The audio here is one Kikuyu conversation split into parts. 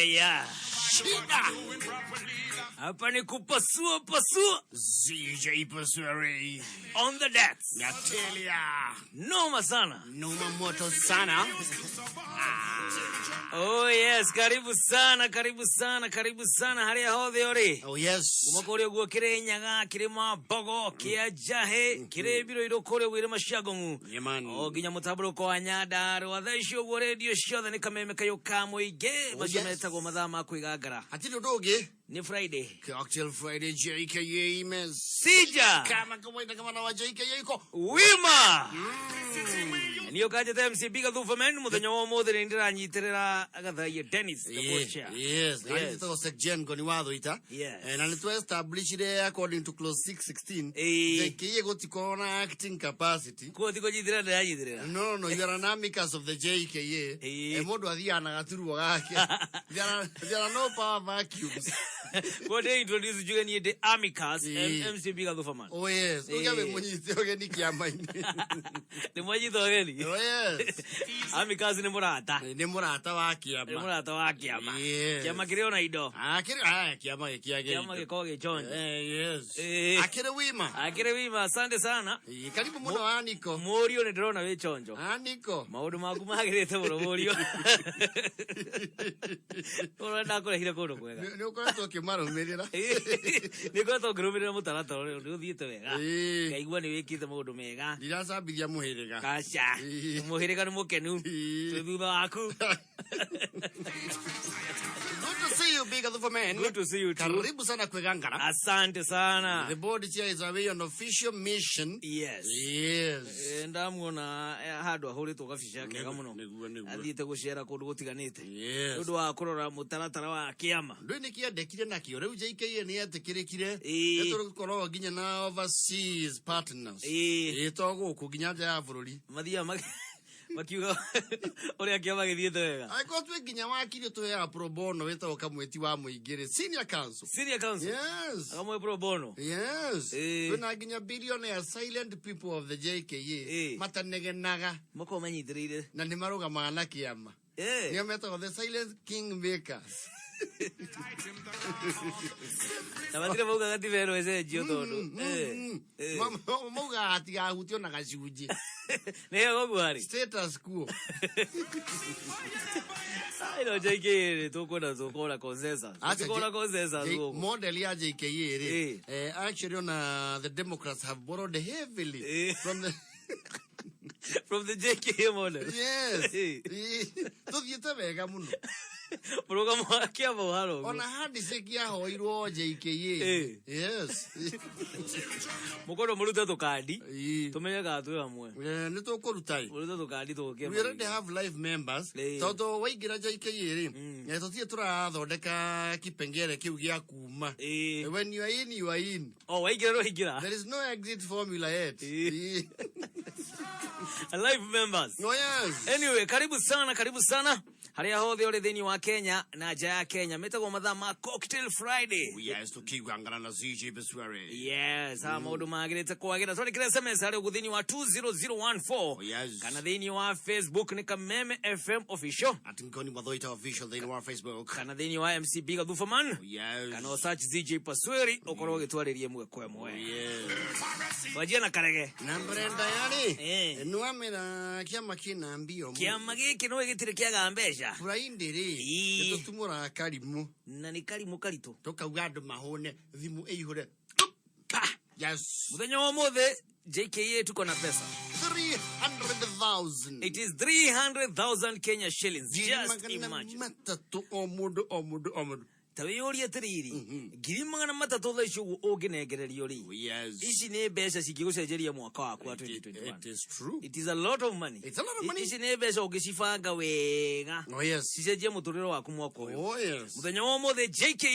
Yeah. Shida. Hapa ni kupasua pasua ZJ Paswari. on the decks. Natelia. Noma sana. Noma moto sana. Oh yes, karibu sana, karibu sana, karibu sana haria hothe uri. Oh yes. Kuma kũrĩa ũguo Kĩrĩnyaga, kĩrĩma Mbogo, kĩa Njahĩ, kĩrĩ Mbirũirũ kũrĩa ũguo irĩma cia Ngong'u. Yeah, man. O nginya mũtambũrũko wa Nyandarũa. Thaa ici ũguo redio ciothe nĩ kameme kayũ ka mũingĩ. Oh, Macio yes. metagwo mathaa ma kwĩgangara. Hatirĩ ũndũ ũngĩ. Nĩ Friday. Cocktail Friday JKA Mes. Sija. Kama kawaida kama na wa JKA iko. Wima. Niĩ ũkanjĩta MC Biga Thubamen mũthenya wa ũmũthĩ nĩ ndĩranyitĩrĩra Gathaia Dennis the board chair. Yes, na Yes. nĩ Sekjen Ngoni wa Thũita. Yes. Na nĩ twa establishire according to clause 616 Ĩĩ. JKA gũtikorwo na acting capacity. Kuo ti kũnyitĩrĩra ndĩranyitĩrĩra. No, no, you are an amicus of the JKA. Ĩĩ. Mũndũ athiaga na gaturwa gake. There are no power vacuums. Kuo ndĩ introduce njuge niĩ ndĩ Amicus Ĩĩ. MC Biga Thubaman. Oh yes, Ĩĩ. uge wĩ mũnyite ũgeni kĩama-inĩ. Nĩ mwanyita ũgeni. Oh yes. Amicus nĩ mũrata. Nĩ mũrata wa Nĩ kĩama. mũrata wa kĩama. Yes. Kĩama kĩrĩ ona indo. Akĩrĩ aya kĩama gĩkĩagĩrĩire. Kĩama gĩkoragwo gĩchonjo. Eh, yes. Ĩĩ. Akĩrĩ wima. Akĩrĩ wima, asante sana. Ĩĩ, Karibu mũno Aniko. Mũriũ nĩ ndĩrona wĩ chonjo. Aniko. Maũndũ maku magĩrĩte mũno mũriũ. Ũrona ndakũrehire kũndũ kwega. Nĩ ũkoretwo ũkĩmarũmĩrĩra. Nĩ ngoretwo ngĩrũmĩrĩra mũtaratara ũrĩa nĩ ũthiĩte wega. Ĩĩ. Ngaigua nĩ wĩkĩte maũndũ mega. Ndiracambithia mũhĩrĩga. Kaca. Ĩĩ. Mũhĩrĩga nĩ mũkenu. Ĩĩ. Twĩ thutha waku. Good to see you, Big Other Man. Good to see you too. Karibu sana Kwegangara. Asante sana. The board chair is away on official mission. Yes. Yes. Ndamuona handå ahå rä two gabica kega må no Nĩguo, nĩguo. athiĩte gå cera kå ndå gå tiganä te Yes. nä å ndå wa kå rora må taratara wa kä ama Ndũĩ nĩ kĩendekire nakĩo rĩu JKA nĩ yetĩkĩrĩkire Ĩĩ. nĩ tũgũkorwo nginya na overseas partners Ĩĩ. Ĩĩ, to gũkũ nginya nja ya bũrũri mathiaga makiuga å rä a kä ama gä thiä te wega angĩkorwo twĩ nginya wakiri tũheaga pro bono wĩtagwo kamwĩti wa mũingĩ rĩ senior counsel Senior counsel yes akamwe pro bono yes Ĩĩ. twĩna nginya billionaire silent people of the JKA Ĩĩ. matanegenaga makorwo manyitä rä ire na nĩ marũgamaga na kĩama nĩo metagwo the silent king makers na matirä mauga gatiba ä no ĩcenjio tondå maugaga hatigahutio na gacunjĩ nä hega å guo harä status quo ino JKA rä tå kwenda tå kona consensus Acha, tå kona consensus gå model ya JKA rĩ Ĩĩ. actually ona the Democrats have borrowed heavily Ĩĩ. from the from the JKA model yes Ĩĩ. Ĩĩ. tũthiĩte wega mũno mũrũgamo wa kĩama ũhana ũguo ona handshake yahoirwo JKA Ĩĩ. yes mũkorwo mũrute tũkandi Ĩĩ. tũmenye kana twĩ hamwe Eh, nĩ tũkũruta ĩ mũrute tũkandi tũke we already have live members Ĩĩ. tondũ waingĩra JKA rĩ tũtirĩ tũrathondeka kipengere kĩu gĩa kuma Ĩĩ. when you are in you are in o waingĩra rwaingĩra there is no exit formula yet Ĩĩ. Ĩĩ. live members oh yes anyway karibu sana karibu sana harĩa hothe ũrĩ thĩinĩ wa kenya na nja ya kenya metagwo mathaa ma cocktail friday yes tukigwangana na ZJ Beswari yes ha maũndũ magĩrĩte kwagĩra twandĩkĩre sms harĩ ũguo thĩinĩ wa 20014 Oh, yes. kana thĩinĩ wa facebook nĩ kameme fm official at Ngoni Wathoita official thĩinĩ wa Facebook kana thĩinĩ wa mc biga thubaman oh, yes kana search zj pasweri ũkorwo ũgĩtwarĩria ĩmwe kwa ĩmwe yes twanjie na karege na Brenda yari Eh. nwamĩra kĩama kĩna mbio kĩama gĩkĩ no gĩtirĩ kĩaga mbeca Friday rĩ Ĩĩ. nĩ tũtumũraga karimũ na nĩ karimũ karitũ tũkauga andũ mahũne thimũ ĩihũre Pa! yes mũthenya wa ũmũthĩ jka tuko na pesa 300,000 it is 300000 kenya shillings Ngiri just magana imagine matatũ o mũndũ o mũndũ o mũndũ ta wĩyũrie atĩrĩrĩ 300,000 thaa ici ũguo ũngĩnengererio rĩ yes ici nĩ mbeca cingĩgũcenjeria mwaka waku wa it, 2021 it is true it is a lot of money It's a lot of money. ici nĩ mbeca ũngĩcibanga wega oh yes cicenjie mũtũrĩre waku mwaka ũyũ oh yes mũthenya wa ũmũthĩ jka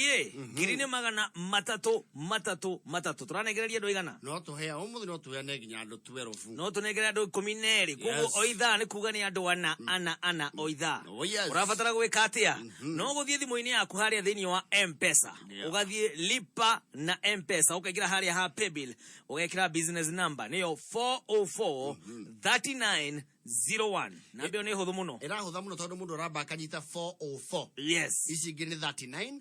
ngiri nĩ magana matatũ matatũ matatũ tũranengereria andũ aigana no tũhea ũmũthĩ no tũheane nginya andũ 12 no tũnengere andũ 12 koguo Yes. o ithaa nĩ kuga nĩ andũ ana ana ana o ithaa Oh, yes. ũrabatara gwĩka atĩa no gũthiĩ thimũ-inĩ yaku harĩa thĩinĩ wa mpesa Yeah. ũgathiĩ lipa na mpesa ũkaingĩra harĩa ha paybill ũgekĩra business number nĩyo 404 39 01. Namba ĩyo nĩ hũthũ mũno. Ĩrahũtha mũno tondũ mũndũ aramba akanyita 404. Yes. Ici ingĩ nĩ 3901.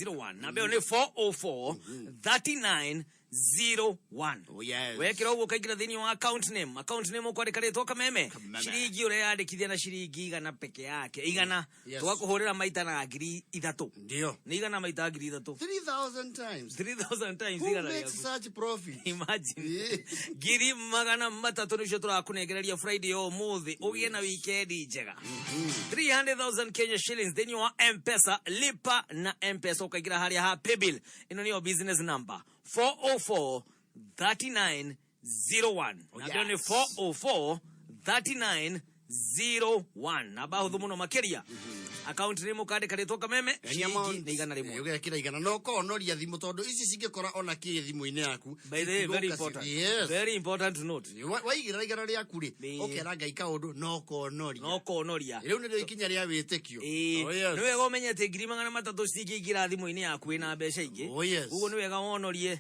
01. Namba ĩyo nĩ 404 39 01. Oh, yes. Wekĩra ũguo ũkaingĩra thĩinĩ wa account name. Account name ũkwandĩka rĩtwa Kameme. Kameme. Ciringi ũreyandĩkithia na ciringi 100 peke yake. 100. Yes. Tũgakũhũrĩra maita na 3,000. Ndio. Nĩ 100 maita 3,000. 3000 times. 3,000 times Who 100 makes rĩaku. such profit? Imagine. Yeah. 300,000 nĩcio tũrakũnengereria Friday ya ũmũthĩ ũgĩe na wikendi njega. 300,000 Kenya shillings thĩinĩ wa M-Pesa. Lipa na M-Pesa ũkaingĩra harĩa ha paybill. Ĩno nĩyo business number 404 3901. Oh, Namba ĩyo nĩ yes. 404 3901. Namba hũthũ mũno makĩria. Account nĩ mũkandĩka rĩtwa Kameme. Any Ciringi amount. nĩ 100. Ũgekĩra 100 na ũkonoria thimũ tondũ ici cingĩkora ona kĩ thimũ-inĩ yaku. By the way, very citigũka important. Yes. Very important to note. Waigĩrĩra 100 rĩaku rĩ, Ĩĩ. ũkera Ngai kaũndũ na ũkonoria. No ũkonoria. Rĩu nĩrĩo ikinya rĩa wĩtĩkio. Ĩĩ. Oh, yes. Nĩ wega ũmenye atĩ 300,000 citingĩingĩra thimũ-inĩ yaku ĩna mbeca ingĩ. Oh, yes. Koguo nĩ wega wonorie.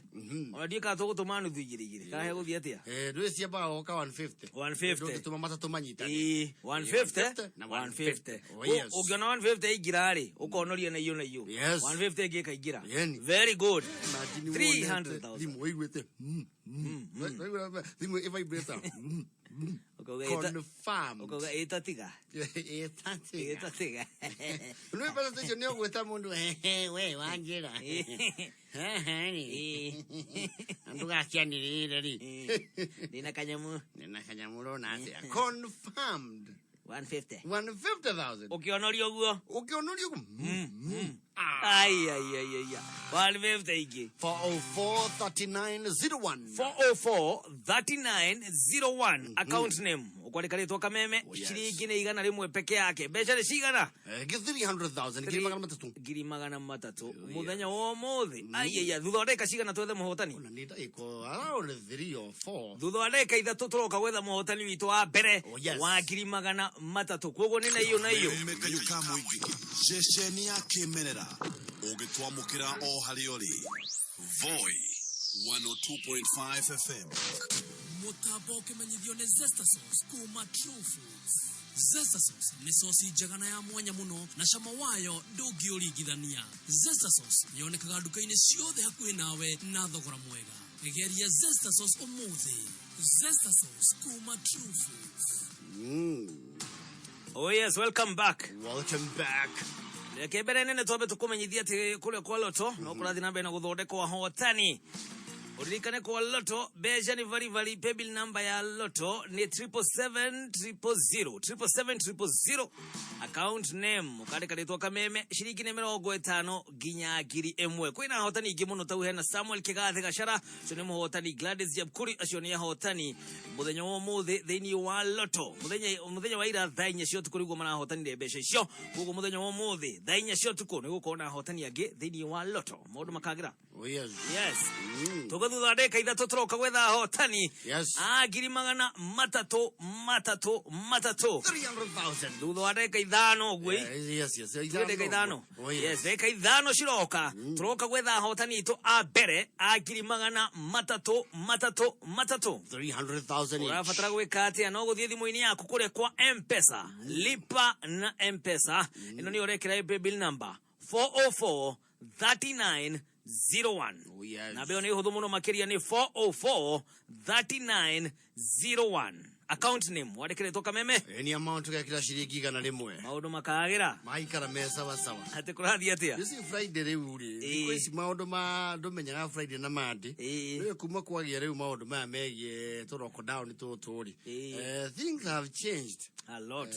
Ona ndiũĩ kana tũgũtũma nuthu igĩrĩ igĩrĩ. Kana hegũthiĩ atĩa? Ndũĩ ciambaga gũka 150. 150. Ndũngĩtũma matatũ manyitane. Ĩĩ, 150 na 150. Oh, yes. Ũngĩona 150 yaingĩra rĩ, ũkonoria na iyo na iyo. Yes. 150 ĩngĩ ĩkaingĩra. Yeni. Very good. Imagine wonete 300,000. thimũ ũiguĩte Waigua thimũ ĩvibrate. Ũkauga ĩta- Confirmed. ũkauga ĩtatiga. Ĩtatiga. Ĩtatiga. Nĩ mbeca icio nĩ ũgwĩta mũndũ "Ehe, we wanjĩra. Hehe, rĩ. Ndũgakĩanĩrĩre rĩ. Ndĩna kanyamũ Nĩna kanyamũ ũrona atĩa? Confirmed. 150. 150,000. Ũkĩonoria ũguo. Ũkĩonoria ũguo. Ai ai ai ai. 150 ingĩ. 404 3901. 404 3901 account name ũkwandĩka rĩtwa Kameme. Oh, yes. Ciringi nĩ 100 peke yake. Mbeca nĩ cigana? 300,000 300,000. 300,000 mũthenya wa ũmũthĩ. Aiaiya, thutha wa ndagĩka cigana twethe mũhotani? Ona nĩ ndagĩka around 3 or 4. Thutha wa ndagĩka 3 tũroka gwetha mũhotani witũ wa mbere Oh, yes. wa 300,000. Koguo nĩ na iyo na iyo. Kayũ ka mũingĩ ceceni ya kĩmerera ũngĩtwamũkĩra o harĩa ũrĩ. Voi 102.5 FM. Mũtambo ũkĩmenyithio nĩ Zesta Sauce kuma True Foods. Zesta Sauce nĩ sosi njega na ya mwanya mũno na cama wayo ndũngĩũringithania. Zesta Sauce yonekaga nduka-inĩ ciothe hakuhĩ nawe na thogora mwega. Geria Zesta Sauce ũmũthĩ. Zesta Sauce kuma True Foods. Oh yes, welcome back. Welcome back. Reke mbere nene twambe tũkũmenyithia atĩ kũrĩa kwa Loto no kũrathiĩ na mbere na gũthondekwo ahotani. Ũririkane kwa Loto mbeca nĩ varivali. Paybill number ya Loto nĩ 777 000, 777 000. Account name ũkandĩka rĩtwa Kameme. Ciringi nĩ 50 nginya 1,000. Kwĩna ahotani ingĩ mũno tau hena Samuel Kĩgathĩ Gachara, ũcio nĩ mũhotani. Gladys Jabkuri, acio nĩ ahotani mũthenya wa ũmũthĩ thĩinĩ wa Loto. Mũthenya wa ira thaa 4 cia ũtukũ nĩguo marahotanire mbeca icio. Koguo mũthenya wa ũmũthĩ thaa 4 cia ũtukũ nĩ gũkorwo na ahotani angĩ thĩinĩ wa Loto. Maũndũ makagĩra. Oh, yes. Yes. Tuga thutha wa ndagĩka 3 tũroka gwetha ahotani Yes. a 300,000 3 3. 300,000. Thutha wa ndagĩka 5 ũguo. Yes. Tuge ndagĩka 5. Oh, yes. Yes, ndagĩka 5 ciroka tũroka gwetha ahotani aitũ a mbere a 300,000 3 3. 300,000 each. Ũrabatara gwĩka atĩa? No gũthiĩ thimũ-inĩ yaku kũrĩa kwa M-Pesa. Lipa na M-Pesa. Ĩno nĩyo ũrekĩra paybill number 404 3901. Oh, yes. Namba ĩyo nĩ hũthũ mũno makĩria nĩ 404 3901. Account name wandĩkĩrĩtwo Kameme. Any amount ũgekĩra ciringi 100. Maũndũ makagĩra. Maikara me sawa sawa. Atĩ kũrathiĩ atĩa? You see Friday rĩu rĩ, Ĩĩ. thikũ ici maũndũ ma ndũmenyaga Friday na Monday. Ĩĩ. Rĩu kuma kwagĩa rĩu maũndũ maya megiĩ tũ lockdown tũtũ rĩ. Ĩĩ. Things have changed. A lot.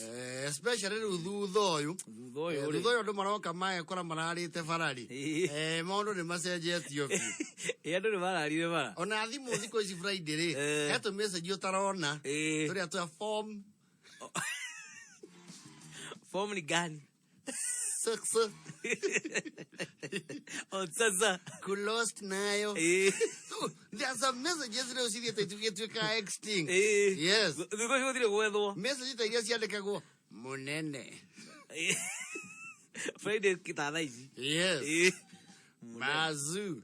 Especially rĩu thutha ũyũ. Thutha ũyũ rĩ. Thutha ũyũ andũ maroka magekora mararĩte barari. Ĩĩ. Maũndũ nĩ macenjetio biũ. Ĩ, andũ nĩ mararire bara. Ona thimũ thikũ ici Friday rĩ, Eh. he tũ message ũtarona. Ĩĩ. Tũrĩa twa form Form ni gani? 6. O sasa. Closed nayo. Ĩĩ. So, there are some messages rĩu cithiĩte ituĩka extinct. Ĩĩ. Yes. Thikũ ici gũtirĩ gwethwo. Message ta iria ciandĩkagwo mũnene. Ĩĩ. Friday ta thaa ici. Yes. Ĩĩ. Mazu.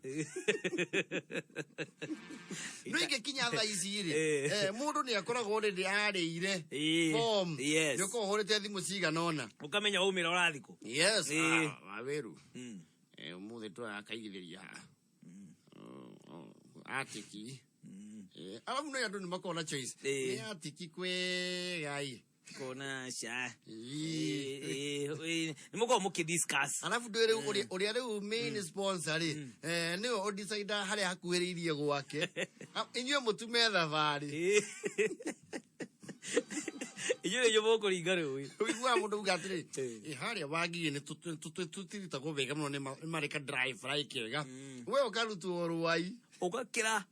No ingĩkinya thaa ici rĩ, Eh. mũndũ nĩ akoragwo already arĩire Eh, form. yes. Nĩ ũkoragwo ũhũrĩte thimũ cigana ũna. Ũkamenya waumĩra ũrathiĩ kũ. Yes. Eh. Ah, Waweru. Mm. Ũmũthĩ tũrakaigithĩria haha. Atiki. Alafu no andũ nĩ makoragwo na choice. Eh. Nĩ atiki kwegai. Kona ca. Ii. Nĩ mũkoragwo mũkĩ discuss. Alafu ndwĩ rĩu ũrĩa rĩu main sponsor rĩ, nĩwe ũdecida harĩa hakuhĩrĩirie gwake. Ah, inyuĩ mũtume thabarĩ. Inyuĩ nĩ inyuĩ mũkũringa rũĩ. Ũiguaga mũndũ uga atĩrĩ, Eh. "Harĩa Wangigĩ nĩ tũtiritagwo wega mũno nĩ mareka dry fry kega." We ũkarutwo rwai. Ũgakĩra.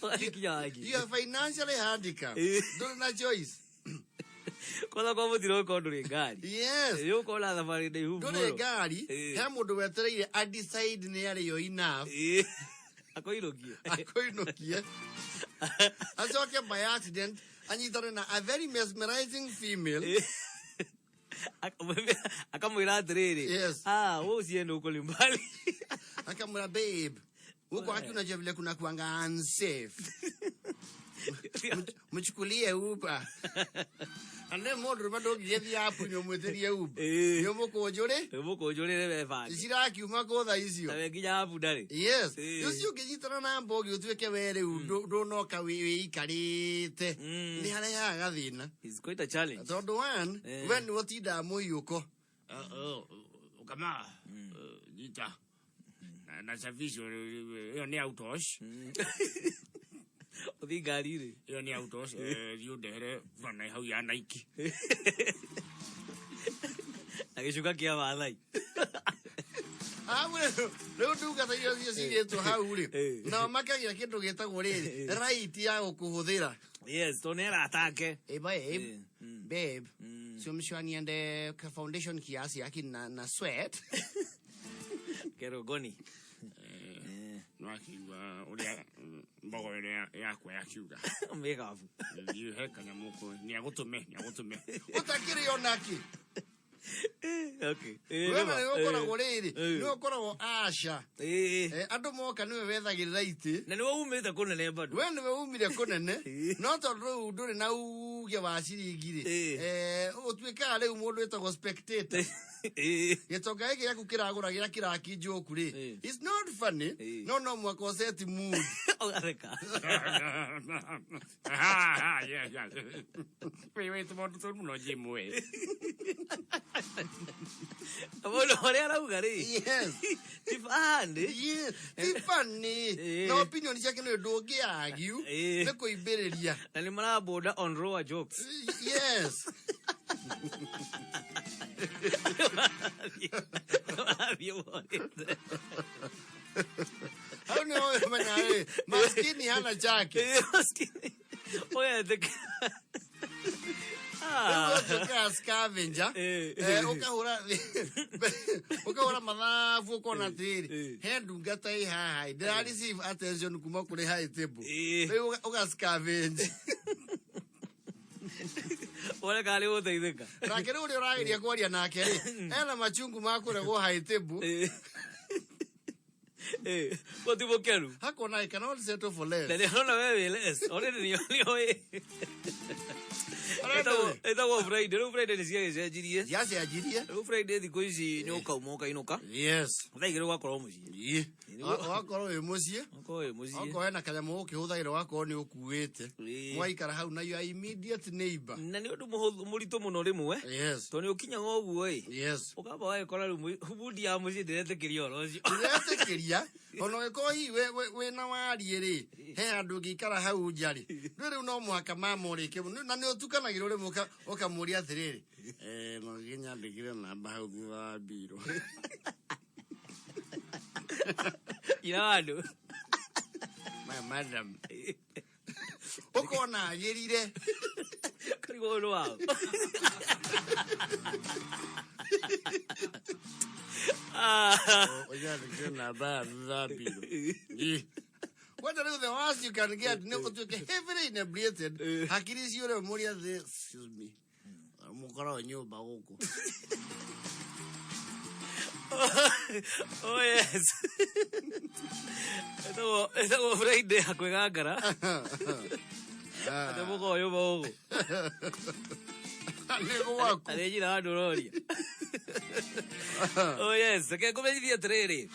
Ũgakinya Wangigĩ. You are financially handicapped. Eh. Ndũrĩ na choice. Kwanza kwa mũtino ũkorwo ndũrĩ ngari. Yes. Nĩ ũkorwo na thabarĩ ndaihu Ndũrĩ mũno. ngari, Eh. he mũndũ wetereire a decide nĩ arĩo enough. Akoinũkie. Akũinũkie. Acoke by accident anyitane na a very mesmerizing female. Akamwĩra atĩrĩrĩ. Yes. Ah, wewe usiende huko ni mbali. Akamwĩra babe, huko haki unajua vile kuna kuanga unsafe. Mchukulie Uber. Ane mũndũ rũma ndũngĩgĩthiĩ apu nĩ ũmwĩtĩrie Uber. Eh. Nĩ ũmũkũnjũrĩ Mũkũnjũrĩre we bangi. cirakiuma kũ thaa icio. Na we nginya apu ndarĩ. Yes. Eh. Ũcio ũngĩnyitana na mbogi ũtuĩke we rĩu ndũnoka wĩikarĩte. Nĩ harehaga gathĩna. It's quite a challenge. Tondũ one, Eh. we nĩwe ũtindaga mũhiũko. Kama nyita na safisho ĩyo nĩ autosh. Ũthiĩ ngari-rĩ. Ĩyo nĩ autosh, thiĩ ũndehere burana hau ya Nike. Na gĩcuka kĩa Maathai. Hau rĩ, rĩu ndungata iria icio cigĩtwo hau rĩ, Eh. nao makagĩa kĩndũ gĩtagwo rĩrĩ right ya gũkũhũthĩra. Yes, tondũ nĩ arata ake. Hey, babe. Eh, mm. Babe. Sio mshwaniende ka foundation kiasi yake na sweat. Kerogoni. Nĩwakĩigua ũrĩa mbogo ĩrĩa yakwa yakiuga. Mĩgabu. Thiĩ he kanyamũ kũ nĩagũtũme nĩagũtũme. Ũtakĩrĩ onakĩ. Okay. We na nĩwe ũkoragwo rĩrĩ, Eh. nĩwe ũkoragwo asha. Eh. Andũ moka nĩwe wethagĩrĩra itĩ. Na nĩwe umĩte kũnene bado. We nĩwe umire kũnene, no tondũ rĩu ndũrĩ na uge wa ciringi rĩ, Eh. ũtuĩkaga rĩu mũndũ wĩtagwo spectator. Eh. Gĩtonga gĩkĩ gĩaku kĩragũra gĩa kĩraki njoku rĩ, Eh. it's not funny, Eh. no no mũhaka ũset mood. Ũgatheka. Wĩ tũmaũndũ tũru mũno Jim we. Mũndũ ũrĩa arauga rĩ. Yes. Ti funny. Yes, ti funny. Eh. Na opinion ciake nĩ ndũngĩ argue, Eh. nĩ kũimbĩrĩria. Na nĩ maraboda on raw jokes. Yes. Marathiĩ morĩte. Hau nĩ ũmenya rĩ, maskini hana chake. Eh, maskini. Ũgetĩkĩra. Rĩu ũtuĩkaga scavenger, Eh. ũkahũra mathabu ũkona atĩrĩrĩ, Eh. he ndungata ĩ haha ĩ, ndĩra receive attention kuma kũrĩ high table. Eh. Rĩu ũga scavenge. Wone kana nĩ ũgũteithĩka. Nake rĩu ũrĩa ũrageria kwaria nake rĩ, ena machungu ma kũregwo high table. Eh. Eh, ko ti mũkenu. Hakona I cannot settle for less. Na nĩ arona we wĩ less. Already nĩ nĩoĩ. Arenda we. Ĩtagwo Friday. Rĩu Friday nĩ ciagĩcenjirie. Ciacenjirie. Rĩu Friday thikũ ici nĩ ũkauma ũkainũka. Yes. Thaa igĩrĩ ũgakorwo mũciĩ. Ĩ. Ũgakorwo wĩ mũciĩ. Ũgakorwo wĩ mũciĩ. Okorwo hena kanyamũ ũkĩhũthagĩra ũgakorwo nĩ ũkuĩte. Ĩ. Mwaikara hau na your immediate neighbor. Na nĩ ũndũ mũhũthũ mũritũ mũno rĩmwe. Yes. Tondũ nĩ ũkinyaga ũguo ĩ. Yes. Ũkamba wagĩkora rĩu bundi ya mũciĩ ndĩretĩkĩria ũhoro ũcio. Ndĩretĩkĩria ona ũngĩkorwo hihi wĩna wariĩ rĩ, he handũ ũngĩikara hau nja rĩ, rĩu rĩu no mũhaka mamũrĩke na nĩ ũtukanagĩrwo rĩmwe ũkamũria atĩrĩrĩ, no gĩnyandĩkĩre namba hau thutha wa mbirũ. Ina wa andũ. My madam. Ũkona agĩrire. Karigwo ũyũ nĩ wao. Ah. Ũnyandĩkĩre namba ya thutha wa mbirũ. Ĩ. Kwanja rĩu the worst you can get nĩ ũtuĩke heavily inebriated. Hakiri ciũre ũmũrie atĩ, excuse me, mũkoragwo nyũmba gũkũ. Oh yes. Etagwo Friday akwĩgangara. Atĩ mũkoyũ ũguo. Nĩ gwaku. Arĩ njira handũ ũroria. Oh yes, reke ngũmenyithie atĩrĩrĩ.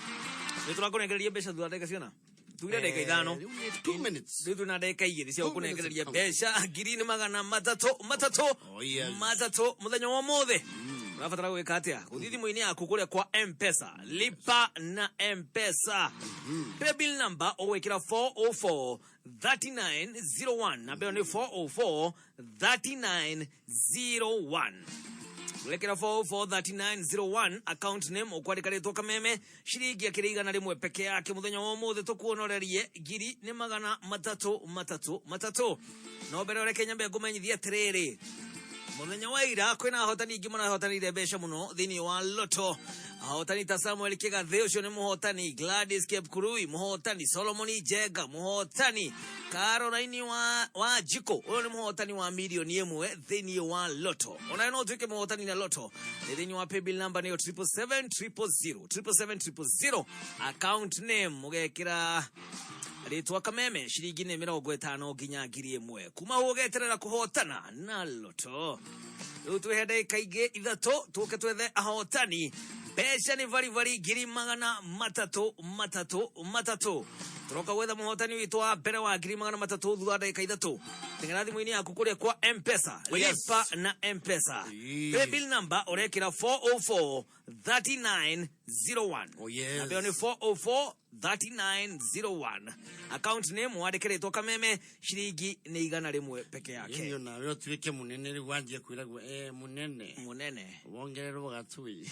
Nĩ tũrakũnengereria mbeca thutha wa ndagĩka ciona. Tugire ndagĩka ithano. Rĩu nĩ 2 minutes. Rĩu twĩna ndagĩka igĩrĩ cia 2 minutes gũkũnengereria count. mbeca ngiri nĩ magana matatũ matatũ Oh, yes. matatũ mũthenya wa ũmũthĩ. Ũrabatara gwĩka atĩa? Gũthiĩ thimũ-inĩ yaku kũrĩa kwa M-Pesa. Lipa na M-Pesa. Paybill number ũgwĩkĩra 404 3901. Namba ĩyo nĩ 404 3901. Gwekĩra 4043901, account name ũkwandĩka rĩtwa Kameme, ciringi akĩrĩ 100 peke yake. Mũthenya wa ũmũthĩ tũkuonorerie ngiri nĩ magana matatũ matatũ matatũ. No mbere ũreke nyambe ngũmenyithie atĩrĩrĩ, mũthenya wa ira kwĩna ahotani ingĩ marahotanire mbeca mũno thĩinĩ wa Loto. Ahotani ta Samuel Kĩgathĩ, ũcio nĩ mũhotani, Gladys Kepkurui mũhotani, Solomon Njenga mũhotani, Caroline wa Njiko, ũyũ nĩ mũhotani wa mirioni 1 thĩinĩ wa Loto. Onawe no ũtuĩke mũhotani na Loto. Nĩ thĩinĩ wa paybill number nĩyo 777 000, 777 000, account name ũgekĩra rĩtwa Kameme, ciringi nĩ 50 nginya 1000. Kuma hau ũgeterera kũhotana na Loto. Rĩu twĩhe ndagĩka ingĩ 3 tũke twethe ahotani. Mbeca nĩ baribari, ngiri magana matatũ matatũ matatũ. Tũroka gwetha mũhotani witũ wa mbere wa ngiri magana matatũ thutha wa ndagĩka 3. Teng'era thimũ-inĩ yaku kũrĩa kwa M-Pesa. Yes. Lipa na M-Pesa. Ĩĩ. Paybill number ũrekĩra 404 3901. Oh, yes. Namba ĩyo nĩ 404 3901, account name wandĩke rĩtwa Kameme, ciringi nĩ 100 peke yake. Ĩni onawe ũtuĩke mũnene rĩu, wanjie kwĩragwo mũnene. Mũnene. Wongererwo gatui.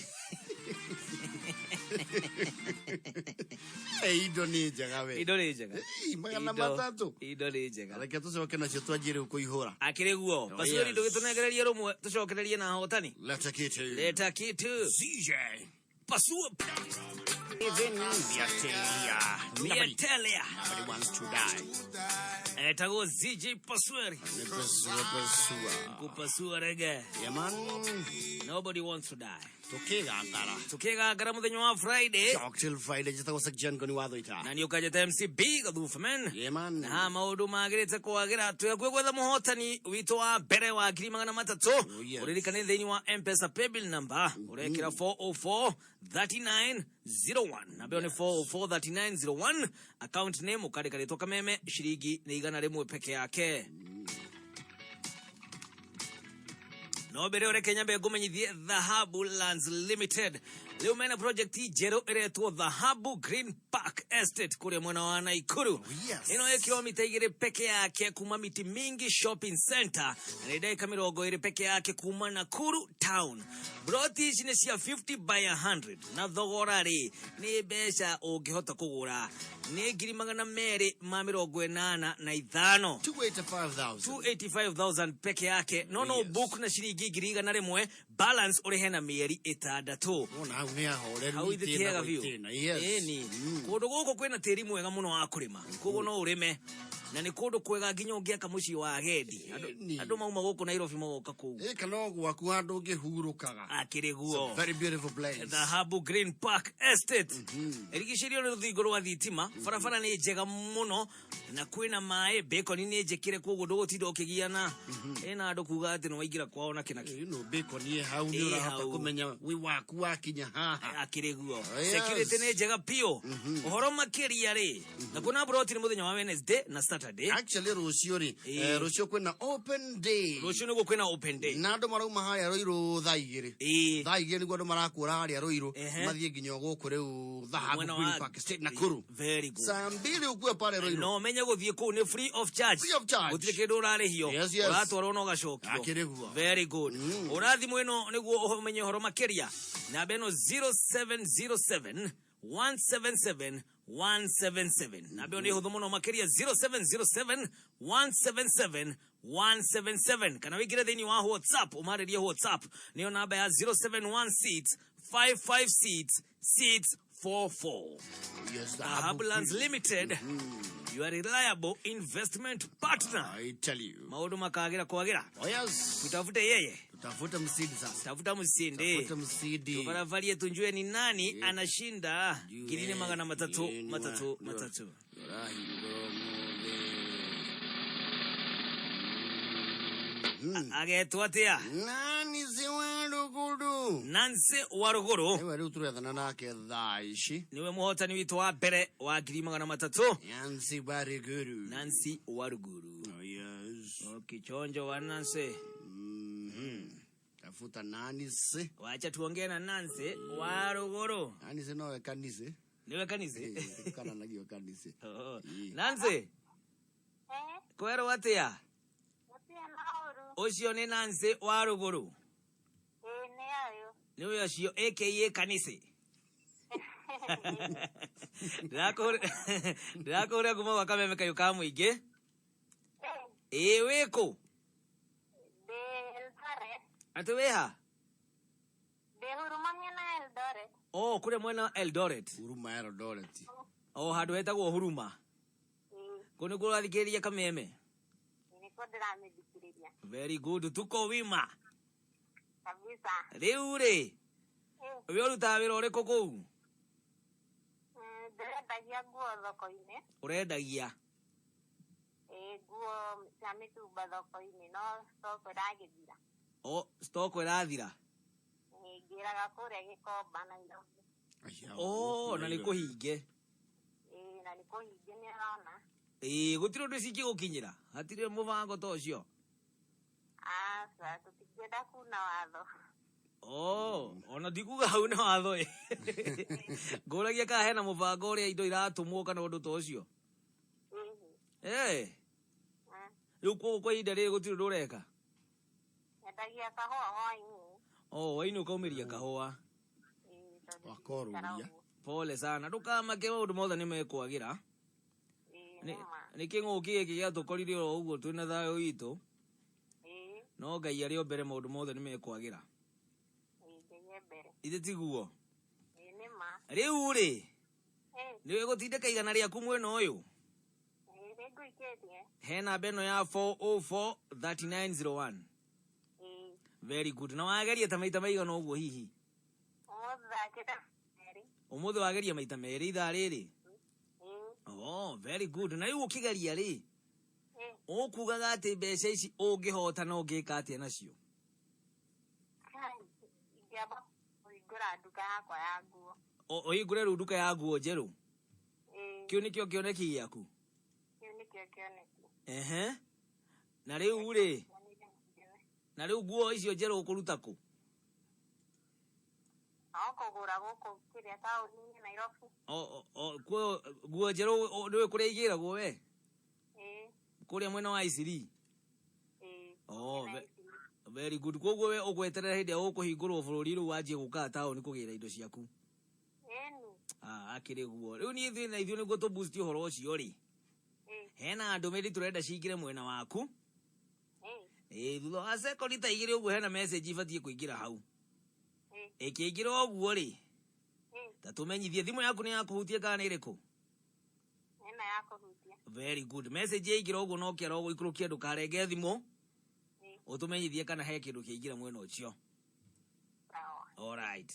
Indo nĩ njega we. Indo nĩ njega. Ĩ, magana Indo- matatũ. Indo nĩ njega. Reke tũcoke nacio twanjie rĩu kũihũra. Akĩrĩ guo. Oh, Pasueri, yes. ndũgĩtũnengererie rũmwe tũcokererie na ahotani. Leta kitu. Leta kitu. CJ. Pasua. Even Miatelia. Nobody, Mietelia. nobody wants to die. Etagwo ZJ Pasueri. Nĩ pasua pasua. Kupasua rege. Yeah, man. Nobody wants to die. Tũkĩgangara. Tukĩgangara mũthenya wa Friday. Cocktail Friday, njĩtagwo Sekjen Ngoni wa Thũita. Na niĩ ũkanjĩta MCB Gathubaman. Yeah, man. Na haha maũndũ magĩrĩte kwagĩra, twĩ hakuhĩ gwetha mũhotani witũ wa mbere wa ngiri magana matatũ. Oh, yes. Ũririkane thĩinĩ wa M-Pesa paybill number ũrekĩra 404 3901. Namba ĩyo nĩ 404 3901, account name ũkandĩka rĩtwa Kameme, ciringi nĩ 100 peke yake. No mbere ũreke nyambe ngũmenyithie Dhahabu Lands Limited rĩu mena project njerũ ĩretwo Dhahabu Green Park Estate kũrĩa mwena wa Naikuru. Yes. Ĩno ĩ kilomita 2 peke yake kuma Miti Mingi Shopping Center na nĩ ndagĩka 20 peke yake kuma Nakuru town. Broti ici nĩ cia 50 by 100 na thogora rĩ nĩ mbeca ũngĩhota kũgũra nĩ ngiri 285. 285,000. 285,000 peke yake, no Yes. book na ciringi 100,000, balance ũrĩhe na mĩeri 6. Wona hau nĩ ahoreru. Hau ithe itĩna ti hega gwa biũ. itĩna. Yes. Ĩni kũndũ gũkũ kwĩna tĩri mwega mũno wa kũrĩma, koguo no ũrĩme na nĩ kũndũ kwega nginya ũngĩaka mũciĩ wa agendi. Andũ- Ĩni. Andũ mauma gũkũ Nairobi magoka kũu. Ĩ, kana o gwaku handũ ũngĩhurũkaga. Akĩrĩ guo. Very beautiful place. Dhahabu Green Park Estate ĩrigicĩirio nĩ rũthingo rwa thitima, barabara nĩ njega mũno na kwĩna maĩ, bacon nĩ njĩkĩre, koguo ndũgũtinda ũkĩgiana ĩna andũ kuga atĩ nĩ waingĩra kwao na kĩnakĩ. You know, bacon ĩ hau, nĩ Ĩ ũrahota hau. kũmenya wĩ waku wakinya haha. Akĩrĩ guo. Yes. Security nĩ njega biũ. Ũhoro makĩria rĩ, na kwĩna broti nĩ mũthenya wa Wednesday na Saturday. Actually rũciũ rĩ, Ĩ. rũciũ kwĩna open day. Rũciũ nĩguo kwĩna open day. Na andũ marauma harĩa Rũirũ thaa 2. Ĩ. Thaa 2 nĩguo andũ marakũra harĩa Rũirũ mathiĩ nginya gũkũ rĩu Dhahabu Mwena Green wa- Park Estate Nakuru. Very good. Saa 2 ũkue pale Rũirũ. No menye gũthiĩ kũu nĩ free of charge. Free of charge. Gũtirĩ kĩndũ ũrarĩhio. Yes. Ũratwarwo na ũgacokio. Akĩrĩ guo. Very good. Ũrathimũ ĩno nĩguo ũmenye ũhoro makĩria, namba ĩno 0707 177 177. Namba ĩyo nĩ hũthũ mũno makĩria, 0707 177 177, kana wĩingĩre thĩinĩ wa WhatsApp ũmarĩrie WhatsApp, nĩyo namba ya 0716 556 644. Yes. Dhahabu Lands Limited. Your reliable investment partner. I tell you. Maundu makagira kwagira. Oh yes. Tutafute yeye. Tutafute msidi sasa. Tafuta msindi. Tafuta msidi. Tubaravarie tunjue ni nani anashinda Jue 4300 ni 3 wa- 3. Yorahingũra ũmũthĩ. Agetwo atia? Nani si wa ruguru? Nancy Waruguru. Ewe rĩu tũrethana nake thaa ici. Niwe muhotani witũ wa mbere wa 300,000. Nancy Waruguru. Nancy Waruguru. Oh yes. Kichonjo wa Nancy. Tafuta Nancy. Wacha tuongee na Nancy Waruguru. Nancy nowe kanise. Niwe kanise. Kananagio kanise. Oh. Ii. Nancy, Eh, kwerwo atia? gũtirĩ na ũru. Ũcio nĩ Nancy Waruguru. Ĩĩ nĩ ũyũ. Niwe ũcio aka kanise. Ndĩrakũhũrĩra kuma gwa kameme kayũ ka mũingĩ. Eh, Ĩĩ wĩkũ? ndĩ Eldoret. Atĩ wĩha? Ndĩ Huruma mwena wa Eldoret. Oh, kũrĩa mwena wa Eldoret. Huruma ya Eldoret. O handũ hetagwo Huruma. Ĩĩ, Kũu nĩkuo ũrathikĩrĩria kameme. nĩkuo ndĩramĩthikĩrĩria. Very good, tuko wima. Kabisa. Rĩu rĩ, Eh, we ũrutaga wĩra ũrĩkũ kũu? ndĩrendagia nguo thoko-inĩ. Ũrendagia. Ĩĩ, nguo cia mĩtumba thoko-inĩ no thoko ĩragĩthira. O, stock ĩrathira. Ĩĩ, ngĩraga kũrĩa Gĩkomba Nairobi. Aya, Oh, na nĩ kũhinge. Ĩĩ, na nĩ kũhinge nĩ ũrona. Ĩĩ, gũtirĩ ũndũ cingĩgũkinyĩra. Hatirĩ mũbango ta ũcio. Aca, tũtingĩenda kuna watho. Oh, ona ndikuga hau nĩ watho ĩ. Ngũragia kana hena mũbango ũrĩa indo iratũmwo kana ũndũ ta ũcio. Ĩĩ, Eh, rĩu koguo kwa ihinda rĩrĩ gũtirĩ ũndũ ũreka. nyendagia kahũa hwaĩ-inĩ. Oh, waini ũkaumĩria kahũa. Ĩĩ, tondũ Wakorũria. ndingĩikara ũguo. Pole sana. Ndũkamake maũndũ mothe nĩ mekwagĩra. Ĩĩ, Nĩ nĩ ma. nĩ kĩng'ũki gĩkĩ gĩatũkorire oro ũguo twĩna thayũ witũ. Ĩĩ, No Ngai arĩ o mbere maũndũ mothe nĩ mekwagĩra. ĩĩ, Ngai e mbere. Ithe tiguo. Ĩĩ, nĩ ma. Rĩu rĩ, Ĩĩ, nĩ ũgũtindĩka igana rĩaku mwena ũyũ. ĩĩ, nĩngũikĩtie. He namba ĩno ya 404 3901. Ĩĩ, Very good. Na wageria ta maita maigana ũguo hihi? ũmũthĩ thakĩte merĩ. Ũmũthĩ wageria maita merĩ ithaa rĩrĩ? Ĩĩ, Oh, very good. Na rĩu ũkĩgeria rĩ, ĩĩ, ũkugaga atĩ mbeca ici ũngĩhotana ũngĩka atĩa nacio? kai, ingĩamba kũhingũra nduka yakwa ya nguo. Ũhingũre rĩu nduka ya nguo njerũ. Ĩĩ, Kĩu nĩkĩo kĩoneki gĩaku? kĩu nĩkĩo kĩoneki. Ehe. Na rĩu rĩ, na rĩu nguo icio njerũ ũkũruta kũ? No kũgũra gũkũ kĩrĩa taũni-inĩ Nairobi. O nguo njerũ nĩũĩ kũrĩa igĩragwo we? Ĩĩ, Kũrĩa mwena wa Isiri? ĩĩ. Oh, na Isiri. very good. Koguo we ũgweterera hĩndĩ ĩrĩa ũkũhingũrwo bũrũri rĩu wanjie gũkaga taũni kũgĩra indo ciaku. Ĩni, Ah, akĩrĩ guo. Rĩu niĩ ithuĩ na ithuĩ nĩguo tũ boost ũhoro ũcio rĩ. ĩĩ, Hena ndũmĩrĩri tũrenda cingĩre mwena waku. ĩĩ, Ĩĩ, thutha wa sekondi ta igĩrĩ ũguo hena message ibatiĩ kũingĩra hau. ĩĩ, Ĩkĩingĩra ũguo rĩ, ĩĩ, ta tũmenyithie thimũ yaku nĩ ya kũhutia kana nĩ ĩrĩkũ? ĩno ya kũhutia. Very good. Message yaingĩra ũguo no kĩara ũgũikũrũkia ndũkarenge thimũ. Ĩĩ, Ũtũmenyithie kana he kĩndũ kĩaingĩra mwena ũcio. sawa. Alright.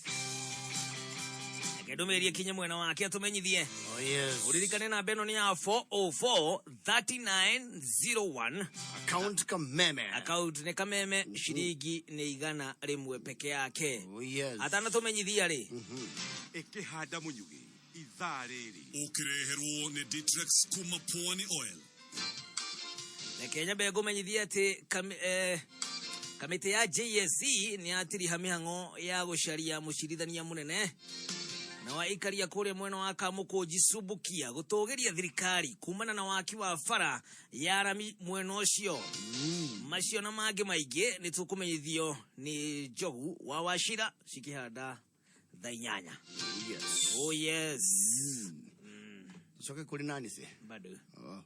Reke ndũmĩrĩri ĩkinye mwena wake atũmenyithie. Oh yes. Ũririkane namba ĩno nĩ ya 404 3901. Account kameme. Account nĩ kameme shiringi nĩ 100 peke yake. Oh yes. Atanatũmenyithia rĩ, ĩkĩhanda mũnyugĩ ithaa rĩrĩ Ũkĩreherwo nĩ Ditrex kuma Pwani Oil. reke nyambe ngũmenyithie atĩ kamĩtĩ ya JSC nĩ yatiriha mĩhang'o ya gũcaria mũcirithania mũnene na wa ikaria kũrĩa mwena wa Kamũkũnji Subukia gũtũgĩria thirikari kumana na waki wa bara ya rami mwena ũcio. Macio na mangĩ maingĩ nĩ tũkũmenyithio nĩ Njogu wa Wachira cikĩhanda thaa 8. Yes. Oh yes. Tucoke kũrĩ nani se? Bado. Oh.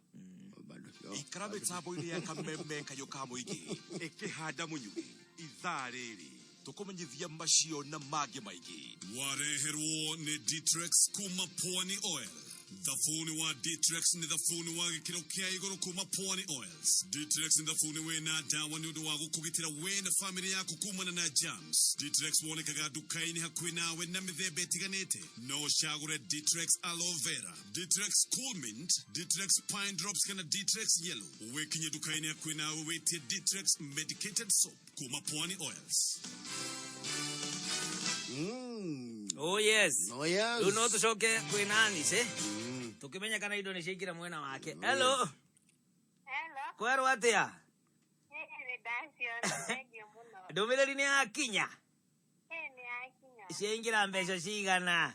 Bado. Oh. ikara mĩtambo-inĩ ya kameme kayũ ka mũingĩ ĩkĩhanda mũnyugĩ ithaa rĩrĩ tũkũmenyithia macio na mangĩ maingĩ Wareherwo nĩ Ditrex kuma Pwani Oil. Thabuni wa Ditrex nĩ thabuni wa gĩkĩro kĩa igũrũ kuma Pwani Oils. Ditrex nĩ thabuni wĩna ndawa nĩ ũndũ wa gũkũgitĩra we na famĩlĩ yaku kumana na germs. Ditrex wonekaga nduka-inĩ hakuhĩ nawe na mĩthemba ĩtiganĩte. No ũcagũre Ditrex Aloe Vera, Ditrex Cool Mint, Ditrex Pine Drops kana Ditrex Yellow. Wĩkinye nduka-inĩ hakuhĩ nawe wĩtie Ditrex Medicated Soap kuma Pwani Oils. Oh yes. Oh yes. Rĩu no tũcoke kwĩ nani ce tũkĩmenya kana indo nĩ ciaingĩra mwena wake. Hello. Hello. Kwerwo atĩa? Ĩĩ nĩ ndaciona, thengiũ mũno. Ndũmĩrĩri nĩ yakinya. Ĩĩ nĩ yakinya. Ciaingĩra mbeca cigana?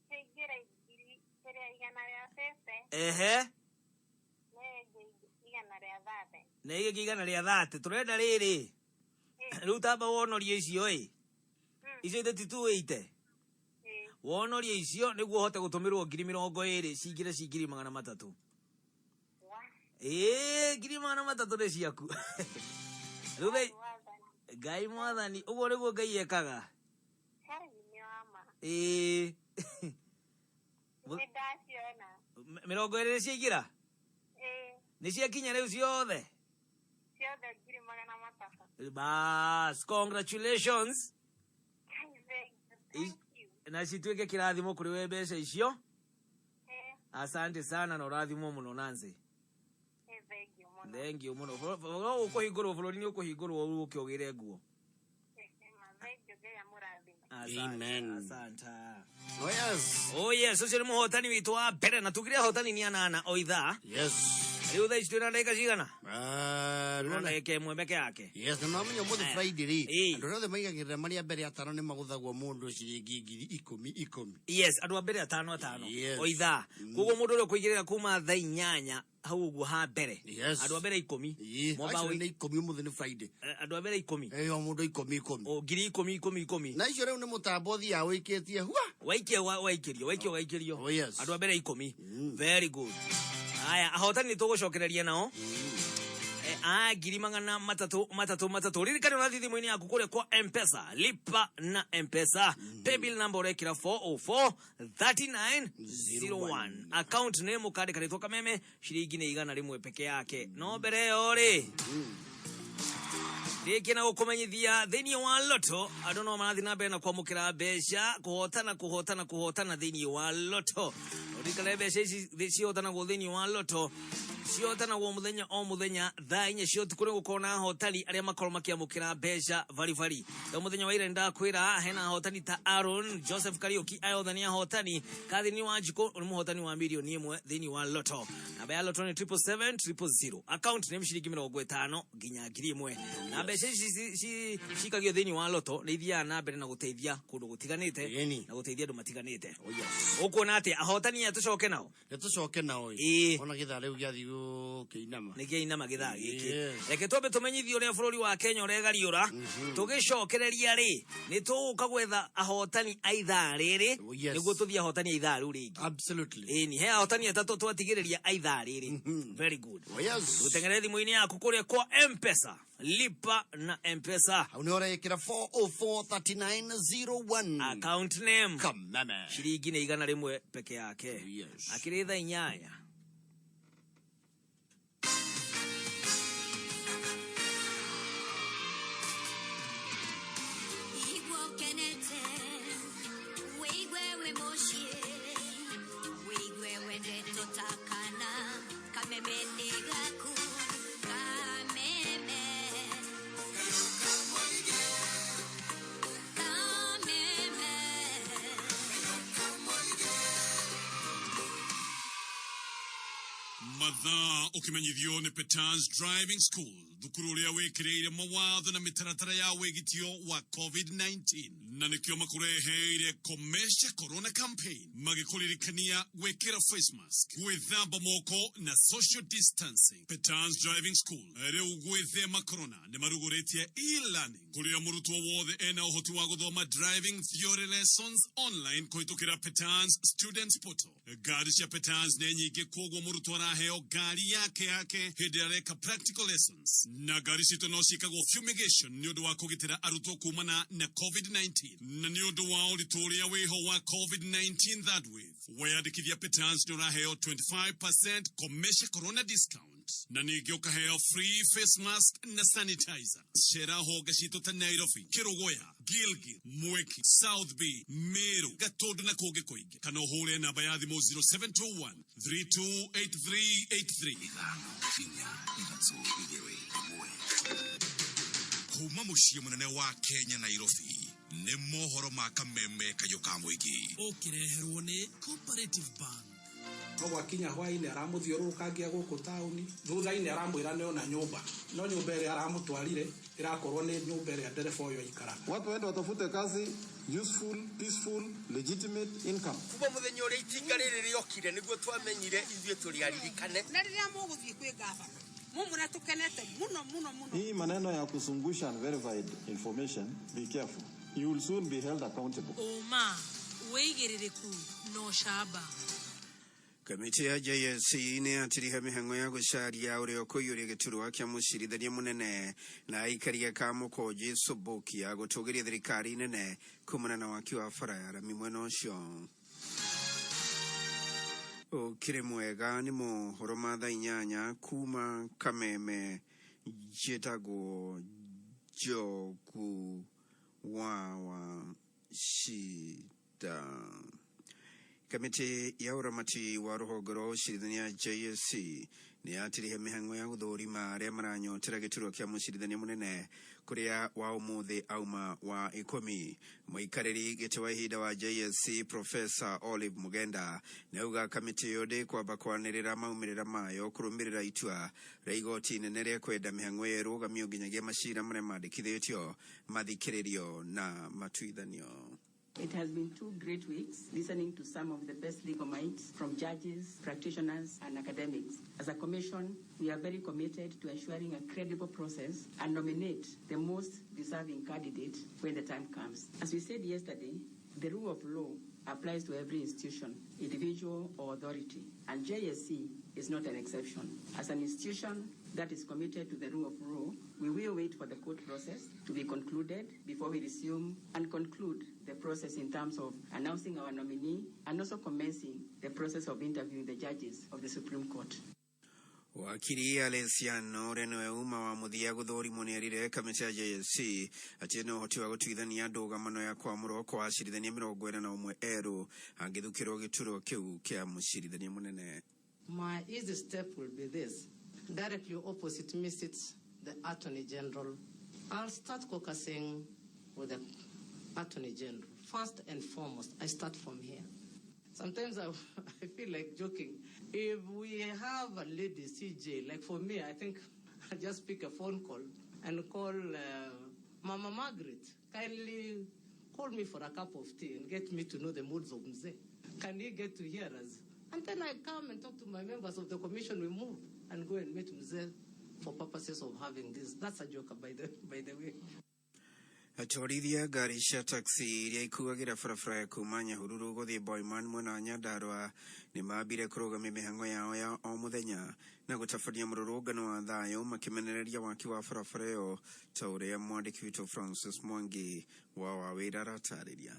Ciaingĩra ngiri kĩrĩa igana rĩa 50 Ehe. na ĩngĩ igana rĩa 30. Na ĩngĩ igana rĩa 30. Tũrenda rĩrĩ. Rĩu tamba wonorie icio ĩ. Icio 3280. Ĩĩ. Wonorie icio nĩguo ũhote gũtũmĩrwo 20,000 cingĩre ci 300,000. Wa. Ĩĩ 300,000 nĩ ciaku. Rĩu thaa- Mwathani. Ngai mwathani ũguo nĩguo Ngai ekaga. Kai nĩ wa ma. Ĩĩ. Nĩ ndaciona. 20 nĩ ciaingĩra? Ĩĩ. Nĩ ciakinya rĩu ciothe? Ciothe 300,000. Bas, congratulations. Kai thengiũ. Thank you. Na cituĩke kĩrathimo kũrĩ we mbeca icio. Ĩĩ. Asante sana na ũrathimwo mũno Nancy. Ĩĩ thengiũ mũno. Thank you mũno. No ũkũhingũrwo bũrũri nĩ ũkũhingũrwo ũke ũgĩre nguo. Ĩĩ ma thengiũ Ngai amũrathime. Asante, Amen. Asante. Oh yes. Oh yes, ũcio nĩ mũhotani witũ wa mbere na tugire ahotani nĩ anana o ithaa. Yes. Rĩu thaa ici twĩna ndagĩka cigana? Ah, Twĩna rĩu na- ndagĩka ĩmwe mbeke yake. Yes, na mamenya ũmũthĩ Friday rĩ Ĩĩ. andũ arĩa othe maigagĩrĩra marĩa mbere atano nĩ magũthagwo mũndũ ciringi 10,000 10,000. Yes, andũ a mbere atano atano Yes. o ithaa. Koguo mũndũ ũrĩa ũkũigĩrĩra kuma thaa 8 hau ũguo ha mbere. Yes. Andũ a mbere 10. Ĩĩ, Mwamba actually nĩ 10 ũmũthĩ nĩ Friday. Andũ a mbere 10. Ĩĩ, o mũndũ 10 10. O 10,000 10,000 10. Na icio rĩu nĩ mũtambo ũthiaga wĩkĩtie hua. Waikia waikĩrio, waikia waikĩrio. Oh, yes. Andũ a mbere 10. Very good. Haya, ahotani nĩ tũgũcokereria nao. A 300,000 3 3. Ririkana ũrathiĩ thimũ-inĩ yaku kũrĩa kwa M-Pesa, lipa na M-Pesa. Paybill number ũrekĩra 404 3901. Account name ũkandĩka rĩtwa Kameme, ciringi nĩ 100 peke yake. No mbere ĩyo rĩ, rĩngĩ na gũkũmenyithia thĩinĩ wa Lotto andũ no marathiĩ na mbere na kwamũkĩra mbeca kũhotana kũhotana kũhotana thĩinĩ wa Lotto. Ũririkane mbeca ici cihotanagwo thĩinĩ wa Lotto cihotanagwo mũthenya o mũthenya thaa 4 cia ũtukũ nĩ gũkorwo na ahotani arĩa makorwo makĩamũkĩra mbeca baribari. Rĩu mũthenya wa ira nĩndakwĩra hena ahotani ta Aaron Joseph Kariuki, aya othe nĩ ahotani. Kathini wa Njikũ nĩ mũhotani wa 1,000,000 thĩinĩ wa Lotto. Namba ya Lotto nĩ 777 000. Account nĩ ciringi 50 nginya 1,000. Na mbeca ici cikagio thĩinĩ wa Lotto nĩ ithiaga na mbere na gũteithia kũndũ gũtiganĩte Ĩni. na gũteithia andũ matiganĩte. Oh yes. Ũkuona atĩa ahotani aya tũcoke nao? Nĩ tũcoke nao ĩ. Ĩĩ. Ona gĩthaa rĩu gĩathiĩ gũkĩinama. Nĩ kĩainama gĩthaa gĩkĩ. Yes. Reke twambe tũmenyithie ũrĩa bũrũri wa Kenya ũregariũra. Tũgĩcokereria rĩ, nĩ tũgũka gwetha ahotani a ithaa rĩrĩ Oh, yes. nĩguo tũthiĩ ahotani a ithaa rĩu rĩngĩ. Absolutely. Ĩni, he ahotani atatũ twatigĩrĩria a ithaa rĩrĩ. Very good. Oh yes. Ũteng'ere thimũ-inĩ yaku kũrĩa kwa M-Pesa. Lipa na M-Pesa. Hau nĩ ũrekĩra 404 3901. Account name. Kameme. Ciringi nĩ 100 peke yake. Yes. Akĩrĩ thaa 8. Igua ũkenete, wĩigue wĩ mũciĩ, wĩigue wendetwo ta kana, kameme nĩ gaku, kameme. Kameme. Mathaa ũkĩmenyithio nĩ Petans Driving School thukuru ũrĩa wĩkĩrĩire mawatho na mĩtaratara ya wĩgitio wa COVID-19 na nĩkĩo makũreheire Komesha Corona Campaign magĩkũririkania gwĩkĩra face mask, gwĩthamba moko na social distancing. Petans Driving School rĩu gwĩthema corona nĩ marugũrĩtie e-learning kũrĩa mũrutwo wothe ena ũhoti wa gũthoma driving theory lessons online kũhĩtũkĩra Petans Students Portal. Ngari cia Petans nĩ nyingĩ kwoguo mũrutwo araheo ngari yake yake hĩndĩ ĩrĩa areka practical lessons, na ngari citũ no ciĩkagwo fumigation nĩ ũndũ wa kũgitĩra arutwo kumana na COVID-19. COVID-19 na nĩ ũndũ wa ũritũ ũrĩa wĩho wa COVID-19 third wave weyandĩkithia Petans nĩ ũraheo 25% komesha corona discount na ningĩ ũkaheo free face mask na sanitizer. Cera honge citũ ta Nairobi, Kĩrũgũya, Gilgil, Mwiki, South B, Meru, Gatũndũ na kũngĩ kũingĩ, kana ũhũre namba ya thimũ 0721 328383. Kuma muciĩ mũnene wa Kenya, Nairobi, nĩ mohoro ma kameme kayũ ka mũingĩ. Ũkĩreherwo nĩ Cooperative Bank. No gwakinya hwainĩ aramũthiũrũrũkangia gũkũ taũni, thutha-inĩ aramwĩra nĩ ona nyũmba, no nyũmba ĩrĩa aramũtwarire ĩrakorwo nĩ nyũmba ĩrĩa ndereba ũyũ aikaraga. Watu waende watafute kazi, useful, peaceful, legitimate income. Kuma muthenya uria itinga riri riokire niguo twamenyire ithuĩ tũrĩ aririkane. Na rĩrĩa mũgũthiĩ kwĩ gavana mumũre tũkenete mũno mũno mũno. Hii maneno ya kuzungusha unverified information, be careful. You will soon be held accountable. Ũma, wĩigĩrĩrĩku na ũcamba. Kamĩtĩ ya JSC nĩ yatiriha mĩhang'o ya gũcaria ũrĩa ũkũiyũria gĩturwa kĩa mũcirithania mũnene na aikaria ka mũkonji Subukia gũtũgĩria thirikari nene kumana na waki wa bara ya rami mwena ũcio. Ũkĩrĩ mwega nĩ mohoro ma thaa 8 kuma Kameme. Njĩtagwo Njogu wa Wacida. Kamĩtĩ ya ũramati wa rũhonge rwa ũcirithania JSC nĩ yatirihe mĩhang'o ya gũthũrima arĩa maranyotera gĩturwa kĩa mũcirithania mũnene kũrĩa wa ũmũthĩ auma wa 10. Mũikarĩri gĩtĩ wa ihinda wa JSC Professor Olive Mugenda nĩauga kamĩtĩ ĩyo ndĩkwamba kwanĩrĩra maumĩrĩra mayo kũrũmĩrĩra itua rĩa igoti inene rĩa kwenda mĩhang'o ĩyo ĩrũgamio nginyagia macira marĩa mandĩkithĩtio mathikĩrĩrio na matuithanio. It has been 2 great weeks listening to some of the best legal minds from judges, practitioners, and academics. As a commission, we are very committed to ensuring a credible process and nominate the most deserving candidate when the time comes. As we said yesterday, the rule of law applies to every institution, individual or authority, and JSC is not an exception. As an institution that is committed to the rule of law, we will wait for the court process to be concluded before we resume and conclude the process in terms of announcing our nominee and also commencing the process of interviewing the judges of the Supreme Court. Wakiri Alesiano ũrĩa nĩwe uma wa mũthia gũthũrimwo nĩ erire kamĩtĩ ya JSC atĩ ĩna ũhoti wa gũtuithania ndũgamano ya kwamũrwo kwa acirithania 41 erũ angĩthukĩrwo gĩturwa kĩu kĩa mũcirithania mũnene. My easy step will be this. Directly opposite me sits the Attorney General. I'll start caucusing with the Attorney General. First and foremost, I start from here. Sometimes I feel like joking. If we have a lady CJ, like for me, I think I just pick a phone call and call Mama Margaret. Kindly call me for a cup of tea and get me to know the moods of Mzee. Can he get to hear us? And then I come and talk to my members of the commission. We move and go and meet Mzee for purposes of having this. That's a joke, by the way. Atwarithia ngari cia taxi iria ikuagĩra barabara ya kuma Nyahururu gũthiĩ Boiman mwena wa Nyandarua nĩ mambire kũrũgamia mĩhang'o yao ya o mũthenya na gũtabania mũrũrũngano wa thayũ makĩmenereria waki wa barabara ĩyo ta ũrĩa mwandĩki witũ Francis Mwangi wa Wawĩra aratarĩria.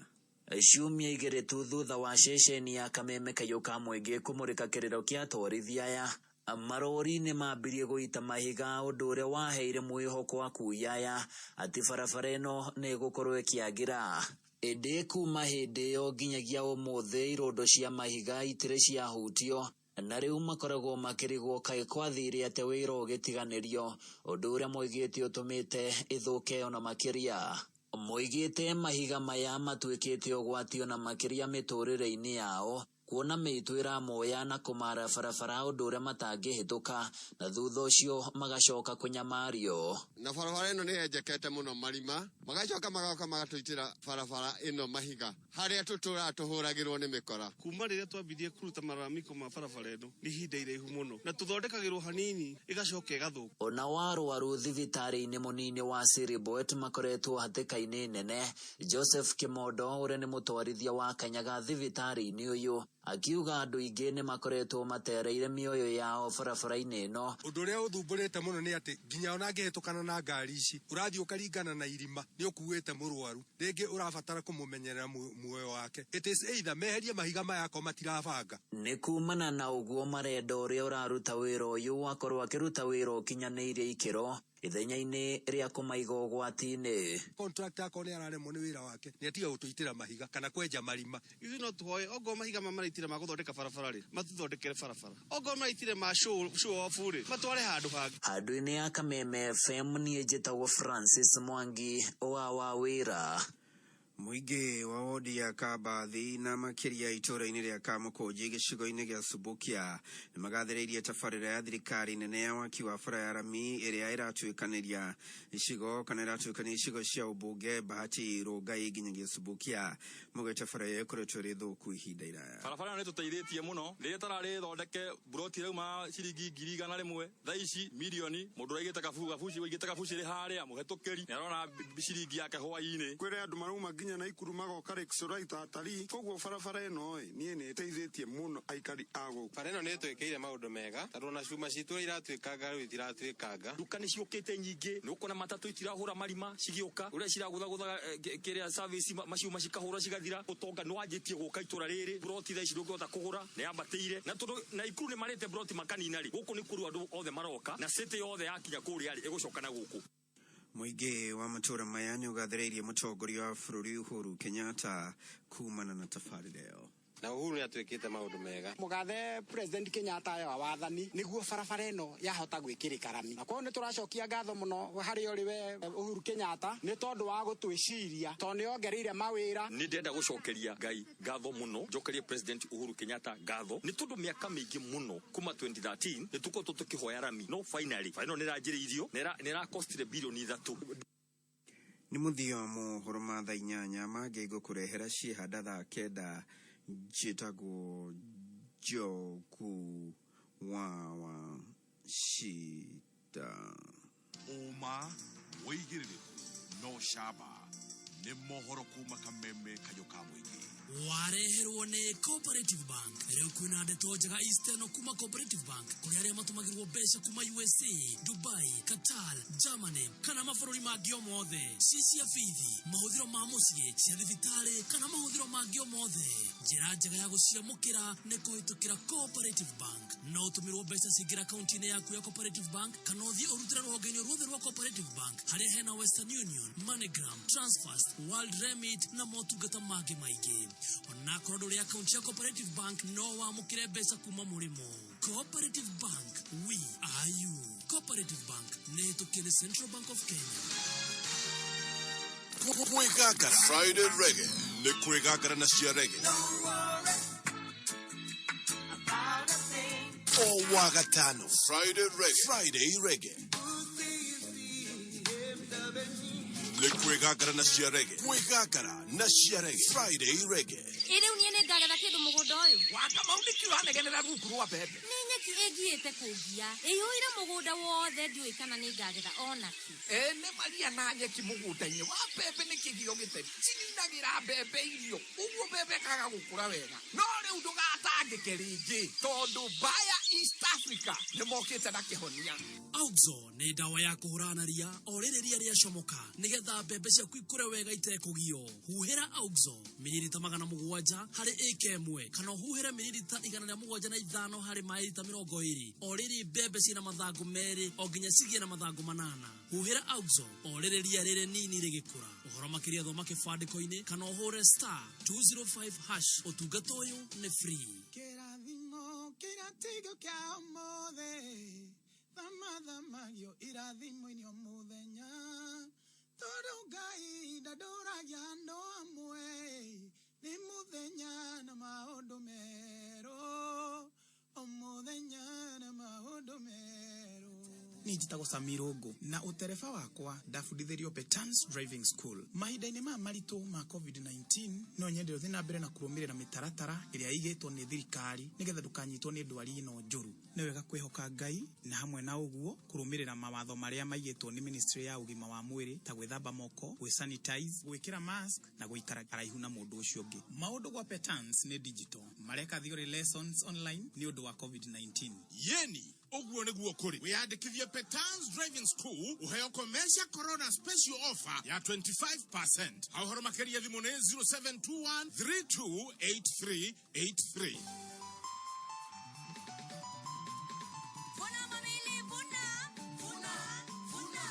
Ciumia 2 tu thutha wa ceceni ya Kameme kayũ ka mũingĩ kũmũrĩka kĩrĩro kĩa atwarithia aya, marori nĩ mambirie gũita mahiga ũndũ ũrĩa waheire mwĩhoko akui aya atĩ barabara ĩno nĩ ĩgũkorwo ĩkĩagĩra. Ĩndĩ kuma hĩndĩ ĩyo nginyagia ũmũthĩ irondo cia mahiga itirĩ ciahutio na rĩu makoragwo makĩrigwo kaĩ kwathire atĩa wĩra ũgĩtiganĩrio, ũndũ ũrĩa moigĩte ũtũmĩte ĩthũke ona makĩria. Moigĩte mahiga maya matuĩkĩte ũgwati ona makĩria mĩtũrĩre-inĩ yao, kuona mĩitũ ĩramoya na kũmara barabara ũndũ ũrĩa matangĩhĩtũka na thutha ũcio magacoka kũnyamario. Na barabara ĩno nĩ yenjekete mũno marima, magacoka magoka magatũitĩra barabara ĩno mahiga harĩa tũtũraga tũhũragĩrwo nĩ mĩkora. Kuma rĩrĩa twambirie kũruta malalamiko ma barabara ĩno nĩ ihinda iraihu mũno, na tũthondekagĩrwo hanini ĩgacoka ĩgathũka. Ona warwaru thibitarĩ-inĩ mũnini wa Siriboet makoretwo hatĩka-inĩ nene. Joseph Kimondo ũrĩa nĩ mũtwarithia wa Kanyaga thibitarĩ-inĩ ũyũ Akiuga andũ aingĩ nĩ makoretwo matereire mĩoyo yao barabara-inĩ ĩno. Ũndũ ũrĩa ũthumbũrĩte mũno nĩ atĩ nginya ona angĩhĩtũkana na ngari ici ũrathiĩ ũkaringana na irima nĩ ũkuĩte mũrwaru rĩngĩ ũrabatara kũmũmenyerera muoyo wake. It is either meherie mahiga maya akorwo matirabanga. Nĩ kumana na ũguo marenda ũrĩa ũraruta wĩra ũyũ akorwo akĩruta wĩra ũkinyanĩirie ikĩro ithenya-inĩ rĩa kũmaiga ũgwati-inĩ. Contractor akorwo nĩ araremwo nĩ wĩra wake nĩ atiga gũtũitĩra mahiga kana kwenja marima. Ithuĩ no tũhoe ongorwo mahiga maya maraitire ma gũthondeka barabara rĩ, matũthondekere barabara, ongorwo maraitire ma show off rĩ, matware handũ hangĩ. Handũ-inĩ ya Kameme FM niĩ njĩtagwo Francis Mwangi wa Wawĩra. Mũingĩ wa wodi ya Kabathi na makĩria itũũra-inĩ rĩa Kamũkũnji gĩcigo-inĩ gĩa Subukia nĩ magathĩrĩirie tabarĩra ya thirikari nene ya waki wa bara ya rami ĩrĩa ĩratuĩkanĩria icigo kana ĩratuĩkania icigo cia ũmbunge Bahati Rongai nginyagia Subukia. Mũgwete bara ĩyo ĩkoretwo ĩrĩ thũku ihinda iraya. Barabara ĩno nĩ tũteithĩtie mũno rĩrĩa tararĩ thondeke buroti ĩrauma ciringi 100,000 thaa ici milioni mũndũ ũraigĩte kabuci ũigĩte kabuci ĩrĩ harĩa mũhetũkĩri nĩ arona ciringi yake hwainĩ. Kwĩrĩ andũ marauma nginya na Ikuru magoka Lake atarii koguo barabara ĩno ĩ niĩ nĩ ĩteithĩtie mũno aikari a gũkũ. Bara ĩno nĩ ĩtwĩkĩire maũndũ mega tondũ ona cuma citũ iratuĩkanga rĩu itiratuĩkanga. Nduka nĩ ciũkĩte nyingĩ nĩ ũkuona matatũ itirahũra marima cigĩũka ũrĩa ciragũthagũthaga kĩrĩa service maciuma cikahũra cigathira. Ũtonga nĩ wanjĩtie gũka itũra rĩrĩ buroti thaa ici ndũngĩhota kũgũra nĩ yambatĩire na tondũ na Ikuru nĩ marĩte buroti makanina rĩ gũkũ nĩ kũrũ andũ othe maroka na city yothe yakinya kũrĩa rĩ ĩgũcoka na gũkũ. Mũingĩ wa matũũra maya nĩ ũgathĩrĩirie mũtongoria wa bũrũri Uhuru Kenyatta kumana na tabarĩra ĩyo. Na Uhuru nĩ atuĩkĩte maũndũ mega. Mũgathe President Kenyatta ya wathani nĩguo barabara ĩno yahota gwĩkĩrĩka rami. Na koguo nĩ tũracokia ngatho mũno harĩ ũrĩ we Uhuru Kenyatta nĩ tondũ wa gũtwĩciria tondũ nĩ ongereire mawĩra. Nĩ ndĩrenda gũcokeria Ngai ngatho mũno, njokerie President Uhuru Kenyatta ngatho nĩ tondũ mĩaka mĩingĩ mũno kuma 2013 nĩ tũkoretwo tũkĩhoya rami no finally bara ĩno nĩ ĩranjĩrĩirio na ĩrakostire bilioni 3. Nĩ mũthia wa mohoro ma thaa 8 mangĩ ngũkũrehera ciĩhanda thaa 9 njĩtagwo Njogu wa Wacita. Ũma wĩigĩrĩrĩku no camba nĩ mohoro kuma Kameme kayũ ka mũingĩ. Wareherwo nĩ Cooperative Bank. Rĩu kwĩna ndeto njega Eastern kuma Cooperative Bank kũrĩ arĩa matũmagĩrwo mbeca kuma USA, Dubai, Qatar, Germany kana mabũrũri mangĩ o mothe. Ci cia bithi, mahũthĩro ma mũciĩ, cia thibitarĩ kana mahũthĩro mangĩ o mothe. Njĩra njega ya gũciamũkĩra nĩ kũhĩtũkĩra Cooperative Bank. No ũtũmĩrwo mbeca cingĩra akaunti-inĩ yaku ya Cooperative Bank kana ũthiĩ ũrutĩre rũhonge-inĩ ruothe rwa Cooperative Bank harĩa hena Western Union, MoneyGram, Transfast, World Remit na motungata mangĩ maingĩ. Onakorwo ndũrĩ akaunti ya Cooperative Bank no wamũkĩre mbeca kuma mũrĩmo. Cooperative Bank, we are you. Cooperative Bank nĩ ĩhĩtũkie nĩ Central Bank of Kenya. Kwĩgangara Friday Reggae nĩ kwĩgangara na cia reggae o wa gatano Friday Reggae Friday Reggae nĩ kwĩgangara na cia reggae kwĩgangara na cia reggae Friday Reggae. Ĩ rĩu niĩ nĩ ngagetha kĩndũ mũgũnda ũyũ. Wakamau nĩkĩ ũranegenera rungu rwa mbembe? Nĩ nyeki ĩngiĩte kũngia ĩiyũire mũgũnda wothe ndiũĩ kana nĩ ngagetha onakĩ. Ĩ nĩ maria na nyeki mũgũnda-inĩ wa mbembe nĩ kĩgio gĩtheri cininagĩra mbembe irio ũguo mbembe ĩkaga gũkũra wega. No rĩu ndũgatangĩke rĩngĩ tondũ Bayer East Africa nĩ mokĩte na kĩhonia. Auxo nĩ ndawa ya kũhũrana na ria o rĩrĩ ria rĩacomoka nĩgetha mbembe ciaku ikũre wega itekũgio. Huhĩra Auxo mililita 700 harĩ ĩka 1 kana ũhuhĩre mililita 175 harĩ maĩ lita 20 o rĩrĩ mbembe ciĩna mathangũ 2 o nginya cigĩe na mathangũ 8. Huhĩra Auxo o rĩrĩ ria rĩrĩ nini rĩgĩkũra. Ũhoro makĩria thoma kĩbandĩko-inĩ kana ũhũre star 205 hash. Ũtungata ũyũ nĩ free. Kĩrathimo kĩratigo kĩa ũmũthĩ thamathamagio irathimo-inĩ o mũthenya tondũ Ngai ndandũragia andũ amwe nĩ mũthenya na maũndũ merũ o mũthenya na maũndũ merũ. Niĩ njĩtagwo Samirũngũ na ũtereba wakwa ndabundithĩrio Petans Driving School. Mahinda-inĩ maya maritũ ma COVID-19 no nyende ũthiĩ na mbere na kũrũmĩrĩra mĩtaratara ĩrĩa ĩigĩtwo nĩ thirikari nĩgetha ndũkanyitwo nĩ ndwari ĩno njũru. Nĩ wega kwĩhoka Ngai na hamwe na ũguo kũrũmĩrĩra mawatho marĩa maigĩtwo nĩ ministry ya ũgima wa mwĩrĩ ta gwĩthamba moko, gwĩ sanitize, gwĩkĩra mask na gũikara haraihu na mũndũ ũcio ũngĩ. Maũndũ gwa Petans nĩ digital, mareka theory lessons online nĩ ũndũ wa COVID-19. Yeni ũguo nĩguo kũrĩ wĩyandĩkithie Petans Driving School ũheo Commercial Corona special offer ya 25%. Ha ũhoro makĩria thimũ nĩ 0721 328383. Vuna mamili vuna, vuna, vuna.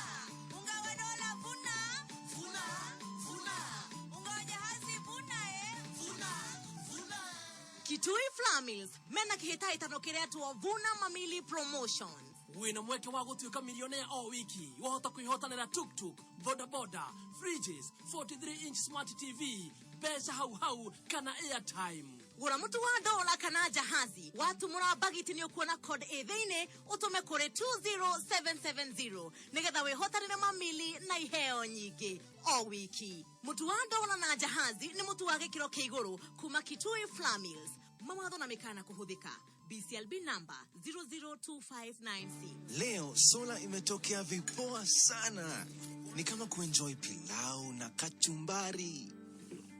Unga wa dola vuna, vuna, vuna. Unga wa jahazi vuna eh, vuna, vuna. Kitui Flour Mills mena kĩhĩtahĩtano kĩretwo Vuna Mamili Promotion. Wĩna mweke wa gũtuĩka milionea o wiki. Wahota kwĩhotanĩra tuktuk, bodaboda, fridges, 43 inch smart TV, mbeca hau hau kana airtime. Gũra mũtu wa dola kana jahazi, watumũra bagiti nĩ ũkuona code ĩ thĩinĩ, ũtũme kũrĩ 20770 nĩgetha wĩhotanĩre mamili na iheo nyingĩ o wiki. Mũtu wa dola na jahazi nĩ mũtu wa gĩkĩro kĩa igũrũ kuma Kitui Flour Mills. Mawatho na mĩkana kũhũthĩka. BCLB number 002596. Leo sola imetokea vipoa sana, ni kama kuenjoy pilau na kachumbari,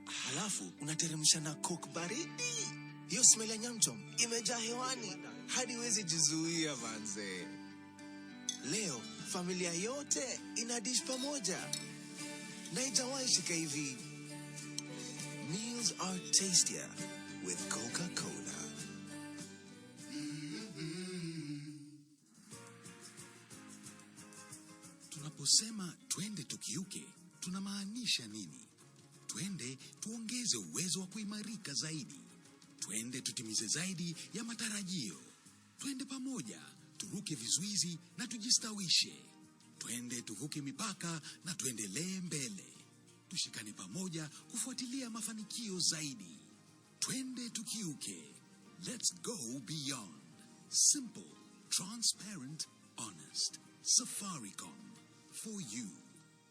halafu unateremsha na coke baridi. Hiyo smell ya nyamchom imejaa hewani hadi huwezi jizuia manze. Leo familia yote ina dish pamoja na haijawahi shika hivi. Meals are tastier with Coca-Cola. Tunaposema twende tukiuke, tunamaanisha nini? Twende tuongeze uwezo wa kuimarika zaidi. Twende tutimize zaidi ya matarajio. Twende pamoja, turuke vizuizi na tujistawishe. Twende tuvuke mipaka na tuendelee mbele. Tushikane pamoja kufuatilia mafanikio zaidi. Twende tukiuke. Let's go beyond. Simple, transparent, honest. Safaricom, for you.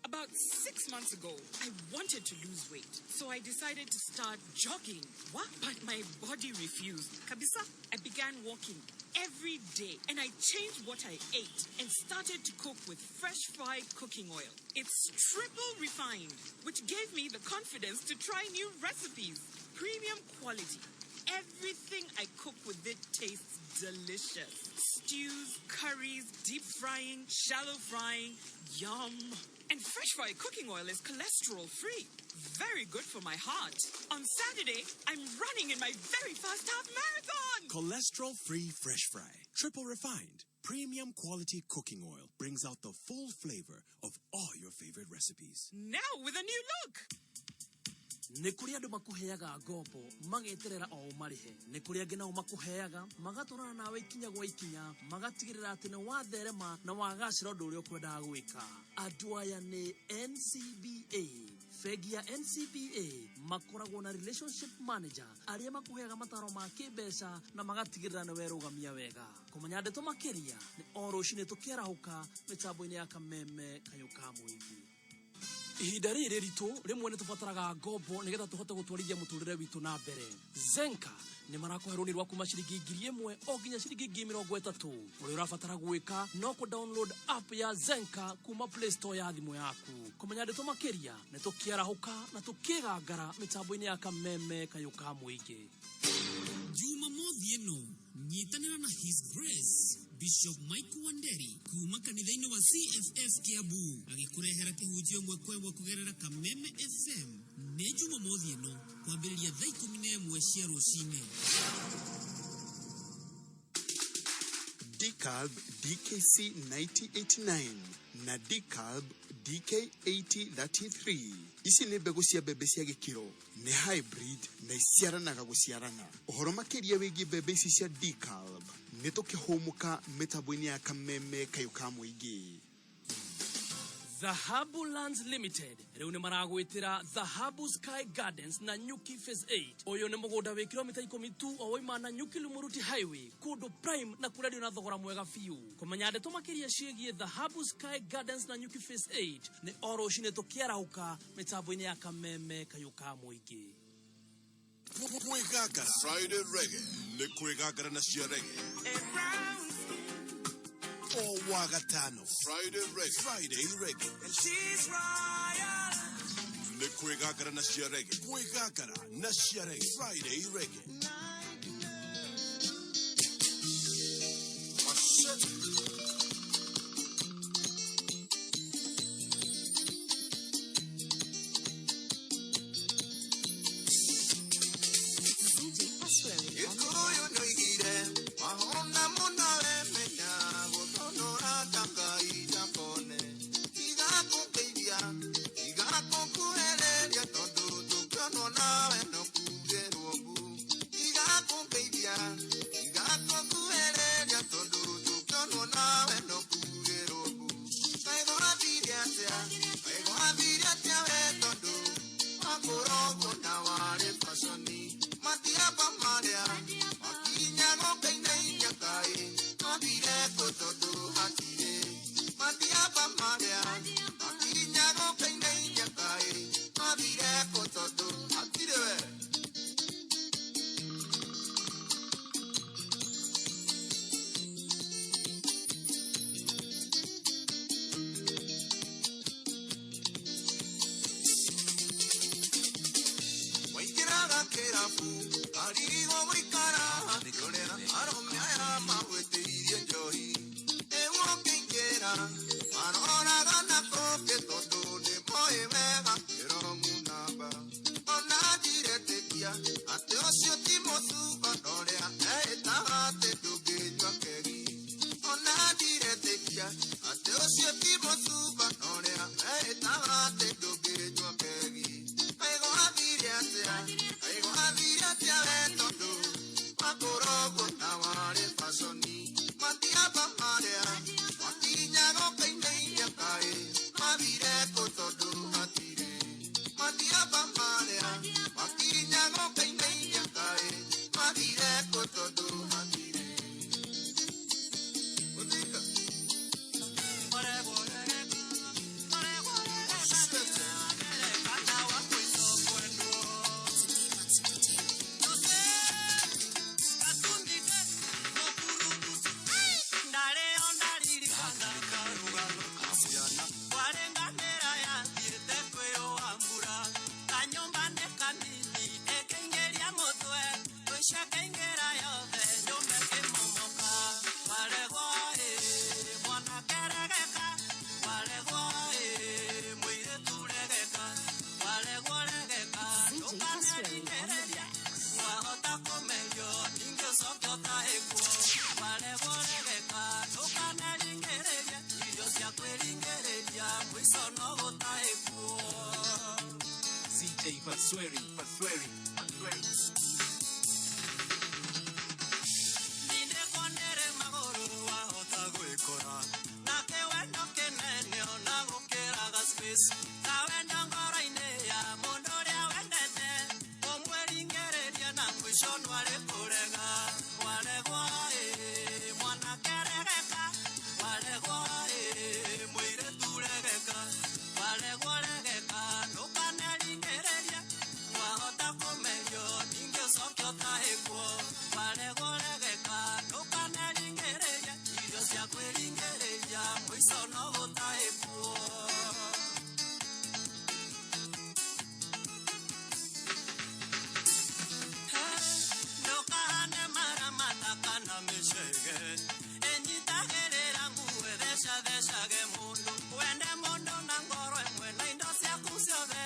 About 6 months ago, I wanted to lose weight, so I decided to start jogging. What? But my body refused. Kabisa, I began walking every day, and I changed what I ate and started to cook with Fresh Fry cooking oil. It's triple refined, which gave me the confidence to try new recipes. Premium quality. Everything I cook with it tastes delicious. Stews, curries, deep frying, shallow frying. Yum. And Fresh Fry cooking oil is cholesterol free. Very good for my heart. On Saturday, I'm running in my very first half marathon. Cholesterol free Fresh Fry, triple refined, premium quality cooking oil brings out the full flavor of all your favorite recipes. Now with a new look. Nĩ kũrĩ andũ makũheaga ngombo mageterera o ũmarĩhe. Nĩ kũrĩ angĩ nao makũheaga magatwarana nawe ikinya gwa ikinya, magatigĩrĩra atĩ nĩ watherema na wagacĩra ũndũ ũrĩa ũkwendaga gwĩka. Andũ aya nĩ NCBA. Bengi ya NCBA makoragwo na relationship manager arĩa makũheaga mataro ma kĩmbeca na magatigĩrĩra nĩ werũgamia wega. Kũmenya ndeto makĩria nĩ o rũcinĩ tũkĩarahũka mĩtambo-inĩ ya Kameme Kayũ ka Mũingĩ. Ihinda rĩrĩ ritũ rĩmwe nĩ tũbataraga ngombo nĩgetha tũhote gũtwarithia mũtũrĩre witũ na mbere. Zenka nĩ marakũhe rũni rwa kuma ciringi 1,000 o nginya ciringi 30,000. Ũrĩa ũrabatara gwĩka no kũ download app ya Zenka kuma Play Store ya thimũ yaku. Kũmenya ndeto makĩria nĩ tũkĩarahũka na tũkĩgangara mĩtambo-inĩ ya Kameme Kayũ ka Mũingĩ. Jumamothi ĩno nyitanĩra na His Grace Bishop Mike Wanderi kuma kanitha-inĩ wa CFF Kiambu agĩkũrehera kĩhunjio ĩmwe kwa ĩmwe kũgerera Kameme FM. Nĩ Jumamothi ĩno kwambĩrĩria thaa 11 cia rũcinĩ. DCALB DKC 9089 na DCALB DK8033. Ici nĩ mbegũ cia mbembe cia gĩkĩro, nĩ hybrid na iciaranaga gũciarana. Ũhoro makĩria wĩgiĩ mbembe ici cia DCALB nĩ tũkĩhũmũka mĩtambo-inĩ ya Kameme Kayũ ka Mũingĩ. Dhahabu Lands Limited rĩu nĩ maragwĩtĩra Dhahabu Sky Gardens na Nyuki Phase 8. Ũyũ nĩ mũgũnda wĩ kilomita 10 tu o waima na Nyuki Lumuruti Highway, kũndũ prime na kũrendio na thogora mwega biũ. Kũmenya ndeto makĩria ciĩgiĩ Dhahabu Sky Gardens na Nyuki Phase 8 nĩ o rũcinĩ tũkĩarahũka mĩtambo-inĩ ya Kameme Kayũ ka Mũingĩ. Kwĩgangara Friday Reggae nĩ kwĩgangara na cia reggae o wagatano. Friday Reggae, Friday Reggae nĩ kwĩgangara na cia reggae, kwĩgangara na cia reggae, Friday Reggae. Machete. CJ Pasquale. Gĩkũyũ nĩoigire wahona mũno wemenya gũthũnũra ta Ngai ndakone. Tiga kũngeithia, tiga kũnguhĩrĩria tondũ tũngĩonwo nawe no kuugĩrwo mbu. Tiga kũngeithia, tiga kũnguhĩrĩria tondũ tũngĩonwo nawe no kuugĩrwo mbu. Kaĩ gwathire atĩa? Kaĩ gwathire atĩa we tondũ wakũrogwo na warĩ baconi? Matiaba marĩa makinya gũkainainia kaĩ mathire kũ tondũ hatirĩ. Matiaba marĩa makinya gũkainainia kaĩ mathire kũ tondũ hatirĩ we. Waingĩraga kĩrabu arigwo gũikara ũrĩa arũme aya magwĩtĩirie njohi. Rĩu ũkĩingĩra maroraga na kũngĩ tondũ nĩmoĩ wega kĩromu namba. Ona ndiretĩkia atĩ ũcio ti mũcuba na ũrĩa eĩtaga atĩ ndũngĩnyua kegi. Ona ndiretĩkia atĩ ũcio ti mũcuba na ũrĩa eĩtaga atĩ ndũngĩnyua kegi. Kaĩ gwathire atĩa? Kaĩ gwathire atĩa we tondũ wakũrogwo na warĩ baconi? Matiaba marĩa makinya gũkainainia kaĩ mathire kũ tondũ hatirĩ. Matiaba marĩa makinya gũkainainia kaĩ mathire kũ tondũ hatirĩ. Gũthika. CJ Pasquale on the decks. Wahota kũmerio ningĩ ũcoke ũtahĩkwo waregwo regeka ndũkaneringĩrĩrie irio cia kwĩringĩrĩria mũico no gũtahĩkwo. CJ Pasweri, Pasweri, Pasweri. Ndindĩkwo nĩrĩ magũrũ wahota gwĩkora nake wendo kĩnene ona gũkĩraga space ta wendo ngoro-inĩ ya mũndũ ũrĩa wendete ũmwĩringĩrĩria na mũico nwarĩ kũrega waregwo ĩ mwanake regeka waregwo ĩ mũirĩtu regeka waregwo regeka ndũkaneringĩrĩrie wahota kũmerio ningĩ ũcoke ũtahĩkwo waregwo regeka ndũkaneringĩrĩrie irio cia kwĩringĩrĩria mũico no gũtahĩkwo. Ndũkahane mara mataka na mĩcege ĩnyitagĩrĩra nguo ĩthecathecage mũndũ wende mũndũ na ngoro ĩmwe na indo ciaku ciothe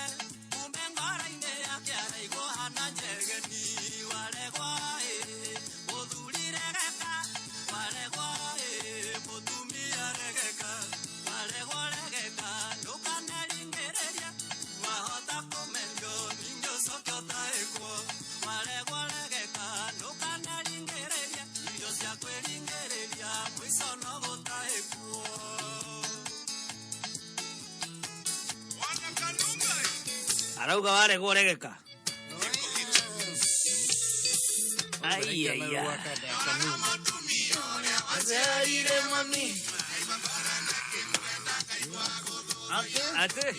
kumbe ngoro-inĩ yake araigwo hana njegeni waregwo ĩ mũthuri regeka waregwo ĩ mũtumia regeka waregwo regeka ndũkaneringĩrĩrie wahota kũmerio ningĩ ũcoke ũtahĩkwo waregwo regeka ndũkaneringĩrĩrie irio cia kwĩringĩrĩria mũico no gũtahĩkwo. Arauga waregwo regeka. Ai ai ai. Aciarire mami. Ate.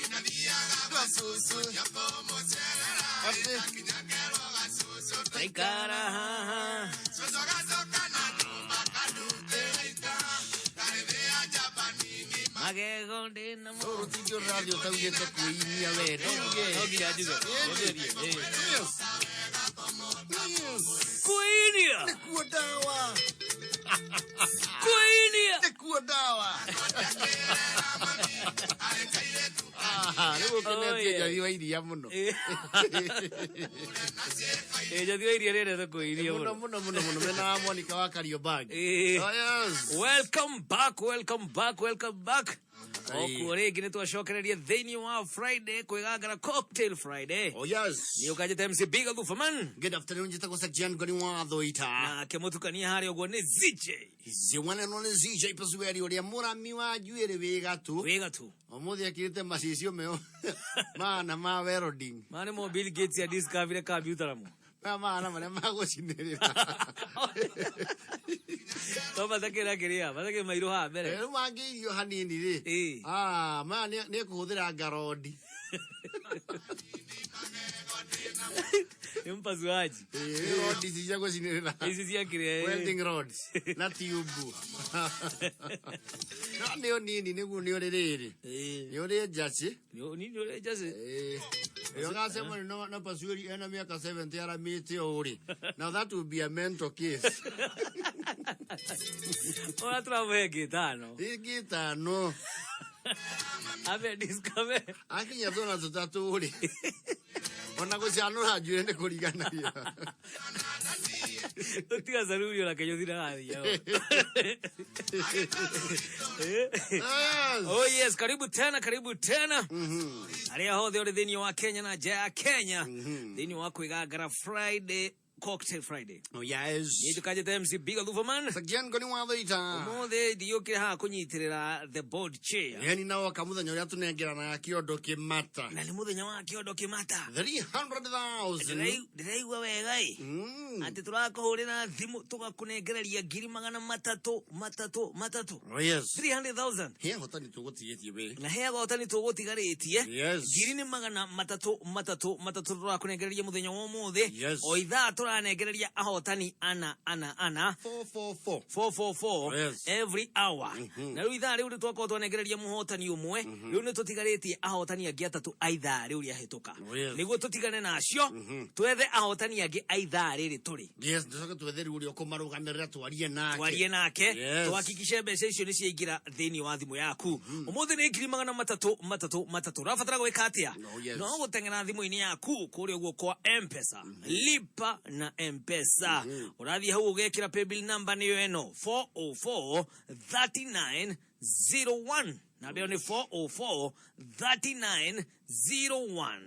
Aikara haha. Magego ndina mo. Rũrũ radio taugĩte kwĩinia we no njuge. No nginya njuge. Ĩĩ. Yes. Yes. Kuinia. Nĩkuo ndawa. Kuinia. Nĩkuo ndawa. Ah, rĩu ũkenetie njathi wa iria mũno. Eh, njathi wa iria rĩendete kũinia Mũno mũno. mũno mũno mũno mena wa Monica wa Kariobangi. Eh. Oh, yes. Welcome back, welcome back, welcome back. Aye. Okuo rĩngĩ nĩ twacokereria thĩinĩ wa Friday kwĩgangara Cocktail Friday. Oh yes. Nĩ ũkanjĩte MC Big Thufaman. Good afternoon, njĩtagwo Sir Ngoni wa Thũita. Nake mũtukania harĩa ũguo nĩ ZJ. The one and only ZJ Pasueri ũrĩa mũrami wa njuĩrĩ wĩ gatũ. Wĩ gatũ. Ũmũthĩ ekĩrĩte macicio meo mana ma welding. Maya nĩmo Bill Gates ya discovered computer namo. Maya mana marĩa magũcinĩrĩra. To matakĩra kĩrĩa, matakĩ mairũ haha mbere. Rĩu mangĩirio hanini rĩ. Ah, maya nĩ ekũhũthĩra ngarondi. Nĩ mpasuaji. Rodi ici cia gũcinĩrĩra. Ici cia kĩrĩa. Welding rods na tube. No nĩ ũnini nĩguo nĩ ũrĩ rĩrĩ. Nĩ ũrĩ njacĩ. Nĩ ũrĩ njacĩ. Ĩyo gacemania na Pasueri ena mĩaka 70 aramĩte ũũ rĩ. Now that will be a mental case. Ora tũramũhe ngĩtano. Ngĩtano. Ame discover. Akinya tũna tũtatũ rĩ. Ona gũcanũra njuĩrĩ nĩ kũriganagia. Tũtiga saruni ona Kenya ũthiraga thiago. Oh yes, karibu tena, karibu tena. Arĩa hothe ũrĩ thĩinĩ wa Kenya na nja ya Kenya. Thĩinĩ wa kwĩgangara Friday Cocktail Friday. Oh yes. Niĩ njũkanjĩte MC Big Thufaman. Sir Ngoni wa Thũita. Ũmũthĩ ndiũkire haha kũnyitĩrĩra the board chair. Yani nao oka mũthenya ũrĩa tũnengeranaga kĩondo kĩmata. Na nĩ mũthenya wa kĩondo kĩmata. 300,000. Ndĩraigua wega ĩ. Atĩ tũrakũhũrĩra thimũ tũgakũnengereria ngiri magana matatũ matatũ matatũ. Oh yes. 300,000. He ahotani tũgũtigĩtie we. Na he ahotani tũgũtigarĩtie. Yes. Ngiri nĩ magana matatũ matatũ matatũ tũrakũnengereria mũthenya wa ũmũthĩ. Yes. O ithaa tũranengereria ahotani ana ana ana. 444. 444 Yes. every hour. Na rĩu ithaa rĩu nĩ twakorwo twanengereria mũhotani ũmwe. Rĩu nĩ tũtigarĩtie ahotani angĩ atatũ a ithaa rĩu rĩahĩtũka. Oh, yes. Nĩguo tũtigane nacio twethe ahotani angĩ a ithaa rĩrĩ tũrĩ. Yes, tũcoke twethe rĩu ũrĩa ũkũmarũgamĩrĩra twarie nake. Twarie nake Yes. tuhakikishe mbeca icio nĩ ciaingĩra thĩinĩ wa thimũ yaku. Ũmũthĩ nĩ ngiri magana matatũ matatũ matatũ. Ũrabatara gwĩka atĩa? Oh, yes. No gũteng'era thimũ-inĩ yaku kũrĩa ũguo kwa M-Pesa. Lipa na M-Pesa. Ũrathiĩ hau ũgekĩra paybill number nĩyo ĩno 404 3901. Namba ĩyo nĩ 404 3901.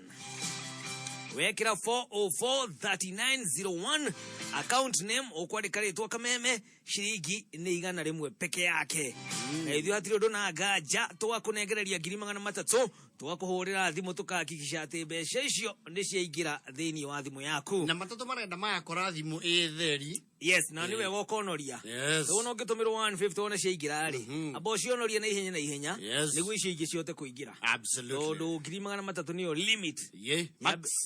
Wekĩra 4043901 account name ũkwandĩka rĩtwa Kameme ciringi nĩ igana rĩmwe peke yake. Na ithuĩ hatirĩ ũndũ na nganja tũgakũnengereria ngiri magana matatũ tũgakũhũrĩra thimũ tũkahakikisha atĩ mbeca icio nĩ ciaingĩra thĩinĩ wa thimũ yaku. Na matatũ marenda mayakora thimũ ĩ theri. Yes, na nĩ wega ũkonoria. Yes. Rĩu ona ũngĩtũmĩrwo 150 wone ciaingĩra rĩ, amba ũcionorie na ihenya na ihenya Yes. nĩguo icio ingĩ cihote kũingĩra. Absolutely. Tondũ ngiri magana matatũ nĩyo limit. Yeah.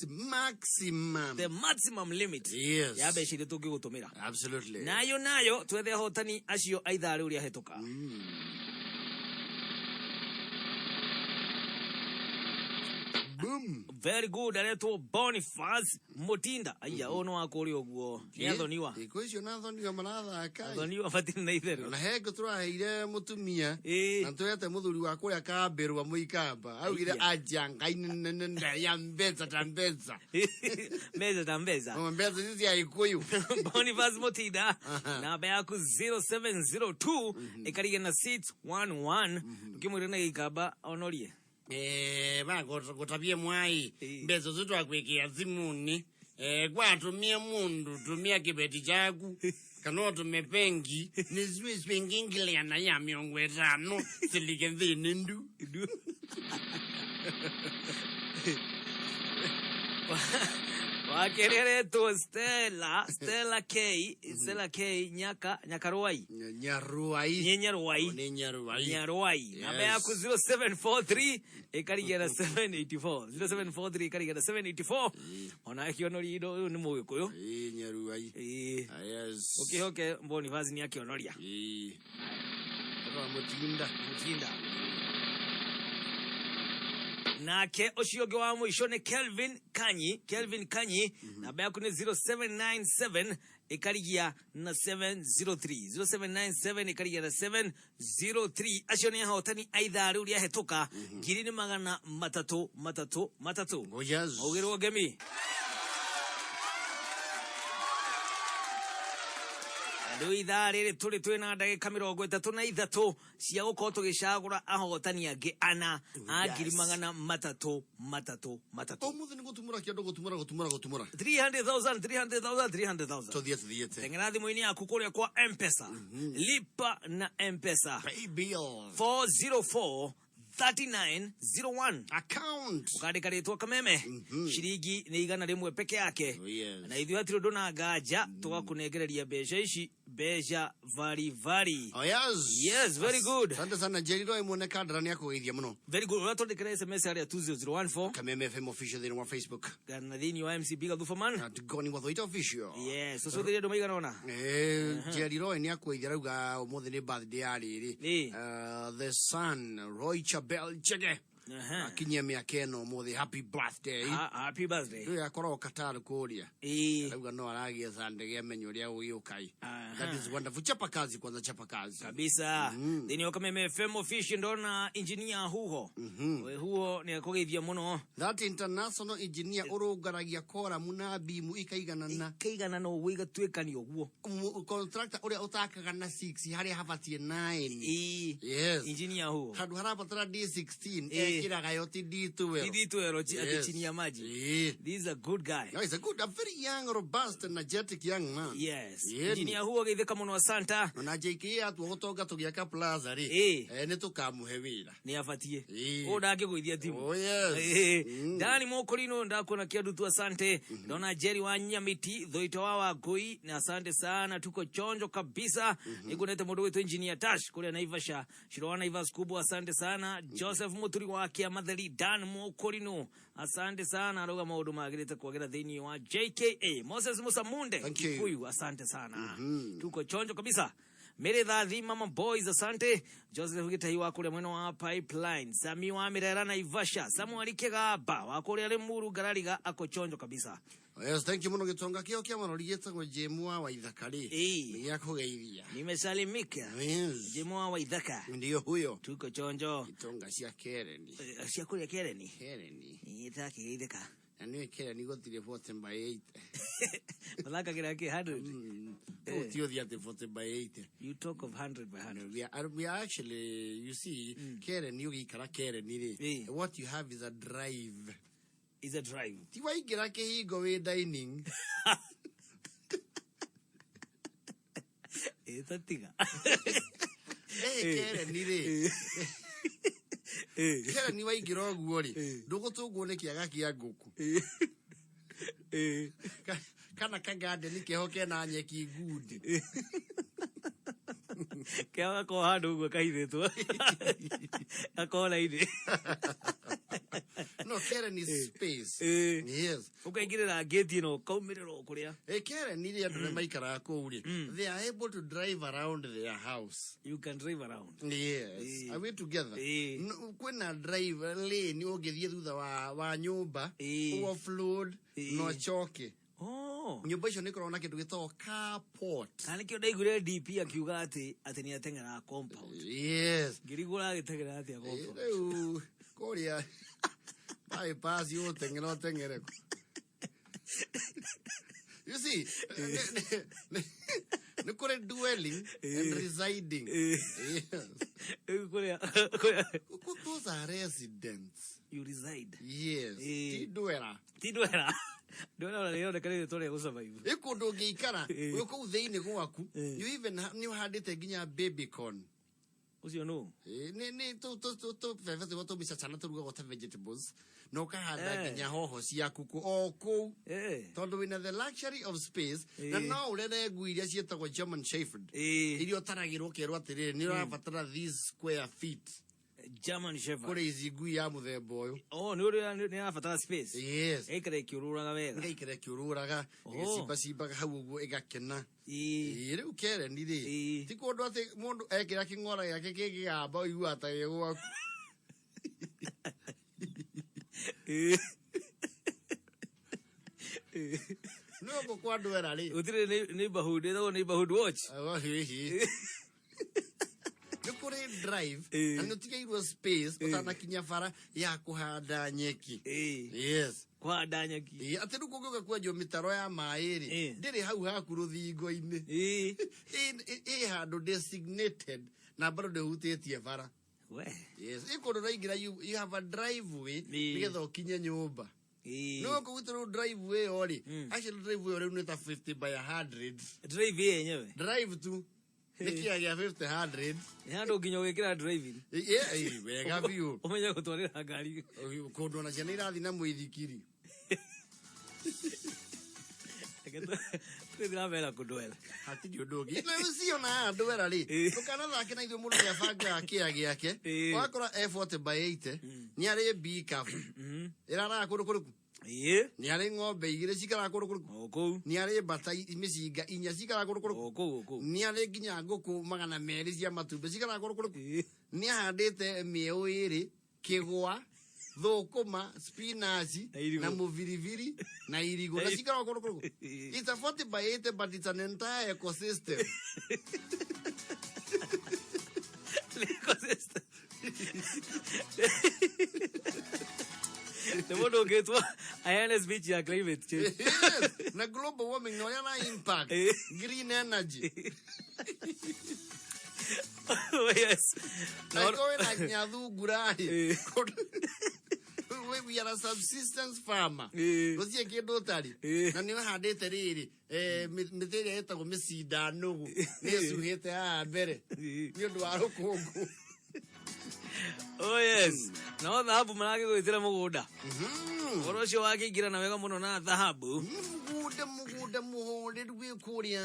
Maximum. The maximum limit. Yes. Ya mbeca iria tũngĩgũtũmĩra. Absolutely. Nayo nayo twethe ahotani acio a ithaa rĩu rĩahĩtũka. Boom. Very good, aretwo Boniface Mutinda. Aya, ũyũ nĩ wa kũrĩa ũguo. Nĩ athoniwa. Thikũ icio na athoniwa marathaka. Athoniwa matirĩ na itherũ. Na he ngũ tũraheire mũtumia na twete mũthuri wa kũrĩa kambĩrwa mũikamba augire Aiya. anja ngai nene ya mbeca ta mbeca. Mbeca ta mbeca. Mbeca ici cia Gĩkũyũ. Boniface Mutinda namba yaku 0702 ĩkarigia na 611 ũkĩmwĩra na gĩikamba onorie. Eh, ba gũtabie mwai mbeca icio twakwikia thimuni kwatumia mundu tumia kibeti chaku kana utume bengi ni Swiss ngiliana ya miongo ĩtano silike nthini ndu. Wa kerĩ aretwo Stella, Stella K, Stella K Nyaka, Nyakarwai. Nyaruai. Nĩ Nyaruai. Nĩ Nyaruai. Nyaruai. Namba Yes. yaku 0743 ĩkarigia na 784. 0743 ĩkarigia na 784. Ona akĩonoria indo ũyũ nĩ Mũgĩkũyũ. Ĩĩ Nyaruai. Ĩĩ. Yes. Ũkĩhoke Boniface nĩ akĩonoria. Ĩĩ. Etagwo Mũtinda. Mũtinda. Nake ũcio ũngĩ wa mũico nĩ Kelvin Kanyi, Kelvin Kanyi, namba yaku nĩ 0797 ĩkarigia na 703. 0797 ĩkarigia na 703. Acio nĩ ahotani a ithaa rĩu rĩahĩtũka ngiri nĩ magana matatũ matatũ matatũ. Oh yes. Maugĩrwo ngemi. Rĩu ithaa rĩrĩ tũrĩ twĩna ndagĩka mĩrongo ĩtatũ na ithatũ cia gũkorwo tũgĩcagũra ahotani angĩ ana a ngiri magana matatũ matatũ matatũ. Ũmũthĩ nĩ gũtumũra kĩondo gũtumũra gũtumũra gũtumũra. 300,000 300,000 300,000. Tũthiĩ tũthiĩte. Teng'era thimũ-inĩ yaku kũrĩa kwa M-Pesa. Lipa na M-Pesa. Pay bill. 404 3901 account ukandika rĩtwa kameme ciringi nĩ igana rĩmwe peke yake Oh, yes. na ithuĩ hatirĩ ũndũ na nganja tũgakũnengereria mbeca ici mbeca vari vari. Oh yes. Yes, very good. Asante sana Jerry Roy mwene kandara nĩ akũgeithia mũno. Very good. Ũratwandĩkĩra SMS harĩa 20014 Kameme FM official thĩinĩ wa Facebook. Na thĩinĩ wa MC Biga Thubaman. At Goni Wathoita official. Yes, ũcũthĩrie andũ maigana ũna. Jerry Roy nĩ akũgeithia arauga ũmũthĩ nĩ birthday ya rĩrĩ. The son Roy Chabel Chege. Akinyia mĩaka ĩno ũmũthĩ happy birthday. Happy birthday. Rĩu akoragwo Qatar kũrĩa. Arauga no aragia Sunday amenya ũrĩa gũgĩũka. That is wonderful. Chapa kazi kwanza, chapa kazi. Kabisa. Thĩinĩ wa Kameme FM official ndona engineer Huho. We Huho nĩ akũgeithia mũno. That international engineer ũrũngaragia koramu na bimu ikaiganana. Ikaiganana ũguo igatuĩkania ũguo. Contractor ũrĩa ũtakaga na 6 harĩa habatiĩ 9. Yes. Engineer Huho. Handũ harabatara D16 ekĩraga yo ti D12. D12 ati Yes. chini ya maji. This is a good guy. No, he's a good, a very young, robust, energetic young man. Yes. Yeni. Engineer Huho geithĩka mũno asanta. Ona JKA atua gũtonga tũgĩaka plaza rĩ. Nĩ tũkamũhe wĩra. Nĩ abatie. Ũũ ndangĩgũithia timu. Oh yes. Dani Mokorino ndakuona kiadutu asante. Ndona Jerry wa Nyamiti Thoito wa Wangui na asante sana tuko chonjo kabisa. Niguonete mũndũ witũ engineer Tash kũrĩa Naivasha. Shiro wa Naivas kubwa asante sana. Joseph Muturi wa Kiamatheri Dan Mokorino asante sana arauga maũndũ magĩrĩte kwagĩra thĩinĩ wa JKA. Moses Musamunde Thank you. Kikuyu asante sana. Tuko chonjo kabisa. Mary Thathi Mama Boys asante. Joseph Gitahi wa kũrĩa mwena wa Pipeline. Sami wa Mirera na Ivasha. Samuel Kigaba wa kũrĩa Limuru Ngarariga ako chonjo kabisa. Yes, thank you mũno gĩtonga kĩo kĩa marori gĩtagwo Jemwa wa Ithaka rĩ. Nĩ gĩakũgeithia. Nimesalimika. Yes. Jemwa wa Ithaka. Ndio huyo. Tuko chonjo. Itonga cia Kereni. Cia kũrĩa Kereni. Kereni. Nĩtakĩgeithĩka. Na nĩũĩ Kereni gũtirĩ 40 by 8. Mathakagĩra kĩ 100? Gũtirĩ ũthiĩ atĩ 40 by 8. You talk of 100 by 100. We are actually, you see, Kereni ũgĩikara Kereni rĩ, what you have is a drive. Is a drive. Ti waingĩra kĩhingo wĩ dining. Ĩtatiga. Kereni rĩ. Kereni waingĩra ũguo rĩ, ndũgũtũngwo nĩ kĩaga kĩa ngũkũ. Kana kagadeni keho kena nyeki ngundi. Kĩao gakorwo handũ ũguo kahithĩtwo. Gakorwo raini. No, Karen is space. Yes. Ũkaingĩrĩra ngĩti ĩno ũkaumĩrĩra o kũrĩa. Karen rĩ andũ nĩ maikaraga kũu rĩ, they are able to drive around their house. You can drive around. Yes. Are we together? No, kwĩna drive lane ũngĩthiĩ thutha wa nyũmba, offload, na ũcoke. Nyũmba icio nĩ ikoragwo na kĩndũ gĩtagwo carport. Kana nĩkĩo ndaiguire DP akiuga atĩ nĩ ateng'eraga compound. Yes. Ngĩrigwo ũragĩteng'era atĩa compound. Rĩu kũrĩa bypass ũteng'ere ũteng'ere. You see, nĩ kũrĩ dwelling and residing. Yes. Kũrĩa Those are residents. You reside. Yes. Ti dwella. Ti dwella. Ndwera ona rĩroneka rĩrĩ tũrĩa gũsurvive. Ĩ kũndũ ũngĩikara wĩ kũu thĩinĩ gwaku, you even nĩ ũhandĩte nginya baby corn. Ũcio nũ? Nĩ tũbebe tũrĩa tũmĩcacana tũrugagwo ta vegetables na ũkahanda nginya hoho ciaku o kũu tondũ wĩna the luxury of space na no ũrere ngui iria ciĩtagwo German Shepherd iria ũtaragĩrwo ũkerwo atĩrĩrĩ nĩ ũrabatara these square feet. German Shepherd. Kũrĩ ici ngui ya mũthemba ũyũ. Oh, nĩ ũrĩa nĩ ĩrabatara space. Yes. Ĩgaikara ĩkĩũrũraga wega. Ĩgaikara ĩkĩũrũraga, Oh. ĩgĩcimbacimbaga hau ũguo ĩgakena. Ĩĩ, rĩu kereni rĩ, ti kũndũ atĩ mũndũ ekĩra kĩng'ora gĩake kĩngĩgamba ũiguaga ta gĩ gwaku. No gũkũ kwa ndwera rĩ. Gũtirĩ neighborhood, ĩtagwo neighborhood watch. Oh, hihi. Nĩ kũrĩ drive na nĩ ũtigĩirwo space ũtanakinya bara ya kũhanda nyeki. Yes. Kũhanda nyeki. Ĩĩ, atĩ rĩu kũngĩũka kwenjwo mĩtaro ya maĩ rĩ, ndĩrĩ hau haku rũthingo-inĩ. Ĩ handũ designated na bado ndĩhutĩtie bara. We. Yes, ĩ kũndũ ũraingĩra you have a driveway nĩgetha ũkinye nyũmba. No kũu rĩu driveway ĩyo rĩ, actually driveway ĩyo rĩu nĩ ta 50 by 100. Drive ĩyo yenyewe. Drive tu. Nĩ kĩa gĩa 50 100. Nĩ handũ nginya ũgĩkĩra driving. Ĩ, wega biũ. Ũmenye gũtwarĩra ngari. Kũndũ ona ciana irathiĩ na mũithikiri. Tũgĩthiĩ na mbere na kũndwera. Hatirĩ ũndũ ũngĩ. Na rĩu ciona haha ndwera rĩ, ndũkanathake na ithuĩ mũndũ nĩabangaga kĩa gĩake. Ũgakora e 40 by 80, nĩ arĩ mbikabu. Ĩraraga kũndũ kũrĩkũ? Nĩ arĩ ng'ombe igĩrĩ cikaraga kũndũ kũrĩkũ? Nĩ arĩ mbata mĩcinga inya cikaraga kũndũ kũrĩkũ? Nĩ arĩ nginya ngũkũ 200 cia matumbĩ cikaraga kũndũ kũrĩkũ? Nĩ ahandĩte mĩeũ ĩrĩ, kĩgwa, thũkũma, spinach na mũbiribiri na irigũ na cikaraga kũndũ kũrĩkũ? It's a 40 by 80 but it's an entire ecosystem. Ecosystem. Nĩ mũndũ ũngĩtwo aheane speech ya climate change. Yes, na global warming na ũrĩa na impact green energy. Oh, yes. Na ĩkorwo wĩna nginya thungura rĩ, we are a subsistence farmer. Gũtirĩ kĩndũ ũtarĩ. Na nĩ ũhandĩte rĩrĩ mĩtĩ ĩrĩa ĩtagwo mĩcinda nũgũ nĩ ĩcuhĩte haha mbere nĩ ũndũ wa rũkũngũ. Oh yes. Nao thahabu maragĩgwĩtĩra mũgũnda. Ũhoro ũcio wakĩingĩrana wega mũno na thahabu. Mũgũnda mũgũnda mũhoreru wĩ kũrĩa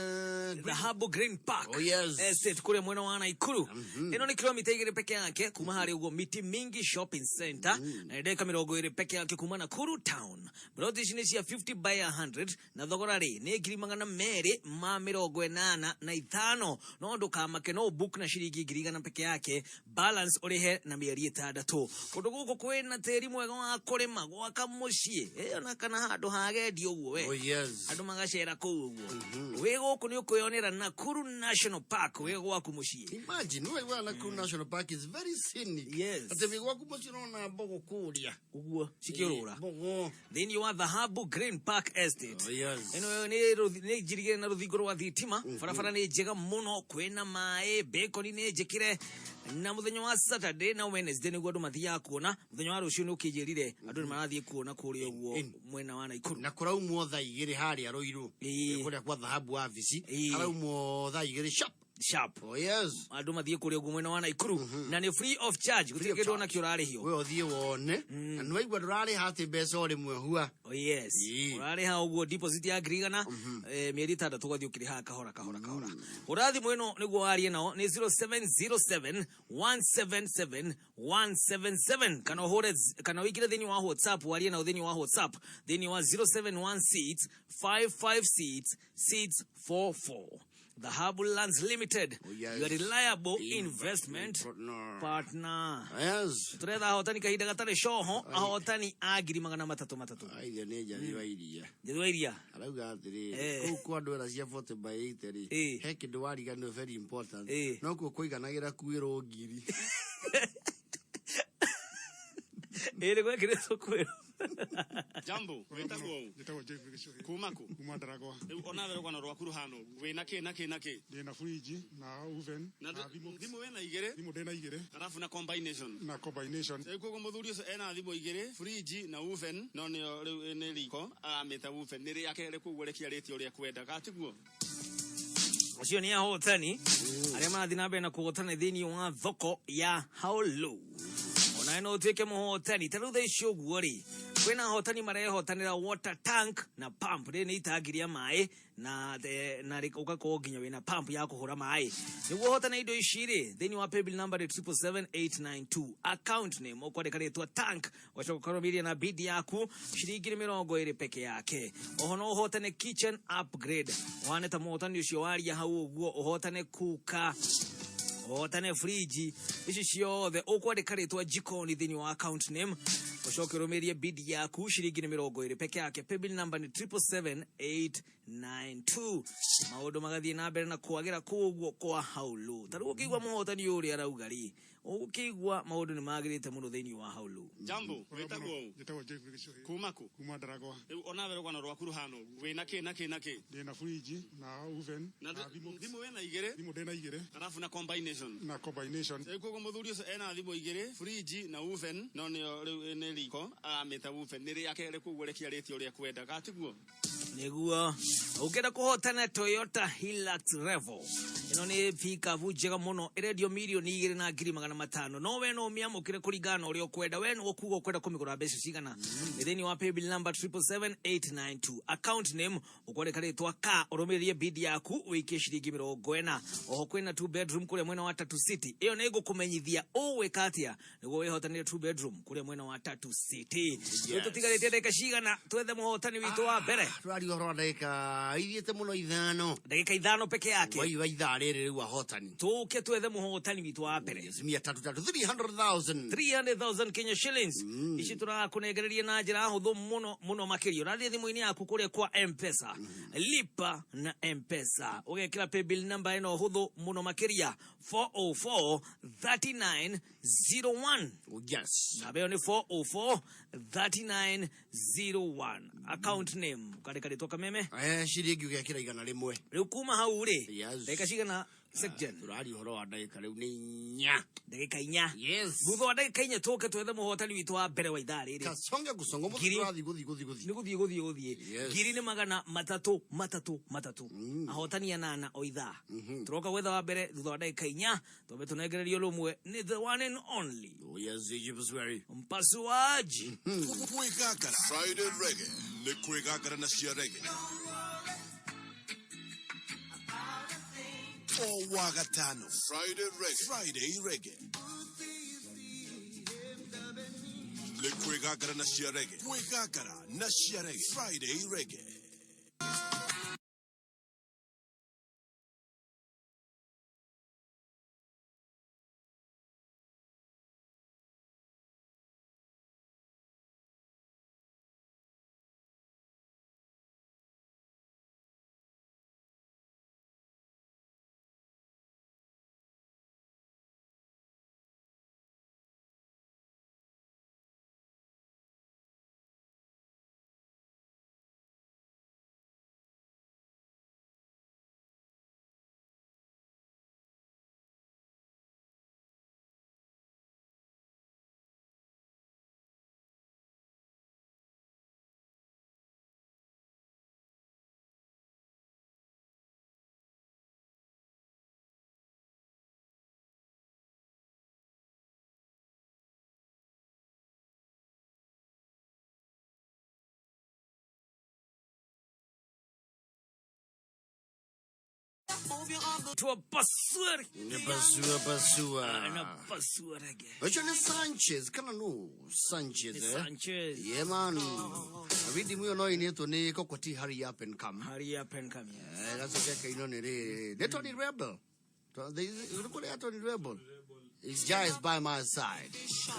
Dhahabu Green Park. Oh, yes. Estate kũrĩa mwena wa Naikuru. Ĩno nĩ kilomita 2 peke yake kuma harĩa ũguo Miti Mingi Shopping Center na nĩ ndagĩka 20 peke yake kuma Nakuru Town. Ploti ici nĩ cia 50 by 100 na thogora rĩ nĩ ngiri 285 no ndũkamake no book na ciringi 100,000 peke yake balance ũrĩhe na mĩeri 6. Kũndũ gũkũ kwĩna tĩri mwega wa kũrĩma gwaka mũciĩ ona kana handũ hagendi ũguo we. Oh, yes. Andũ magacera kũu ũguo. Wĩ gũkũ nĩ ũkwĩyonera Nakuru National Park wĩ gwaku mũciĩ. Imagine wewe Nakuru National Park is very scenic. Yes. Atĩ wĩ gwaku mũciĩ ũrona mbogo kũrĩa. Ũguo cikĩũrũra. Mbogo. Thĩinĩ wa Dhahabu Green Park Estate. Oh, yes. Ĩno nĩ nĩ njirigĩre na rũthingo rwa thitima. Barabara nĩ njega mũno, kwĩna maĩ, bacon nĩ njĩkĩre. Na mũthenya wa Saturday na Wednesday nĩguo andũ mathiaga kuona. Mũthenya wa rũciũ nĩ ũkĩnjĩrire andũ nĩ marathiĩ kuona kũrĩa ũguo mwena wa Nakuru. Na kũraumwo thaa 2 harĩa Ruiru. Kũrĩa kwa Dhahabu wabici. Haraumwo thaa 2 sharp. Sharp. Oh, yes. Andũ mathiĩ kũrĩa ũguo mwena wa Nakuru na nĩ free of charge, gũtirĩ kĩndũ ona kĩ ũrarĩhio. We ũthiĩ wone. Na nĩ waigua ndũrarĩha atĩ mbeca o rĩmwe hua. Oh, yes. Ũrarĩha ũguo deposit ya 100,000, mĩeri 6 ũgathiĩ ũkĩrĩhaga kahora kahora kahora. Hũra thimũ ĩno nĩguo warie nao nĩ 0707 177 177 kana ũhũre kana ũingĩre thĩinĩ wa WhatsApp warie nao thĩinĩ wa WhatsApp thĩinĩ wa 0716 556 644. Dhahabu Lands Limited, Oh, yes. your reliable investment partner. Yes. Turetha ahotani kahinda gatarĩ coho, ahotani a ngiri magana matatũ matatũ. Aithia nĩ Njathi wa iria. Njathi wa iria. Arauga atĩrĩrĩ, kũu kwa ndwera cia 40 by 80 rĩ, he kĩndũ wariganĩrwo very important. No kuo kũiganagĩra kuĩrwo ngiri. Ĩĩ nĩ gwekĩrĩtwo kwĩrwo. Jambo, wĩtagwo ũ? Njĩtagwo Jeffrey Gĩchũgĩ. Kuma kũ? Kuma Ndaragwa. Rĩu onawe rũgano rwaku rũhana ũguo. Wĩna kĩ na kĩ na kĩ? Ndĩna fridge na oven Na na thimũ. Thimũ wĩna igĩrĩ? Thimũ ndĩna igĩrĩ. Arabu na combination. Na combination. Rĩu koguo mũthuri ũcio ena thimũ igĩrĩ, fridge na oven, no nĩyo rĩu nĩ riko, aramĩta oven, nĩ rĩake rĩ koguo rĩkĩarĩtie ũrĩa ekwenda, kana tiguo? Acio nĩ ahotani arĩa marathiĩ na mbere na kũhotana thĩinĩ wa thoko ya Haulu. Onawe no ũtuĩke mũhotani. Ta rĩu thaa ici ũguo rĩ, kwĩna ahotani marehotanĩra water tank na pump. Rĩrĩ nĩ itangi rĩa maĩ na na ũgakorwo nginya wĩna pump ya kũhũra maĩ. Nĩguo ũhotane indo ici rĩ, thĩinĩ wa paybill number nĩ 777892. Account name ũkwandĩka rĩtwa tank, ũgacoka ũkarũmĩrĩria na bid yaku ciringi nĩ 20 peke yake. Oho no ũhotane kitchen upgrade, ũhane ta mũhotani ũcio waria hau ũguo, ũhotane kuka, ũhotane friji, ici ciothe ũkwandĩka rĩtwa jikoni thĩinĩ wa account name, ũcoke ũrũmĩrĩrie bid yaku ciringi nĩ 20 peke yake. Paybill number nĩ 777892. Maũndũ magathiĩ na mbere na kwagĩra kũu ũguo kwa Haulu. Ta rĩu ũkĩigua mũhotani ũrĩa arauga rĩ, ũgũkĩigua maũndũ nĩ magĩrĩte mũno thĩinĩ wa Haulu. Jambo, wĩtagwo ũ? Njĩtagwo Jeffrey Gĩchũhĩ. Kuma kũ? Kuma Ndaragwa. Rĩu onawe rũgano rwaku rũhana ũguo. Wĩna kĩ na kĩ na kĩ? Ndĩna fridge na oven Na na thimũ. Thimũ wĩna igĩrĩ? Thimũ ndĩna igĩrĩ. Arabu na combination. Na combination. Rĩu koguo mũthuri ũcio ena thimũ igĩrĩ, fridge na oven, no nĩyo rĩu nĩ riko, aramĩta oven, nĩ rĩake rĩ koguo rĩkĩarĩtie ũrĩa ekwenda, kana tiguo? Nĩguo ũngĩenda kũhotana Toyota Hilux Revo, ĩno nĩ pickup njega mũno, ĩrendio 2,500,000, no we no ũmĩamũkĩre kũringana na ũrĩa ũkwenda. We nĩwe ũkuga ũkwenda kũmĩgũra mbeca cigana. Nĩ thĩinĩ wa paybill number 777892. Account name ũkwandĩka rĩtwa ka, ũrũmĩrĩrie bid yaku ũikie ciringi 40. Oho kwĩna 2 bedroom kũrĩa mwena wa Tatu City, ĩyo nĩ ngũkũmenyithia ũgwĩka atĩa nĩguo wĩhotanĩre 2 bedroom kũrĩa mwena wa Tatu City. Rĩu tũtigarĩtie ndagĩka cigana twethe mũhotani witũ wa mbere? Tũraria ũhoro wa ndagĩka ithiĩte mũno ithano. Ndagĩka ithano peke yake. Waiwa ithaa rĩrĩ rĩu ahotani. Tũke twethe mũhotani witũ wa mbere. Yes, mia tatu tatu, 300,000. 300,000 Kenya shillings. Ici tũrakũnengereria na njĩra hũthũ mũno mũno makĩria. Ũrathiĩ thimũ-inĩ yaku kũrĩa kwa M-Pesa. Lipa na M-Pesa. Ũgekĩra paybill number ĩno hũthũ mũno makĩria 404 39 01. Yes. Namba ĩyo nĩ 404 39 01. Account name ũkandĩka rĩtwa Kameme. Ciringi ũgekĩra 100. Rĩu kuma hau rĩ, Yes. ndagĩka cigana Secgen? Tũraria ũhoro wa ndagĩka rĩu nĩ inya. Ndagĩka inya. Yes. Thutha wa ndagĩka inya tũke twethe mũhotani witũ wa mbere wa ithaa rĩrĩ. Kasonge gũsonga mũthĩ Ngiri. tũrathiĩ gũthiĩ gũthiĩ gũthiĩ. Nĩ gũthiĩ gũthiĩ gũthiĩ. Yes. Ngiri nĩ magana matatũ matatũ matatũ. Ahotani anana o ithaa. Tũroka gwetha wa mbere thutha wa ndagĩka inya, twambe tũnengererio rũmwe nĩ the one and only. Oh yes, Egypt. Mpasuaji. Kwĩgangara Friday Reggae nĩ kwĩgangara na cia reggae. O wa gatano Friday Reggae. Friday Reggae nĩ kwĩgangara na cia reggae. Kwĩgangara na cia reggae. Friday Reggae. Tuwapasua. Pasua pasua. Anapasua reggae. Ũcio nĩ Sanchez kana nũ Sanchez Nĩ eh? Sanchez. Yeah man. Rindimu ĩyo no ĩinĩtwo nĩ Kokoti Hurry Up and Come. Hurry Up and Come. Yes. Gacoke kainwo nĩ rĩrĩ. Nĩ Tony Rebel. Ũrĩkũ rĩa Tony Rebel? It's Jah is by my side.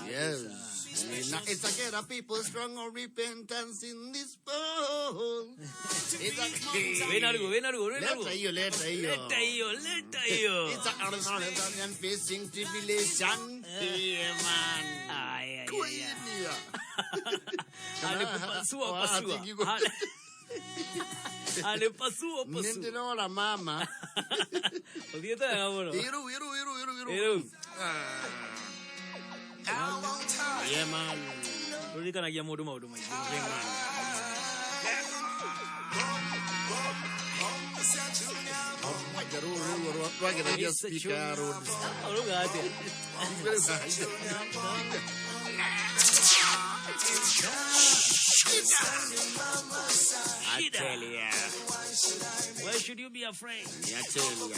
Yes. Now it's a get a people strong or repentance in this world. It's a Wĩna ruo, wĩna ruo, wĩna ruo. Leta hiyo, leta hiyo. Leta hiyo, leta hiyo. It's a and facing tribulation. Yeah, man. Ay, ay, ay, ay. Kuinia. Alipasua pasua. Alipasua pasua. Nindinora mama. Ũthiĩte wega mũno. Iru, iru, iru, iru, iru. Iru. Yeah, man. Rũririkanagia mũndũ maũndũ maingĩ. Yeah, man. Twagereria Mr. speaker ya Chunya. road. Ũrauga atĩa? I tell ya. Why should you be afraid? I tell ya.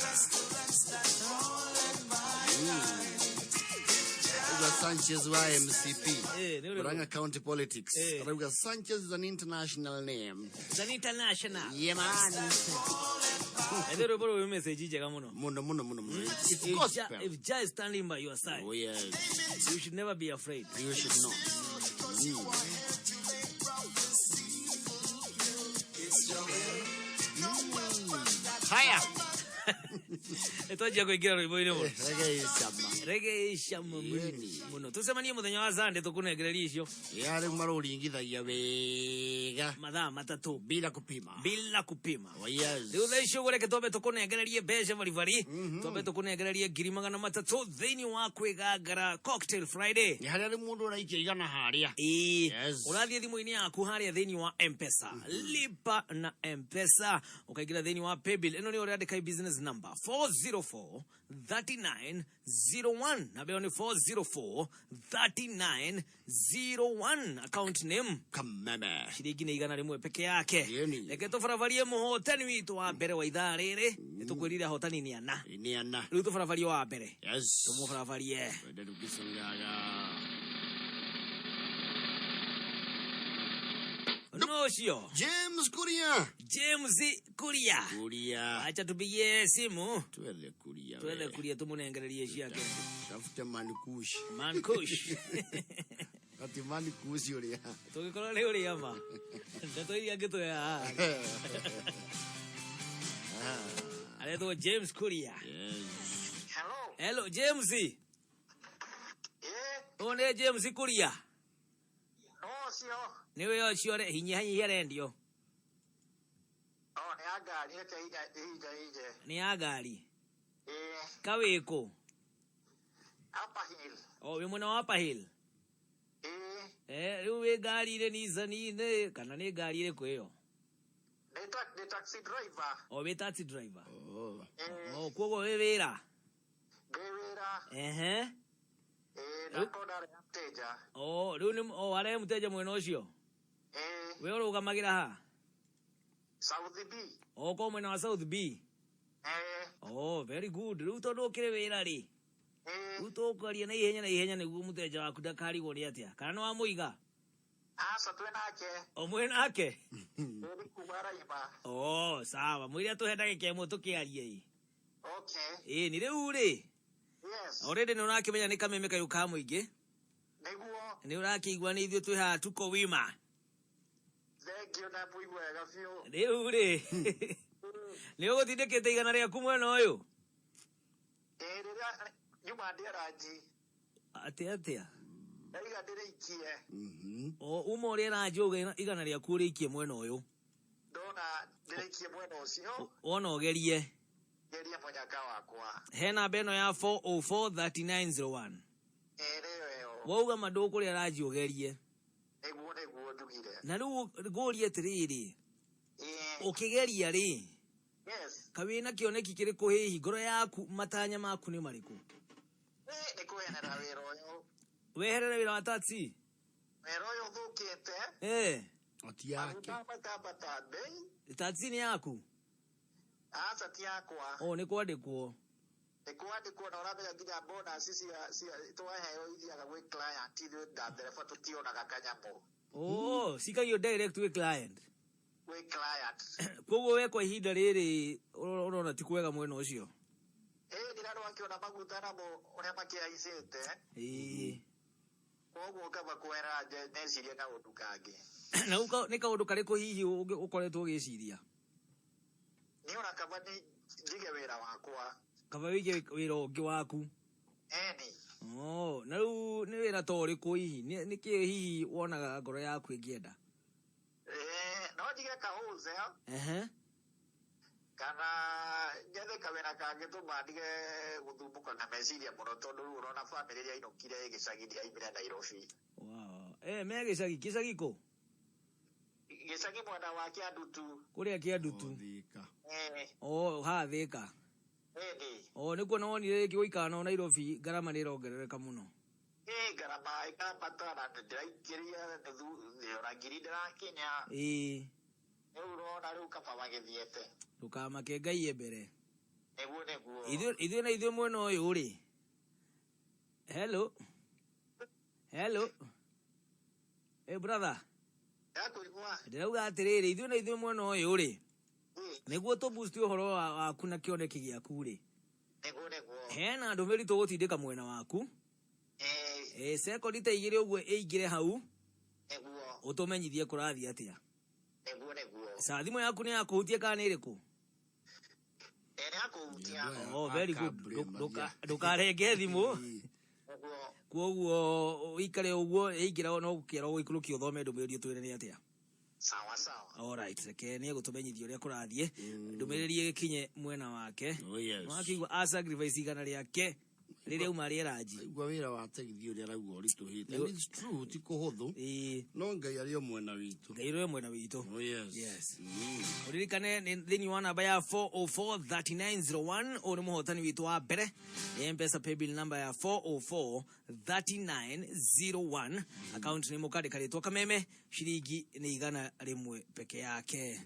Uga Sanchez wa MCP. Eh, nĩ ũrĩkũ? Murang'a County Politics. Eh. Arauga Sanchez is an international name. It's an international. Yeah, man. Ende rwĩmbo rũu rwĩ message njega mũno. Muno muno muno muno. It's If Jah, gospel. if Jah is standing by your side, Oh yes. you should never be afraid. You should not. Haya. Nĩtwanjia kũingĩra rwĩmbo-inĩ mũno. Reggae icama. Reggae icama mũno mũno. Tũcemanie mũthenya wa Sunday tũkũnengereria icio. Ya rĩu marũringithagia wega. Mathaa matatũ. Bila kupima. Bila kupima. Oh yes. Rĩu thaa icio ũguo reke twambe tũkũnengererie mbeca baribari. Twambe tũkũnengererie 300,000 thĩinĩ wa kwĩgangara Cocktail Friday. Nĩ harĩa rĩu mũndũ ũraikia igana harĩa. Ĩĩ. Yes. Ũrathiĩ thimũ-inĩ yaku harĩa thĩinĩ wa Mpesa. Lipa na Mpesa. Ũkaingĩra thĩinĩ wa paybill. Ĩno nĩyo ũrandĩka business number 404 3901. Namba ĩyo nĩ 404 3901. Account name Kameme. Ciringi nĩ 100 peke yake. Yeni. Reke tũbarabarie mũhotani witũ wa mbere wa ithaa rĩrĩ. Nĩ tũkwĩrire ahotani nĩ ana. Nĩ ana. Rĩu tũbarabarie wa mbere. Yes. Tũmũbarabarie. Twende tũkĩcongaga. No ũcio. James Kuria. James Kuria. Kuria. Acha tupigie simu. Twethe Kuria. Twethe we. Kuria tũmũnengererie ciake. Tafute Mankush. Mankush. Ati Mankush ũrĩa. Tũgĩkorwo nĩ ũrĩa ma. Ndeto iria angĩtũhe haha. Aretwo James Kuria. Yes. Hello James. Ũyũ nĩ James Kuria. Nĩ we ũcio re hinya hinya rendio. Nĩ ya ngari. Kawĩkũ? O wĩ mwena wa Upper Hill. Eh, rĩu wĩ ngari-inĩ Nissan-inĩ kana nĩ ngari ĩrĩkũ ĩyo? O wĩ taxi driver. Oh. O koguo wĩ wĩra. Ehe. O rĩu nĩ o arehe mũteja mwena ũcio. We ũrũgamagĩra ha? O ko mwena wa South B. Oh, very good. Rĩu tondũ ũkĩrĩ wĩra rĩ. Rĩu tũkwaria na ihenya na ihenya nĩguo mũteja waku ndakarigwo nĩ atĩa. Kana nĩ wamũiga? Aca twĩ nake. O mwĩ nake? Ĩĩ kuma araima. Oh, sawa. Mwĩre atũhe ndagĩka ĩmwe tũkĩarie ĩ. Okay. Ĩĩ nĩ rĩu rĩ. Yes. Already nĩ ũrakĩmenya nĩ kameme kayũ ka mũingĩ. Nĩguo. Nĩ ũrakĩigua nĩ ithuĩ twĩ haha tuko wima. Thank you na mũigua wega biũ. Rĩu rĩ. Nĩ ũgũtindĩkĩte 100 rĩaku mwena ũyũ? Ĩĩ rĩrĩa nyuma ndĩe ranji. Atĩa atĩa? Ndaiga ndĩrĩikie. O uma ũrĩa ranji ũga 100 rĩaku ũrĩikie mwena ũyũ. Ndona ndĩrĩikie mwena ũcio. Wona ũgerie. Ngerie mũnyaka wakwa. He namba ĩno ya 4043901. Ĩĩ nĩyo ĩyo. Wauga ma ndũkũrĩa ranji ũgerie. Nĩguo nĩguo njugire. Na rĩu ngũrie atĩrĩrĩ. Ũkĩgeria rĩ. Yes. Ka wĩna kĩoneki kĩrĩkũ hihi ngoro yaku matanya maku nĩ marĩkũ? Ĩĩ nĩ kweherera wĩra ũyũ. Weherere wĩra wa taxi? Wĩra ũyũ ũthũkĩte. Eh. Oti yake. Maguta makambata bei. Taxi nĩ yaku? Aca ti yakwa. O nĩ kwandĩkwo. Nĩ kwandĩkwo na ũramenya nginya bonus cia twaheo ithiaga gwĩ client ithuĩ ta ndereba tũtionaga kanyamũ. Oh, cikagio direct gwĩ client. Gwĩ client. Koguo we kwa ihinda rĩrĩ ũrona ti kwega mwena ũcio. Ĩĩ nĩ andũ akĩona maguta namo ũrĩa makĩhaicĩte. Ĩĩ. Koguo kaba kwehera necirie kaũndũ kangĩ. Na rĩu nĩ kaũndũ karĩkũ hihi ũkoretwo ũgĩciria? Niĩ ona kaba nĩ njige wĩra wakwa. Kaba wĩige wĩra ũngĩ waku. Ĩni. Oh, na rĩu nĩ wĩra ta ũrĩkũ hihi? Nĩ kĩĩ hihi wonaga ngoro yaku ĩngĩenda? Ĩĩ, no njige ka wholesale. Ehe. Kana njethe kawĩra kangĩtũma ndige gũthumbũka na meciria mũno tondũ rĩu ũrona bamĩrĩ ĩrĩa ainũkire gĩcagi ndĩaimire Nairobi. Wow. Eh, me gĩcagi, gĩcagi kũ? Gĩcagi mwena wa Kĩandutu. Kũrĩa Kĩandutu. Ĩĩ. Oh, haha Thĩka. Ĩni. O nĩkuo na wonire rĩngĩ gũikara nao Nairobi ngarama nĩ ĩrongerereka mũno. Ĩ ngarama ĩkambata na ndĩraikĩria nuthu ona ngiri ndĩrakinya. Ĩĩ. Rĩu ũrona rĩu kaba magĩthiĩte. Ndũkamake Ngai e mbere. Nĩguo nĩguo. Ithuĩ na ithuĩ mwena ũyũ rĩ. Hello. Hello. Hey brother. Ndakũigua. Ndĩrauga atĩrĩrĩ ithuĩ na ithuĩ mwena ũyũ rĩ. Nĩguo tũ boost ũhoro waku na kĩoneki gĩaku rĩ. Nĩguo nĩguo. Hena ndũmĩrĩri tũgũtindĩka mwena waku. Ĩ sekondi ta igĩrĩ ũguo ĩingĩre hau. Nĩguo. Ũtũmenyithie kũrathiĩ atĩa. Nĩguo nĩguo. Sa thimũ yaku nĩ ya kũhutia kana nĩ ĩrĩkũ? Ĩ nĩ ya kũhutia. Oh, very good. Ndũkarenge thimũ. Koguo ũikare ũguo ĩingĩra no gũkĩra gũikũrũkia ũthome ndũmĩrĩri ũtwĩre nĩ atĩa. Sawa sawa. Alright, reke nĩ egũtũmenyithia ũrĩa kũrathiĩ. Ndũmĩrĩri ĩgĩkinye mwena wake. Oh, yes. Wakĩigua a sacrifice igana rĩake rĩrĩa auma rĩeranji. Igua wĩra wa tegithi ũrĩa arauga ũritũhĩte. And it's true, ti kũhũthũ. No Ngai arĩ o mwena witũ. Ngai arĩ o mwena witũ. Oh, yes. Yes. Ũririkane nĩ thĩinĩ wa namba ya 4043901 ũyũ nĩ mũhotani witũ wa mbere nĩ Mpesa paybill number ya 4043901 account nĩ mũkandĩka rĩtwa Kameme ciringi nĩ 100 peke yake.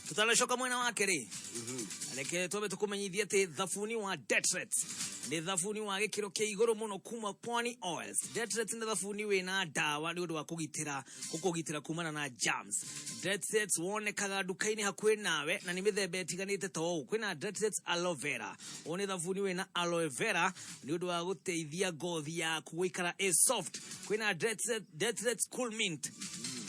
Tutanacoka mwena wake rĩ reke twambe tũkũmenyithie atĩ thabuni wa Detret nĩ thabuni wa gĩkĩro kĩa igũrũ mũno kuma Pwani Oils. Detret nĩ thabuni wĩna ndawa nĩ ũndũ wa kũgitĩra gũkũgitĩra kumana na germs. Detret wonekaga nduka-inĩ hakuhĩ nawe na nĩ mĩthemba ĩtiganĩte ta ũũ. Kwĩna Detret aloe vera. Ũyũ nĩ thabuni wĩna aloe vera nĩ ũndũ wa gũteithia ngothi yaku gũikara ĩ soft. Kwĩna Detret cool mint.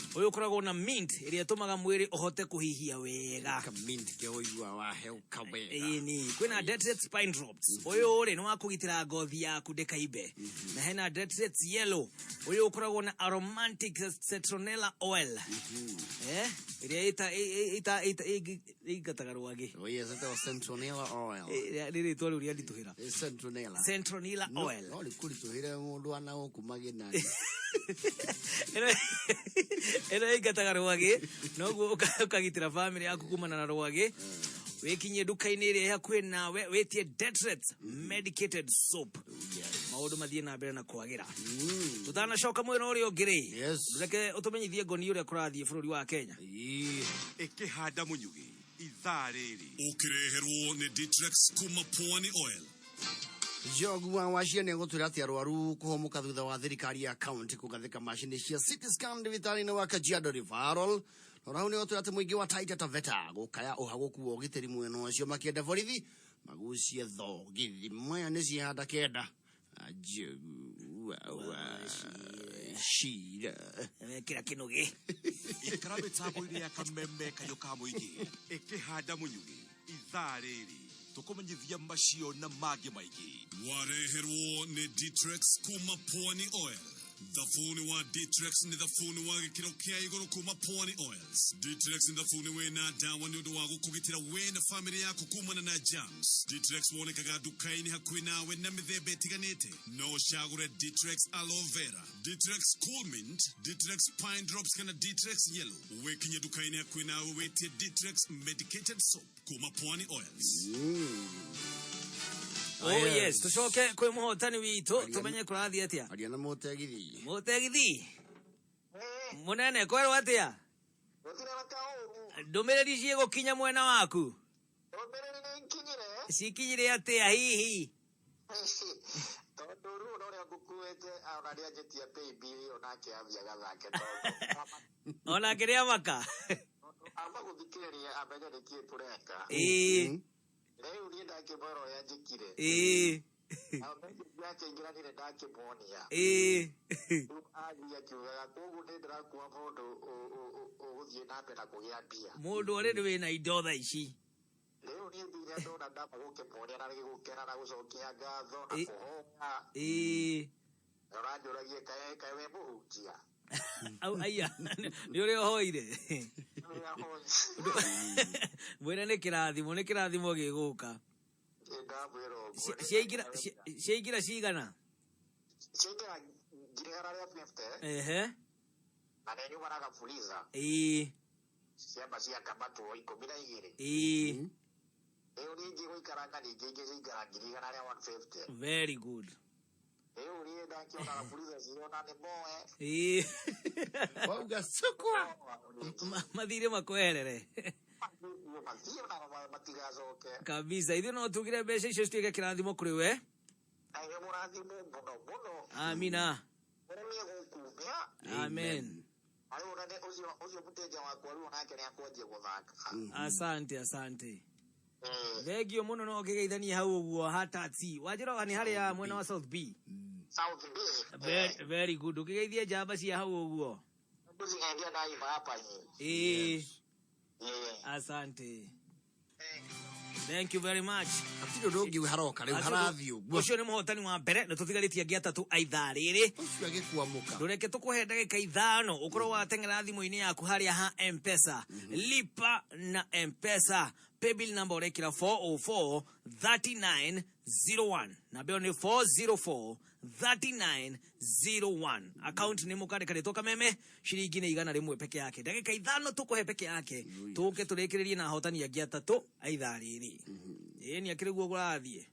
Ũyũ ũkoragwo na mint ĩrĩa ĩtũmaga mwĩrĩ ũhote kũhihia wega. Mint ke ũigua waheuka wega. Ĩni, kwĩna Detret pine drops. Ũyũ rĩ nĩ wa kũgitĩra ngothi yaku ndĩkaimbe. Na hena Detret yellow. Ũyũ ũkoragwo na aromatic citronella oil. Ĩrĩa ĩingataga rwagĩ. Oh yes, ĩtagwo citronella oil. Nĩ rĩtwa rĩu rĩanditũhĩra. Citronella. Citronella oil. No rĩkũritũhĩre mũndũ ana gũkũ magĩnani. Ĩno ĩingataga rwagĩ noguo ũkagitĩra bamĩrĩ yaku kumana na rwagĩ. Wĩkinyie nduka-inĩ ĩrĩa ĩ hakuhĩ nawe wĩtie Detret medicated soap. Maũndũ mathiĩ na mbere na kwagĩra. Tũtanacoka mwena ũrĩa ũngĩ rĩ, reke ũtũmenyithie ngoni ũrĩa kũrathiĩ bũrũri wa Kenya. Ĩkĩhanda mũnyugĩ ithaa rĩrĩ. Ũkĩreherwo nĩ Ditrex kuma Pwani Oil. Njogu wa Wachia nĩ egũtwĩra atĩ arwaru kũhũmũka thutha wa thirikari ya kaunti kũgathĩka macini cia CT scan thibitarĩ-inĩ wa Kajiado Referral. Na hau nĩ egũtwĩra atĩ mũingĩ wa Taita Taveta gũkaya ũhagũku wa ũgitĩri mwena ũcio makĩenda borithi magucie thogithi maya nĩ cihanda kenda. Njogu wa Wachira. Wekĩra kĩnũgĩ. Ikara mĩtambo-inĩ ya Kameme kayũ ka mũingĩ. Ĩkĩhanda mũnyugĩ ithaa rĩrĩ. Tũkũmenyithia macio na mangĩ maingĩ. Wareherwo nĩ Ditrex kuma Pwani Oil. Thabuni wa Ditrex nĩ thabuni wa gĩkĩro kĩa igũrũ kuma Pwani Oils. Ditrex nĩ thabuni wĩna ndawa nĩ ũndũ wa gũkũgitĩra we na bamĩrĩ yaku kumana na germs. Ditrex wonekaga nduka-inĩ hakuhĩ nawe na mĩthemba ĩtiganĩte. No ũcagũre Ditrex aloe vera, Ditrex cool mint, Ditrex pine drops kana Ditrex yellow. Wĩkinye nduka-inĩ hakuhĩ nawe wĩtie Ditrex medicated soap kuma Pwani Oils. Oh yes, tucoke kwĩ mũhotani witũ tũmenye kũrathiĩ atĩa. Aria na mũtegithi. Mũtegithi. Mũnene kwerwo atĩa? Ndũmĩrĩri ciĩgũkinya mwena waku? Cikinyire atĩa hihi? Tondũ rĩu na ũrĩa ngũkuĩte ona nĩanjĩtie paybill ĩyo nake athiaga thake tondũ Onake nĩamaka. amba gũthikĩrĩria amenye nĩkĩĩ tũreka. Ĩĩ. Rĩu niĩ ndakĩmwĩra ũrĩa njĩkire. Ĩĩ. Na message yake ĩingĩranire ndakĩmuonia. Ĩĩ. Rĩu athiĩ akiugaga koguo nĩ ndĩrakua mũndũ ũgũthiĩ na mbere na kũgĩa mbia. Mũndũ already wĩna indo thaa ici. Rĩu niĩ thire ndona ndamba gũkĩmuonia na gũkena na gũcokia ngatho na kũhoya. Ĩĩ. Na ũranjũragie kaĩ wĩ mũhunjia. Au aya nĩ ũrĩa ũhoire. Mwĩre nĩ kĩrathimo, nĩ kĩrathimo gĩgũka. Ndamwĩra ũguo. Ciaingĩra cigana? Ciaingĩra 150. Ehe. Na nĩ nyuma na gafuliza. Ĩĩ. Ciamba ciakambatwo 12. Ĩĩ. Rĩu ningĩ gũikaranga ningĩ ingĩcikara 150,000. Very good. Rĩu niĩ ndakĩonaga buriza ciona nĩ moe. Ĩĩ. Wauga sukwa. Mathirĩ makweherere. Mathiĩ na matigacoke. Kabisa. Ithuĩ no tugire mbeca icio cituĩke kĩrathimo kũrĩ we. Na nĩ mũrathimo mũno mũno. Amina. Ũrĩa gũkumia. Amen. Rĩu ona nĩ ũcio mũteja wakwa rĩu onake nĩ akwanjia gũthaka. Asante, asante. Thengio mũno no ũkĩgeithanie hau ũguo hatati. Wanjĩra nĩ harĩa mwena wa South B. South B. Very, very good. Ũkĩgeithie njamba cia hau ũguo. Ndũcigendia ndaima hapa nyi. Ĩĩ. Asante. Thank you very much. Hatirĩ ũndũ ũngĩ haroka rĩu harathiĩ ũguo. Ũcio nĩ mũhotani wa mbere nĩ tũtigarĩtie angĩ atatũ a ithaa rĩrĩ. Ũcio agĩkwamũka. Ndũreke tũkũhe ndagĩka 5 ũkorwo wateng'era thimũ-inĩ yaku harĩa ha M-Pesa. Lipa na M-Pesa. Paybill number ũrekĩra 404 3901. Namba ĩyo nĩ 404 3901. Account nĩ mũkandĩka rĩtwa Kameme, ciringi nĩ 100 peke yake. Ndagĩka 5 tũkũhe peke yake. Tũke tũrĩkĩrĩrie na ahotani angĩ atatũ a ithaa rĩrĩ. Ĩĩ nĩ akĩrĩ guo kũrathiĩ.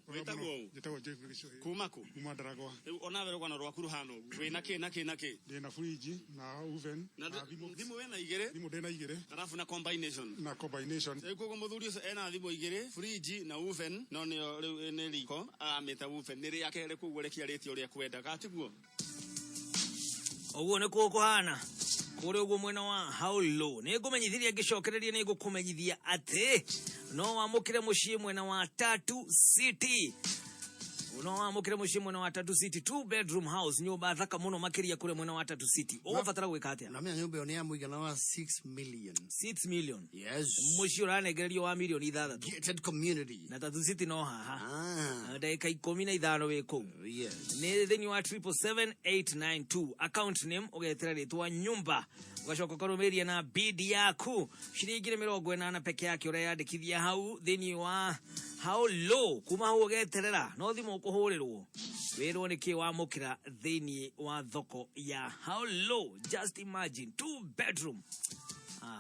Wĩtagwo ũ? Njĩtagwo Jeffrey Gĩcũhĩ. Kuma kũ? Kuma Ndaragwa. Rĩu onawe rũgano rwaku rũhana ũguo. Wĩna kĩ na kĩ na kĩ? Ndĩna fridge na oven Na na thimũ. thimũ wĩna igĩrĩ? Thimũ ndĩna igĩrĩ. Arabu na combination. Na combination. Rĩu koguo mũthuri ũcio ena thimũ igĩrĩ, fridge na oven, no nĩyo rĩu nĩ riko, aramĩta oven, nĩ rĩake rĩ koguo rĩkĩarĩtie ũrĩa kwendaga, tiguo? Ũguo nĩ kuo kũhana kũrĩ ũguo mwena wa Haulo. Nĩ ngũmenyithirie ngĩcokereria nĩ ngũkũmenyithia atĩ no wamũkĩre mũciĩ mwena wa Tatu City. No wamũkĩre mũciĩ mwena wa Tatu City, 2 bedroom house, nyũmba thaka mũno makĩria kũrĩa mwena wa Tatu City. Ũgũbatara gwĩka atĩa? Na menya nyũmba ĩyo nĩ ya mũigana wa 6 million. 6 million. Yes. Mũciĩ ũranengererio wa milioni 6. Gated community. Na Tatu City no haha. Ndagĩka 15 wĩ kũu. Yes. Nĩ thĩinĩ wa 777892 account name ũgetĩra rĩtwa nyumba ũgacoka ũkarũmĩrĩria na bid yaku ciringi nĩ 80 peke yake ũreyandĩkithia hau thĩinĩ wa hau low kuma hau ũgeterera no thimũ ũkũhũrĩrwo wĩrwo nĩ kĩ wamũkĩra thĩinĩ wa thoko ya hau low. Just imagine 2 bedroom.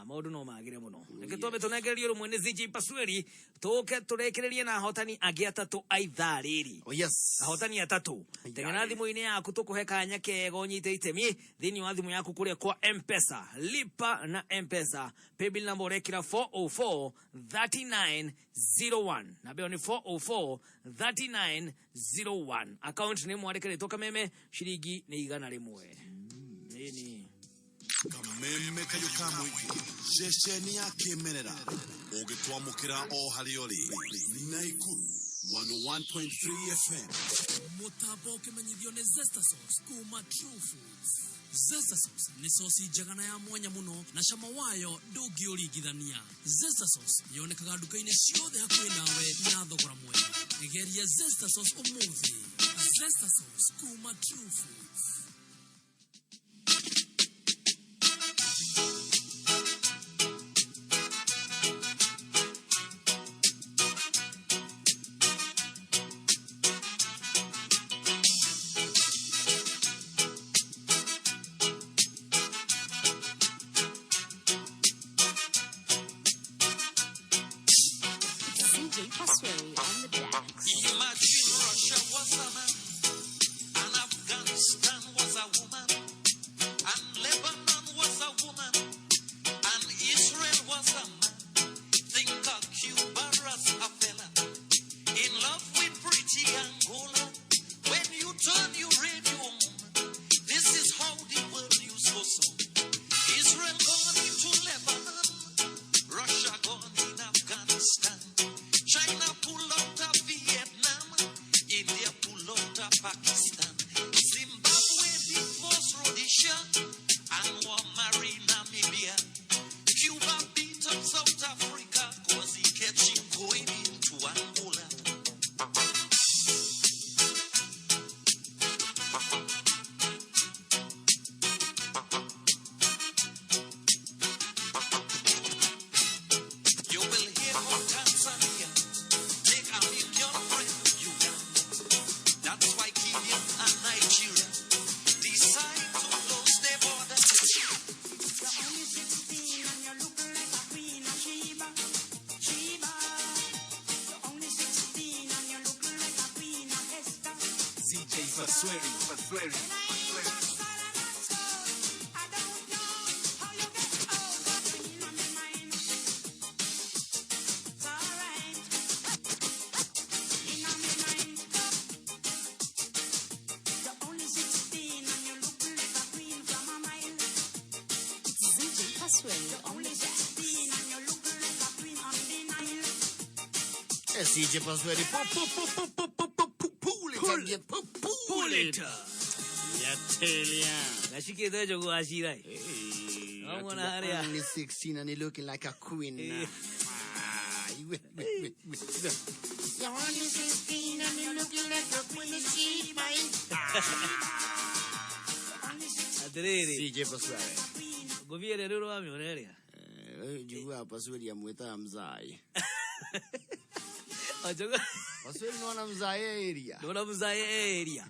Maũndũ no magĩre mũno. Reke twambe tũnengererio rũmwe nĩ CJ Pasweri tũke tũrĩkĩrĩrie na ahotani angĩ atatũ a ithaa rĩrĩ. Oh, yes. Ahotani atatũ. Teng'era thimũ-inĩ yaku tũkũhe kanya kega ũnyite itemi thĩinĩ wa thimũ yaku kũrĩa kwa M-Pesa. Lipa na M-Pesa. Paybill number ũrekĩra 404 3901. Namba ĩyo nĩ 404 3901. Account nĩ mwandĩke rĩtwa Kameme, ciringi nĩ 100. Ĩni. Kameme kayũ ka mũingĩ ceceni ya kĩmerera ũgĩtwamũkĩra o harĩa ũrĩ Naikuru 101.3 FM. Mũtambo ũkĩmenyithio nĩ Zesta Sauce kuma True Foods. Zesta Sauce nĩ coci njega na ya mwanya mũno na cama wayo ndũngĩũringithania. Zesta Sauce yonekaga nduka-inĩ ciothe hakuhĩ nawe na thogora mwega. Geria Zesta Sauce ũmũthĩ. Zesta Sauce kuma True Foods. CJ Pasway on the decks. Imagine Russia was a man, and Afghanistan was a woman, and Lebanon was a woman, and Israel was a man. Think of Cuba as a fella, in love with pretty Angola. When you turn your radio on, this is how the world news goes on. Israel gone into Lebanon, Russia gone in Afghanistan, China pulled out of Vietnam, India pulled out of Pakistan, Zimbabwe divorced Rhodesia, and war marry Namibia. Cuba beat up South Africa, cause he catching going into Angola. You will hear from Tanzania, make a million friend Uganda. That's why Kenya and Nigeria decide to close their borders. You're only 16 and you look like a queen of Sheba, Sheba. Pasweri. Pasweri. It's ZJ Pasway on the decks. CJ Pasweri. Pu pu pu pu pu pu pu pu pull it again. Pu pull it. Yatelia. Gashikite jogo ashirai. Vamos na area. Only 16 and he looking like a queen. Ah, you- You're only 16 and you looking like a queen of Sheba. Atiriri. CJ Pasweri. Ngũbia ĩrĩa rĩu ũramĩona ĩrĩa. Njiguaga Pasweri amwĩtaga mzai. Ojogo. Pasweri nĩwona mzai area. Nĩwona mzai area.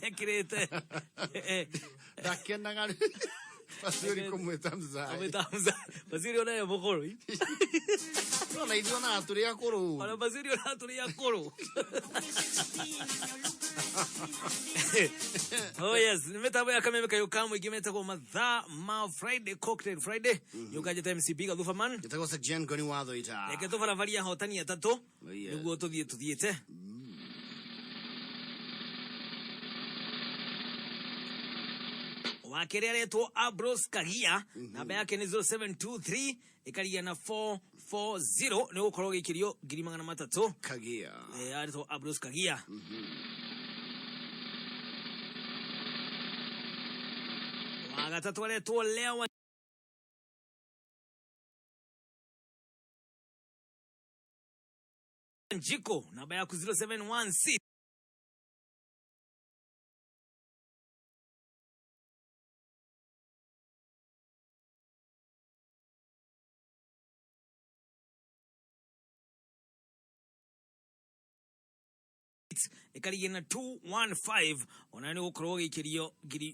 Ekĩrĩte. Ndakenaga Pasweri kũmwĩta mzai. Amwĩta mzai. Pasweri ona ye mũkũrũ. Ona ithuĩ onaga tũrĩ akũrũ. Ona Pasweri ona tũrĩ akũrũ. Oh yes, nĩ mĩtambo ya kameme kayũ ka mũingĩ metagwo mathaa ma Friday Cocktail Friday. Yũkanjĩta MCB Gathubaman. Njĩtagwo Sir Ngoni wa Thũita. Reke tũbarabarie ahotani atatũ Oh, yes. nĩguo tũthiĩ tũthiĩte. Wa kerĩ aretwo Ambrose Kagia, namba yake nĩ 0723 ĩkaria na 440 nĩ gũkorwo gĩikĩrio 300,000. Kagia. Eh, aretwo Ambrose Kagia. Wa gatatũ aretwo Lea Wanjiko, namba yaku 0716 ĩkarigia na 215 ona nĩ gũkorwo gĩikĩrio ngiri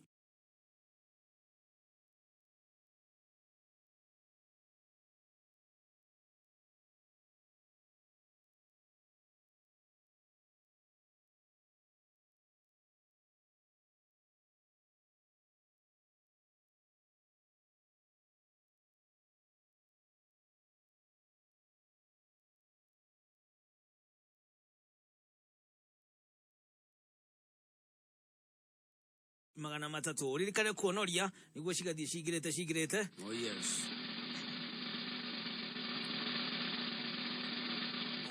300. Ũririkane kuonoria nĩguo cigathiĩ cingĩrĩte cingĩrĩte. Oh yes.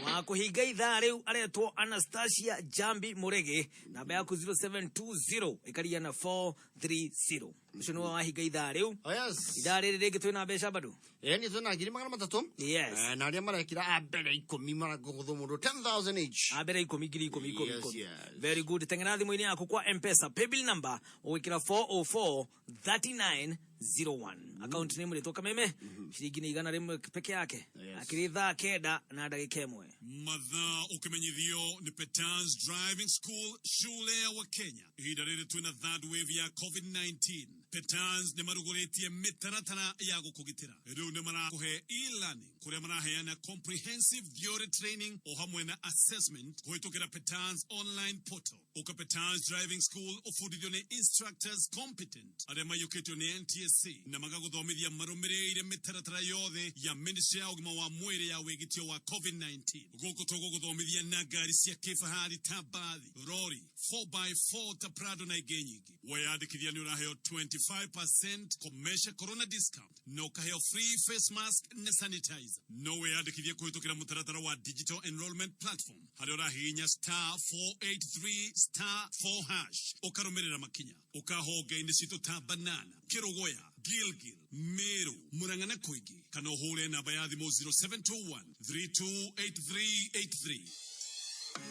Wa kũhinga ithaa rĩu aretwo Anastasia Jambi Mũrege, namba yaku 0720 ĩkaria na 430. Ũcio nĩwe wahinga ithaa rĩu. Oh yes. Ithaa rĩrĩ rĩngĩ twĩna mbeca bado. Ĩni twĩna 300,000. Yes. Na arĩa marekĩra a mbere 10 marakũgũthwo mũndũ 10,000 each. A mbere 10 ngiri ikũmi ikũmi Yes, ikũmi. yes. Very good. Teng'era thimũ-inĩ yaku kwa M-Pesa paybill number ũgwĩkĩra 404 3901. Account name rĩtwo Kameme. Ciringi nĩ 100 peke yake. Akĩrĩ thaa 9 na ndagĩka 1. Mathaa ũkĩmenyithio nĩ Petans Driving School shule ya wa Kenya. Ihinda rĩrĩ twĩna third wave ya COVID-19. Petans nĩ marugũrĩtie mĩtaratara ya gũkũgitĩra. Rĩu nĩ marakũhe e-learning kũrĩa maraheana comprehensive theory training o hamwe na assessment kũhĩtũkĩra Petans online portal. Ũka Petans Driving School ũbundithio nĩ instructors competent arĩa maiyũkĩtio nĩ NTSA na magagũthomithia marũmĩrĩire mĩtaratara yothe ya ministry ya ũgima wa mwĩrĩ ya wĩgitio wa COVID-19. Gũkũ tũgũgũthomithia na ngari cia kĩfahari ta bathi, rori, 4x4 ta Prado na ingĩ nyingĩ. Weyandĩkithia nĩ ũraheo 25% commercial corona discount na ũkaheo free face mask na sanitizer. No weyandĩkithie kũhĩtũkĩra mũtaratara wa digital enrollment platform harĩa ũrahihinya star 483 star 4 hash ũkarũmĩrĩra makinya ũkahonge-inĩ citũ ta Banana, Kĩrũgũya, Gilgil, Meru, Murang'a na kũingĩ, kana ũhũre namba ya thimũ 0721 328383.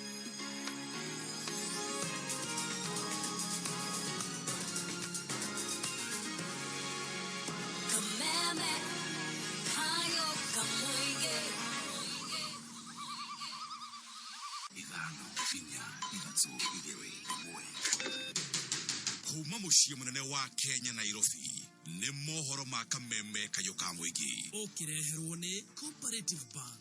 Kameme, hayo kamuige. 5 4 3 2 1. Kuma mũciĩ mũnene wa Kenya Nairobi nĩ mohoro ma kameme kayũ ka mũingĩ. Ũkĩreherwo nĩ Cooperative Bank.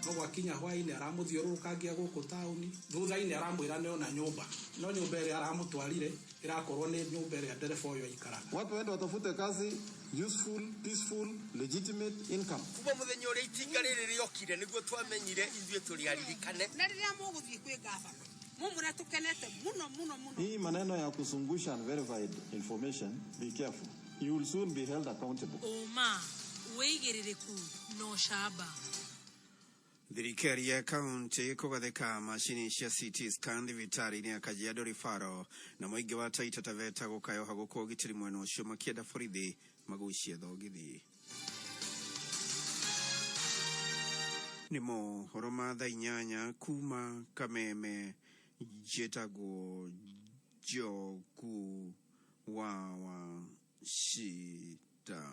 No gwakinya hwainĩ aramũthiũrũrũkangia gũkũ taũni, thutha-inĩ aramwĩra nĩ ona nyũmba, no nyũmba ĩrĩa aramũtwarire ĩrakorwo nĩ nyũmba ĩrĩa ndereba ũyũ aikaraga. Watu waende watafute kazi, useful, peaceful, legitimate income. Kuma muthenya uria itinga riri riokire niguo twamenyire ithuĩ tũrĩ aririkane. Na rĩrĩa mũgũthiĩ kwĩ gavana mumura tukenete muno muno muno. Hii maneno ya kuzungusha unverified information, be careful. You will soon be held accountable. Ũma, wĩigĩrĩrĩku na ũcamba. Thirikari ya kaunti kũgathĩka macini cia CT scan thibitarĩ-inĩ ya Kajiado Referral na mũingĩ wa Taita Taveta gũkayoha gũkũ ũgitĩri mwena ũcio makĩenda borithi magucie thogithi. Nĩ mohoro ma thaa 8 kuma Kameme, njĩtagwo Njogu wa Wachita.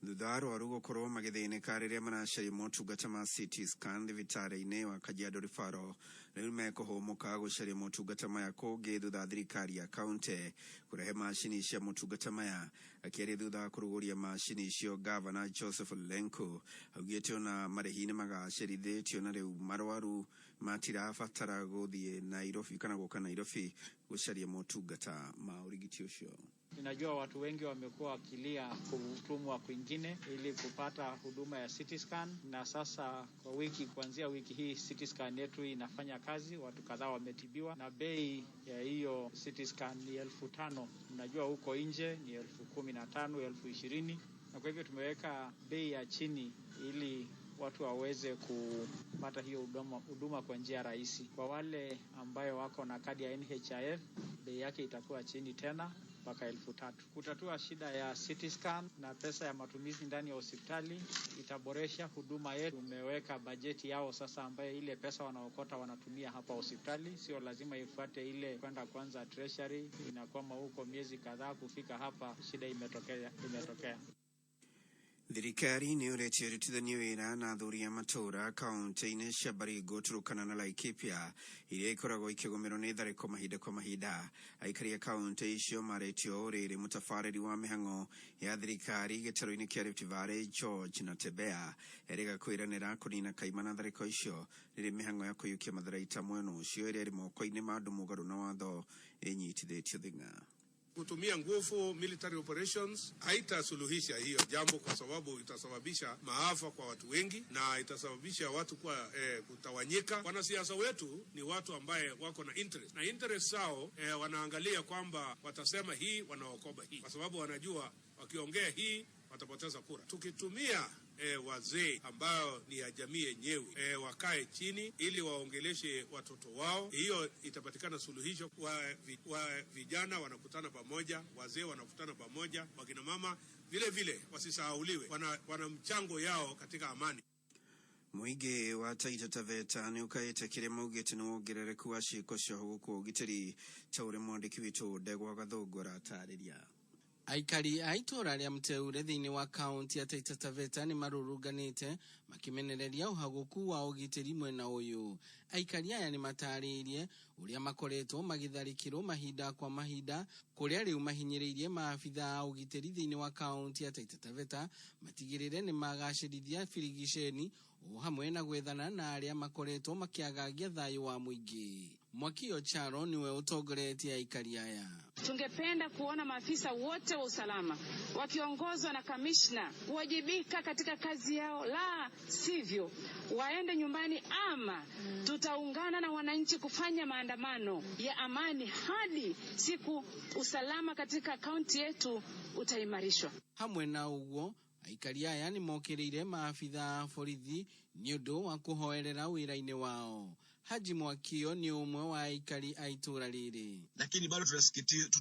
Thutha wa arwaru gũkorwo magĩthĩnĩka rĩrĩa maracaria motungata ma CT scan thibitarĩ-inĩ wa Kajiado Referral, rĩu mekũhũmũka gũcaria motungata maya kũngĩ thutha wa thirikari ya kaunti kũrehe macini cia motungata maya. Akĩaria thutha wa kũrugũria macini icio, Gavana Joseph Lenku augĩte ona marĩhi nĩ magacĩrithĩtio na rĩu marwaru matirabatara gũthiĩ Nairobi kana gũka Nairobi gũcaria motungata ma ũrigiti ũcio. Ninajua watu wengi wamekuwa wakilia kutumwa kwingine ili kupata huduma ya CT scan, na sasa kwa wiki, kuanzia wiki hii CT scan yetu inafanya kazi, watu kadhaa wametibiwa, na bei ya hiyo CT scan ni 5,000. Mnajua huko nje ni 15,000, 20,000, na kwa hivyo tumeweka bei ya chini ili watu waweze kupata hiyo huduma kwa njia rahisi. Kwa wale ambayo wako na kadi ya NHIF, bei yake itakuwa chini tena mpaka 3,000. Kutatua shida ya CT scan na pesa ya matumizi ndani ya hospitali itaboresha huduma yetu. Tumeweka bajeti yao sasa, ambayo ile pesa wanaokota wanatumia hapa hospitali, sio lazima ifuate ile kwenda kwanza treasury, inakwama huko miezi kadhaa kufika hapa, shida imetokea. Thirikari nĩ ũrĩtie ũrutithania wĩra na athuri a matũũra kaunti-inĩ cia Baringo, Turkana na Laikipia iria ikoragwo ikĩgũmĩrwo nĩ tharĩko mahinda kwa mahinda. Aikari a kaunti icio marĩtio ũrĩrĩ mũtabarĩri wa mĩhang'o ya thirikari gĩtarũ-inĩ kĩa Rift Valley George Natembeya erĩga kwĩranĩra kũnina kaimana tharĩko icio rĩrĩ mĩhang'o ya kũiyũkia matharaita mwena ũcio ĩrĩa ĩrĩ moko-inĩ ma andũ mũgarũ na watho ĩnyitithĩtio thing'a. Kutumia nguvu military operations haitasuluhisha hiyo jambo, kwa sababu itasababisha maafa kwa watu wengi na itasababisha watu kuwa kutawanyika. Wanasiasa wetu ni watu ambaye wako na interest, na interest zao wanaangalia kwamba watasema hii, wanaokoba hii, kwa sababu wanajua wakiongea hii watapoteza kura. Tukitumia wazee ambao ni ya jamii yenyewe wakae chini ili waongeleshe watoto wao, hiyo itapatikana suluhisho. Wa vijana wanakutana pamoja, wazee wanakutana pamoja, wakina mama vile vile wasisahauliwe, wana mchango yao katika amani. Mũingĩ wa Taita Taveta nĩ ũkaĩte kĩrĩa maugĩte nĩ wongerereku wa ciĩko cia gũkũ ũgitĩri ta ũrĩa mwandĩki witũ Ndegwa Gathũngũ aratarĩria. Aikari a itũũra rĩa Mteure thĩinĩ wa kaunti ya Taita Taveta nĩ marũrũnganĩte makĩmenereria ũhagũku wa ũgitĩri mwena ũyũ. Aikari aya nĩ matarĩirie ũrĩa makoretwo magĩtharĩkĩrwo mahinda kwa mahinda, kũrĩa rĩu mahinyĩrĩirie maabitha a ũgitĩri thĩinĩ wa kaunti ya Taita Taveta matigĩrĩre nĩ magacĩrithia birigiceni o hamwe na gwethana na arĩa makoretwo makĩagagia thayũ wa mũingĩ. Mwakio Charo niwe ũtongoretie aikari aya. Tungependa kuona maafisa wote wa usalama wakiongozwa na kamishna kuwajibika katika kazi yao, la sivyo waende nyumbani ama tutaungana na wananchi kufanya maandamano ya amani hadi siku usalama katika kaunti yetu utaimarishwa. Hamwe na uguo aikari aya nĩ mokĩrĩire maabitha a borithi nĩ ũndũ wa kũhoerera wĩra-inĩ wao. Haji Mwakio ni umwe wa aikari a itũũra rĩrĩ. Lakini bado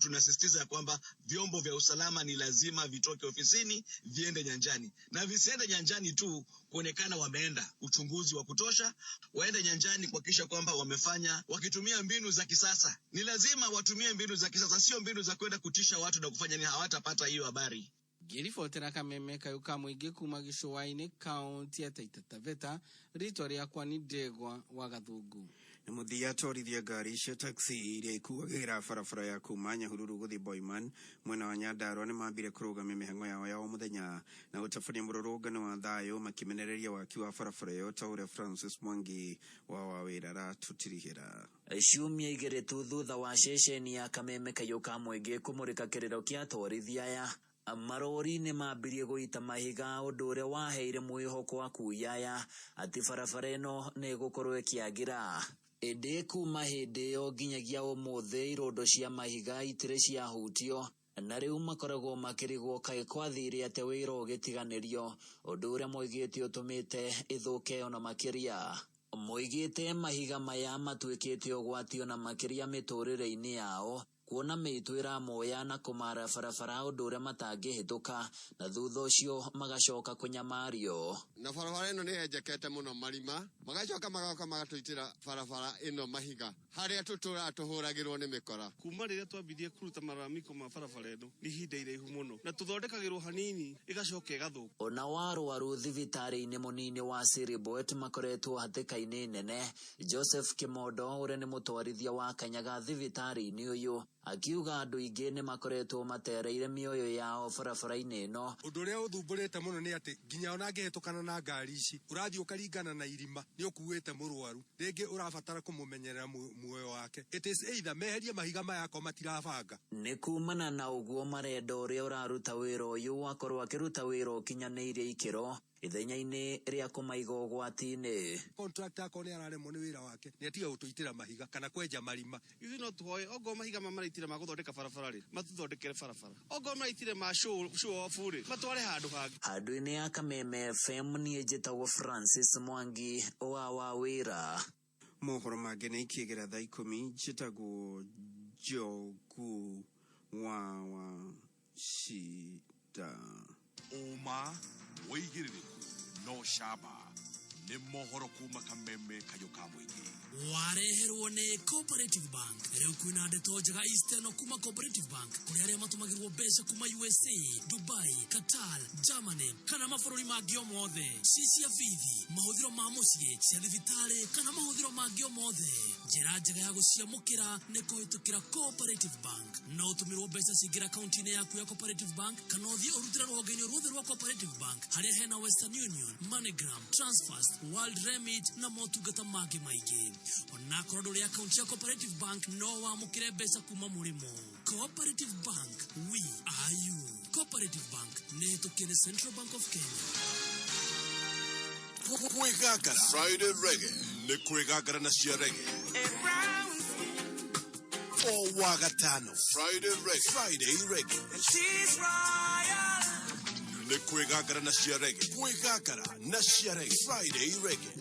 tunasisitiza ya kwamba vyombo vya usalama ni lazima vitoke ofisini viende nyanjani, na visiende nyanjani tu kuonekana wameenda uchunguzi wa kutosha, waende nyanjani kuhakikisha kwamba wamefanya wakitumia mbinu za kisasa. Ni lazima watumie mbinu za kisasa, sio mbinu za kwenda kutisha watu na kufanya nini, hawatapata hiyo habari. Ngĩribotera kameme kayũ ka mũingĩ kuma gĩcũa-inĩ kaunti ya Taita Taveta, rĩtwa rĩakwa nĩ Ndegwa wa Gathungu. Na mũthia atwarithia ngari cia taxi iria ikuagĩra barabara ya kuma Nyahururu gũthiĩ Boiman mwena wa Nyandarua nĩmambire kũrũgamia mĩhang'o yao ya o mũthenya na gũtabania mũrũrũngano wa thayũ makĩmenereria waki wa barabara ĩyo ta ũrĩa Francis Mwangi wa Wawĩra aratũtirihĩra. Ciumia igĩrĩ tu thutha wa ceceni ya Kameme Kayũ ka Mũingĩ kũmũrĩka kĩrĩro kĩa atwarithia aya, marori nĩ mambirie gũita mahiga ũndũ ũrĩa waheire mwĩhoko akui aya atĩ barabara ĩno nĩ ĩgũkorwo ĩkĩagĩra. Ĩndĩ kuma hĩndĩ ĩyo nginyagia ũmũthĩ irondo cia mahiga itirĩ ciahutio na rĩu makoragwo makĩrigwo kaĩ kwathire atĩa wĩra ũgĩtiganĩrio, ũndũ ũrĩa moigĩte ũtũmĩte ĩthũke ona makĩria. Moigĩte mahiga maya matuĩkĩte ũgwati ona makĩria mĩtũrĩre-inĩ yao kuona mĩitũ ĩramoya na kũmara barabara ũndũ ũrĩa matangĩhĩtũka na thutha ũcio magacoka kũnyamario. Na barabara ĩno nĩ yenjekete mũno marima, magacoka magoka magatũitĩra barabara ĩno mahiga harĩa tũtũraga tũhũragĩrwo nĩ mĩkora. Kuma rĩrĩa twambirie kũruta malalamiko ma barabara ĩno nĩ ihinda iraihu mũno, na tũthondekagĩrwo hanini ĩgacoka ĩgathũka. Ona warwaru thibitarĩ-inĩ mũnini wa Siriboet makoretwo hatĩka-inĩ nene. Joseph Kimondo ũrĩa nĩ mũtwarithia wa kanyaga thibitarĩ-inĩ ũyũ akiuga andũ aingĩ nĩ makoretwo matereire mĩoyo yao barabara-inĩ ĩno. Ũndũ ũrĩa ũthumbũrĩte mũno nĩ atĩ nginya ona angĩhĩtũkana na ngari ici ũrathiĩ ũkaringana na irima nĩ ũkuĩte mũrwaru, rĩngĩ ũrabatara kũmũmenyerera muoyo wake. It is either meherie mahiga maya akorwo matirabanga. Nĩ kumana na ũguo marenda ũrĩa ũraruta wĩra ũyũ akorwo akĩruta wĩra ũkinyanĩirie ikĩro ithenya-inĩ rĩa kũmaiga ũgwati-inĩ. Contractor akorwo nĩ araremwo nĩ wĩra wake nĩ atiga gũtũitĩra mahiga kana kwenja marima. Ithuĩ no tũhoe ongorwo mahiga ma maraitire ma gũthondeka barabara rĩ, matũthondekere barabara, ongorwo maraitire ma show off rĩ, matware handũ hangĩ. Handũ-inĩ ya Kameme FM niĩ njĩtagwo Francis Mwangi wa Wawĩra. Mohoro mangĩ nĩ ikĩgera thaa 10 njĩtagwo Njogu wa Wacida. Ũma wĩigĩrĩrĩku no camba nĩ mohoro kuma Kameme Kayũ ka Mũingĩ. Wareherwo nĩ Cooperative Bank. Rĩu kwĩna ndeto njega Eastern kuma Cooperative Bank kũrĩ arĩa matũmagĩrwo mbeca kuma USA, Dubai, Qatar, Germany kana mabũrũri mangĩ o mothe, ci cia bithi, mahũthĩro ma mũciĩ, cia thibitarĩ kana mahũthĩro mangĩ o mothe. Njĩra njega ya gũciamũkĩra nĩ kũhĩtũkĩra Cooperative Bank. No ũtũmĩrwo mbeca cingĩra akaunti-inĩ yaku ya Cooperative Bank kana ũthiĩ ũrutĩre rũhonge-inĩ ruothe rwa Cooperative Bank harĩa hena Western Union, MoneyGram, Transfast, World Remit na motungata mangĩ maingĩ. Onakorwo ndũrĩ akaunti ya Cooperative Bank no wamũkĩre mbeca kuma mũrĩmo. Cooperative Bank, we are you. Cooperative Bank nĩ hĩtũkie nĩ Central Bank of Kenya. Kwĩgangara Friday Reggae nĩ kwĩgangara na cia reggae o wagatano. Friday Reggae, Friday Reggae nĩ kwĩgangara na cia reggae, kwĩgangara na cia reggae, Friday Reggae.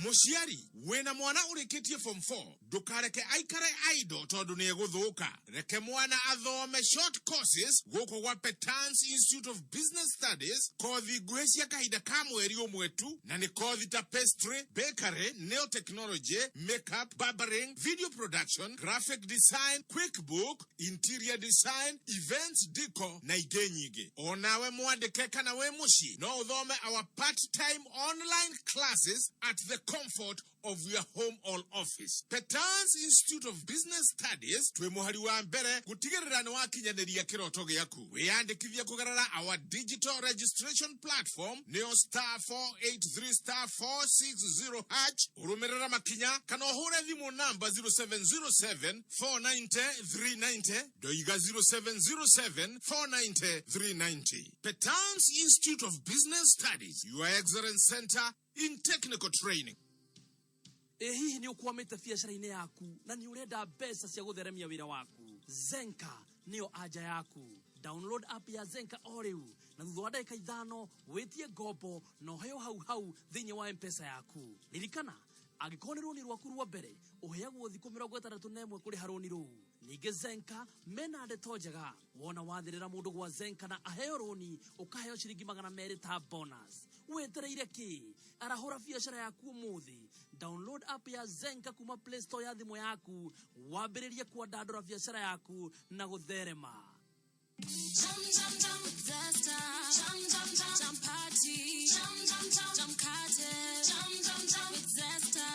Mũciari wĩna mwana ũrĩkĩtie form 4 ndũkareke aikare idle tondũ nĩ egũthũka. Reke mwana athome short courses gũkũ gwa Petans Institute of Business Studies, kothi nguhĩ cia kahinda ka mweri ũmwe tu, na nĩ kothi ta pastry, bakery, nail technology, makeup, barbering, video production, graphic design, quickbook, interior design, events decor na ingĩ nyingĩ. Onawe mwandĩke kana wĩ mũciĩ no ũthome our part time online classes at the comfort of your home or office. Petans Institute of Business Studies twĩ mũhari wa mbere gũtigĩrĩra nĩ wakinyanĩria kĩroto gĩaku. Wĩyandĩkithie kũgerera our digital registration platform nĩyo star 483 star 460 hash, ũrũmĩrĩra makinya kana ũhũre thimũ namba 0707 490 390, ndoiga 0707 490 390. Petans Institute of Business Studies, your excellence center in technical training. Ĩ hihi nĩ ũkwamĩte biacara-inĩ yaku na nĩ ũrenda mbeca cia gũtheremia wĩra waku? Zenka nĩyo anja yaku. Download app ya Zenka o rĩu na thutha wa ndagĩka 5 wĩtie ngombo na ũheo hau hau thĩinĩ wa M-Pesa yaku. Ririkana, angĩkorwo nĩ rũni rwaku rwa mbere ũheagwo thikũ 61 kũrĩha rũni rũu. Ningĩ Zenka mena ndeto njega, wona wathĩrĩra mũndũ gwa Zenka na aheo rũni ũkaheo ciringi 200 ta bonus. Wetereire kĩ? Arahũra biacara yaku ũmũthĩ. Download app ya Zenka kuma Play Store ya thimũ yaku, wambĩrĩrie kwandandũra biacara yaku na gũtherema. Jam, jam, jam, Zesta. Jam, jam, jam, jam party. Jam, jam, jam, jam cartel. Jam, jam, jam with Zesta.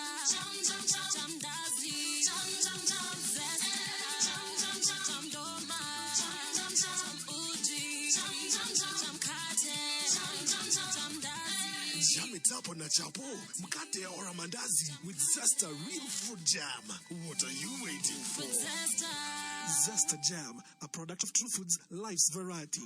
Jam it up on a chapo, mkate or a mandazi with Zesta Real Fruit Jam. What are you waiting for? Zesta. Zesta Jam, a product of True Foods, life's variety.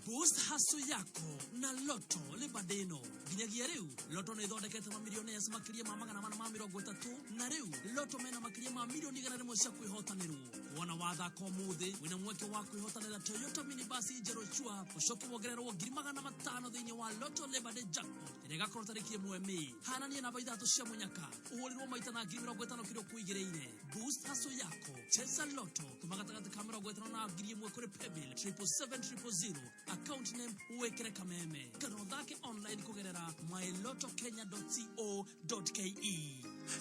Boost hustle yako na Lotto Lebadeno. Nginyagia riu Lotto nĩ ĩthondekete mamilionaires makĩria ma 430, na rĩu Lotto mena makĩria ma milioni 100 cia kwĩhotanĩrwo. Wona wathaka ũmũthĩ wĩna mweke wa kwĩhotanĩra Toyota minibus njerũ chua, ũcoke wongererwo 500,000 thĩinĩ wa Lotto Labor Day Jackpot ĩrĩa ĩgakorwo tarĩki 1 Mei. Hanania namba ithatũ cia mũnyaka ũhũrĩrwo maita na 50,000 kĩrĩa ũkũigĩrĩire. Boost hustle yako, cheza Lotto, tũma gatagatĩ ka 50 na 1,000 kũrĩ paybill 777 000, account name wĩkĩre Kameme, kana ũthake online kũgerera mylotokenya.co.ke.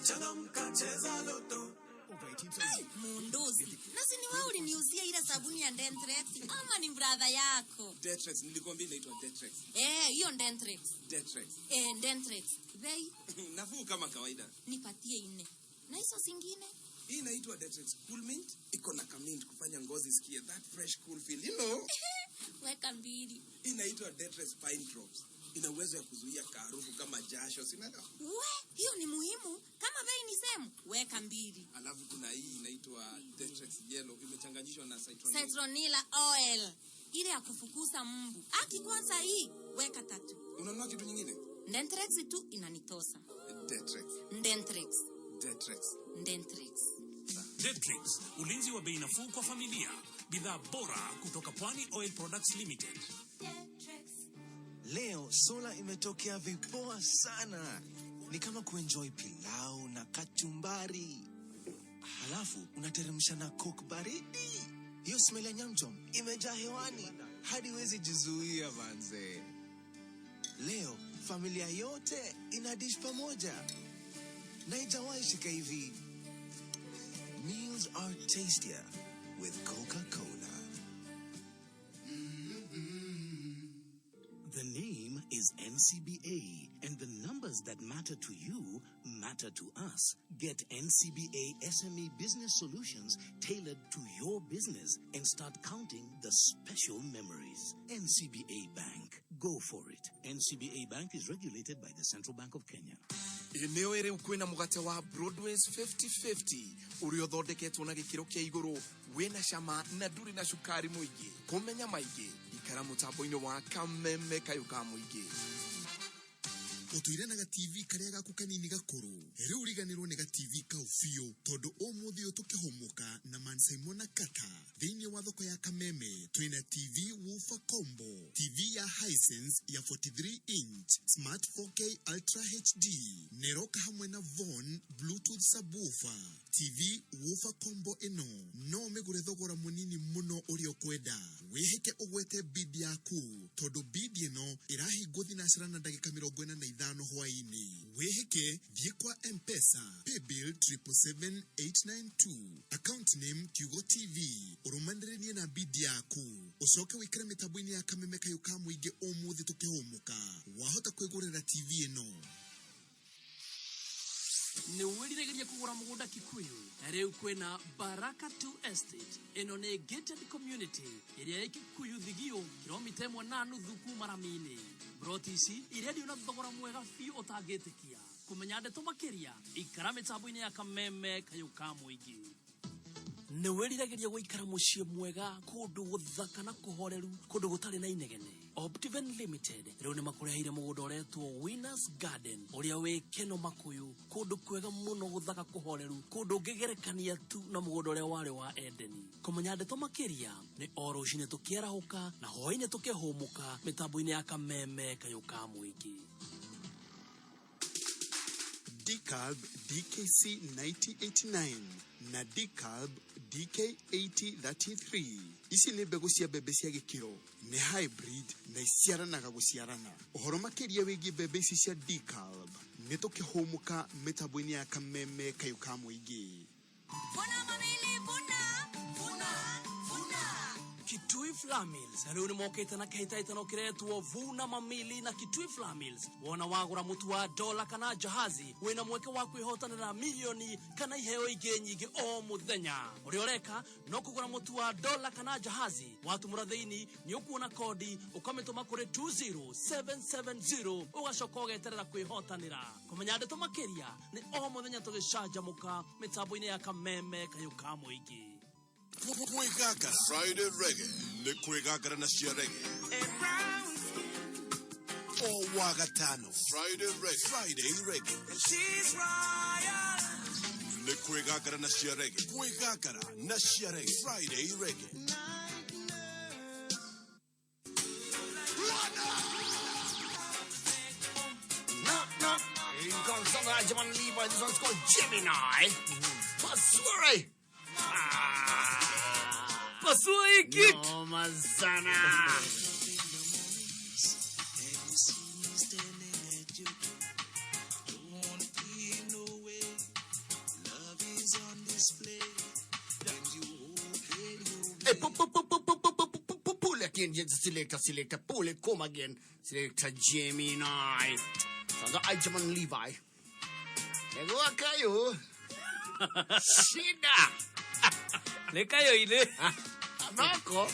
Changamka, cheza Lotto. Munduzi, nasi ni wewe uliniuzia ile sabuni ya Dentrex ama ni brother yako? Detrex, nilikwambia inaitwa Detrex. Eh, hiyo Dentrex. Detrex. Eh, Dentrex. Bei Nafuu kama kawaida. nipatie nne. Na hizo zingine? Hii inaitwa Detrex Cool Mint, iko na kamint kufanya ngozi isikie that fresh cool feel. Weka mbili. Hii inaitwa Detrex Pine Drops. Ina uwezo ya kuzuia kaharufu kama jasho, si unaelewa? We, hiyo ni muhimu. Kama bei ni same, weka mbili. Alafu kuna hii inaitwa Detrex Yellow, imechanganyishwa na citronella. Citronella oil. Ile ya kufukuza mbu. Aki kwanza hii, weka tatu. Unanunua kitu nyingine? Dentrex tu inanitosa. Detrex. Dentrex. Detrex. Dentrex. Detrix, ulinzi wa bei nafuu kwa familia. Bidhaa bora kutoka Pwani Oil Products Limited. Leo sola imetokea vipoa sana, ni kama kuenjoy pilau na kachumbari, halafu unateremsha na Coke baridi. Hiyo smell ya nyamchom imejaa hewani hadi huwezi jizuia manze. Leo familia yote ina dish pamoja na haijawahi shika hivi. Meals are tastier with Coca-Cola. The name is NCBA, and the numbers that matter to you matter to us. Get NCBA SME business solutions tailored to your business and start counting the special memories. NCBA Bank. Go for it. NCBA Bank is regulated by the Central Bank of Kenya. Eneo rĩu kwĩna mũgate wa Broadways 50-50 ũrĩa ũthondeketwo na gĩkĩro kĩa igũrũ, wĩna cama na ndũrĩ na cukari mũingĩ. Kũmenya maingĩ, ikara mũtambo-inĩ wa Kameme kayũ ka mũingĩ. Ũtũire na ga-TV karĩa gaku kanini gakũrũ, rĩu riganĩrwo nĩ ga-TV kau biũ, tondũ ũmũthĩ ũyũ tũkĩhũmũka na Mansaimo na Kata thĩinĩ wa thoko ya Kameme twĩna TV woofer combo, TV ya Hisense ya 43 inch smart 4K Ultra HD neroka hamwe na Von Bluetooth subwoofer. TV woofer combo ĩno no ũmĩgũre thogora mũnini mũno ũrĩa ũkwenda. Wĩhĩke ũgwete bid yaku, tondũ bid ĩno ĩrahingwo thinacara na ndagĩka 45 hwaĩ-inĩ. Wĩhĩke, thiĩ kwa M-Pesa paybill 777 892, account name kiugo TV, ũrũmanĩrĩrie na bid yaku, ũcoke wĩkĩre mĩtambo-inĩ ya Kameme kayũ ka mũingĩ. Ũmũthĩ tũkĩhũmũka wahota kwĩgũrĩra TV ĩno. Nĩ wĩriragĩria kũgũra mũgũnda Kikuyu? Rĩu kwĩna Baraka 2 Estate. Ĩno nĩ gated community ĩrĩa ĩ Kikuyu Thigio, kilomita 1.5 kuma rami-inĩ. Broti ici irendio na thogora mwega biũ ũtangĩtĩkia. Kũmenya ndeto makĩria, ikara mĩtambo-inĩ ya Kameme kayũ ka mũingĩ. Nĩ wĩriragĩria gũikara mũciĩ mwega, kũndũ gũthaka na kũhoreru, kũndũ gũtarĩ na inegene? Optiven Limited rĩu nĩ makũreheire mũgũnda ũretwo Winners Garden ũrĩa wĩ Keno Makuyu, kũndũ kwega mũno, gũthaka, kũhoreru, kũndũ ũngĩgerekania tu na mũgũnda ũrĩa warĩ wa Edeni. Kũmenya ndeto makĩria nĩ o rũcinĩ tũkĩarahũka na hwaĩ-inĩ tũkĩhũmũka mĩtambo-inĩ ya Kameme kayũ ka mũingĩ. DCALB DKC 9089 na DCALB DK 8033, ici nĩ mbegũ cia mbembe cia gĩkĩro, nĩ hybrid na iciaranaga gũciarana. Ũhoro makĩria wĩgiĩ mbembe ici cia DCALB nĩ tũkĩhũmũka mĩtambo-inĩ ya Kameme kayũ ka mũingĩ. Vuna mamili, vuna, vuna, vuna. Kituo Kitui Flour Mills rĩu nĩ mokĩte na kĩhĩtahĩtano kĩretwo vuna mamili na Kitui Flour Mills. Wona wagũra mũtu wa dola kana jahazi wĩna mweke wa kwĩhotanĩra milioni kana iheo ingĩ nyingĩ o mũthenya. Ũrĩa ũreka no kũgũra mũtu wa dola kana jahazi, watumũra thĩinĩ nĩ ũkuona kodi ũkamĩtũma kũrĩ 20770 ũgacoka ũgeterera kwĩhotanĩra. Kũmenya ndeto makĩria nĩ o mũthenya tũgĩcanjamũka mĩtambo-inĩ ya Kameme Kayũ ka Mũingĩ. Kwĩgangara Friday Reggae nĩ kwĩgangara na cia reggae o wagatano. Friday Reggae, Friday Reggae nĩ kwĩgangara na cia reggae, kwĩgangara na cia reggae, Friday Reggae. No, no. You got something like John Levi. This one's called Gemini. Pasuri. Pasua hii kitu. Noma sana. Hey, pull, pull, pull, pull, pull, pull, pull, pull, pull, pull again. Yes, selector, selector, pull it, come again. Selector Gemini. Sounds like German Levi. Niguo kayo. Shida. Nĩ kayo-inĩ. Noko.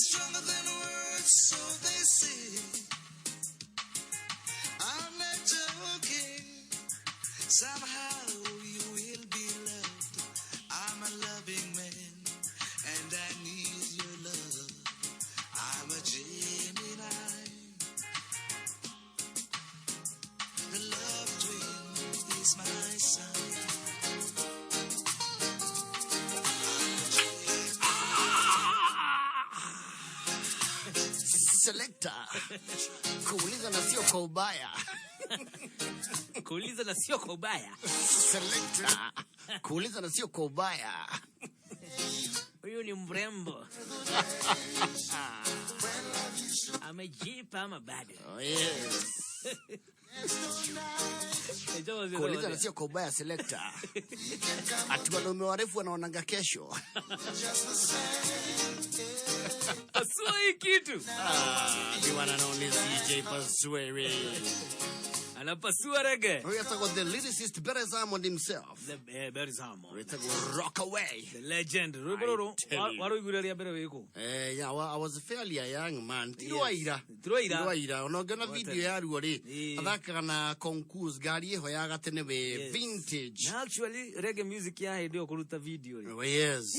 Stronger than words, so they say. I'm not joking. Somehow you will be loved. I'm a loving man, and I need your love. I'm a Gemini. The love twin is my sign. Selector. Kuuliza na sio kwa ubaya. Kuuliza na sio kwa ubaya. Selector. Kuuliza na sio kwa ubaya. Huyu ni mrembo. Amejipa ama bado? Oh, yes. Kuuliza na sio kwa ubaya, selector. Ati wanaume warefu wanaonanga kesho. Pasua hii kitu. Ah, the one and only CJ Paswere. Anapasua reggae. Huyu atakuwa the lyricist Barry Hammond himself. The Barry Hammond. Itakuwa Rock Away. The legend. Rwimbo rũrũ tell you. warũiguire rĩa mbere wĩkũ? Yeah, well, I was fairly a young man. Tirwaira. Tirwaira. Tirwaira. Ona ũngĩona What video yaruo rĩ, athakaga na concourse ngari ĩho ya gatene wĩ Yes. vintage. Na actually reggae music ya hĩndĩ ĩyo kũruta video rĩ. Oh, yes.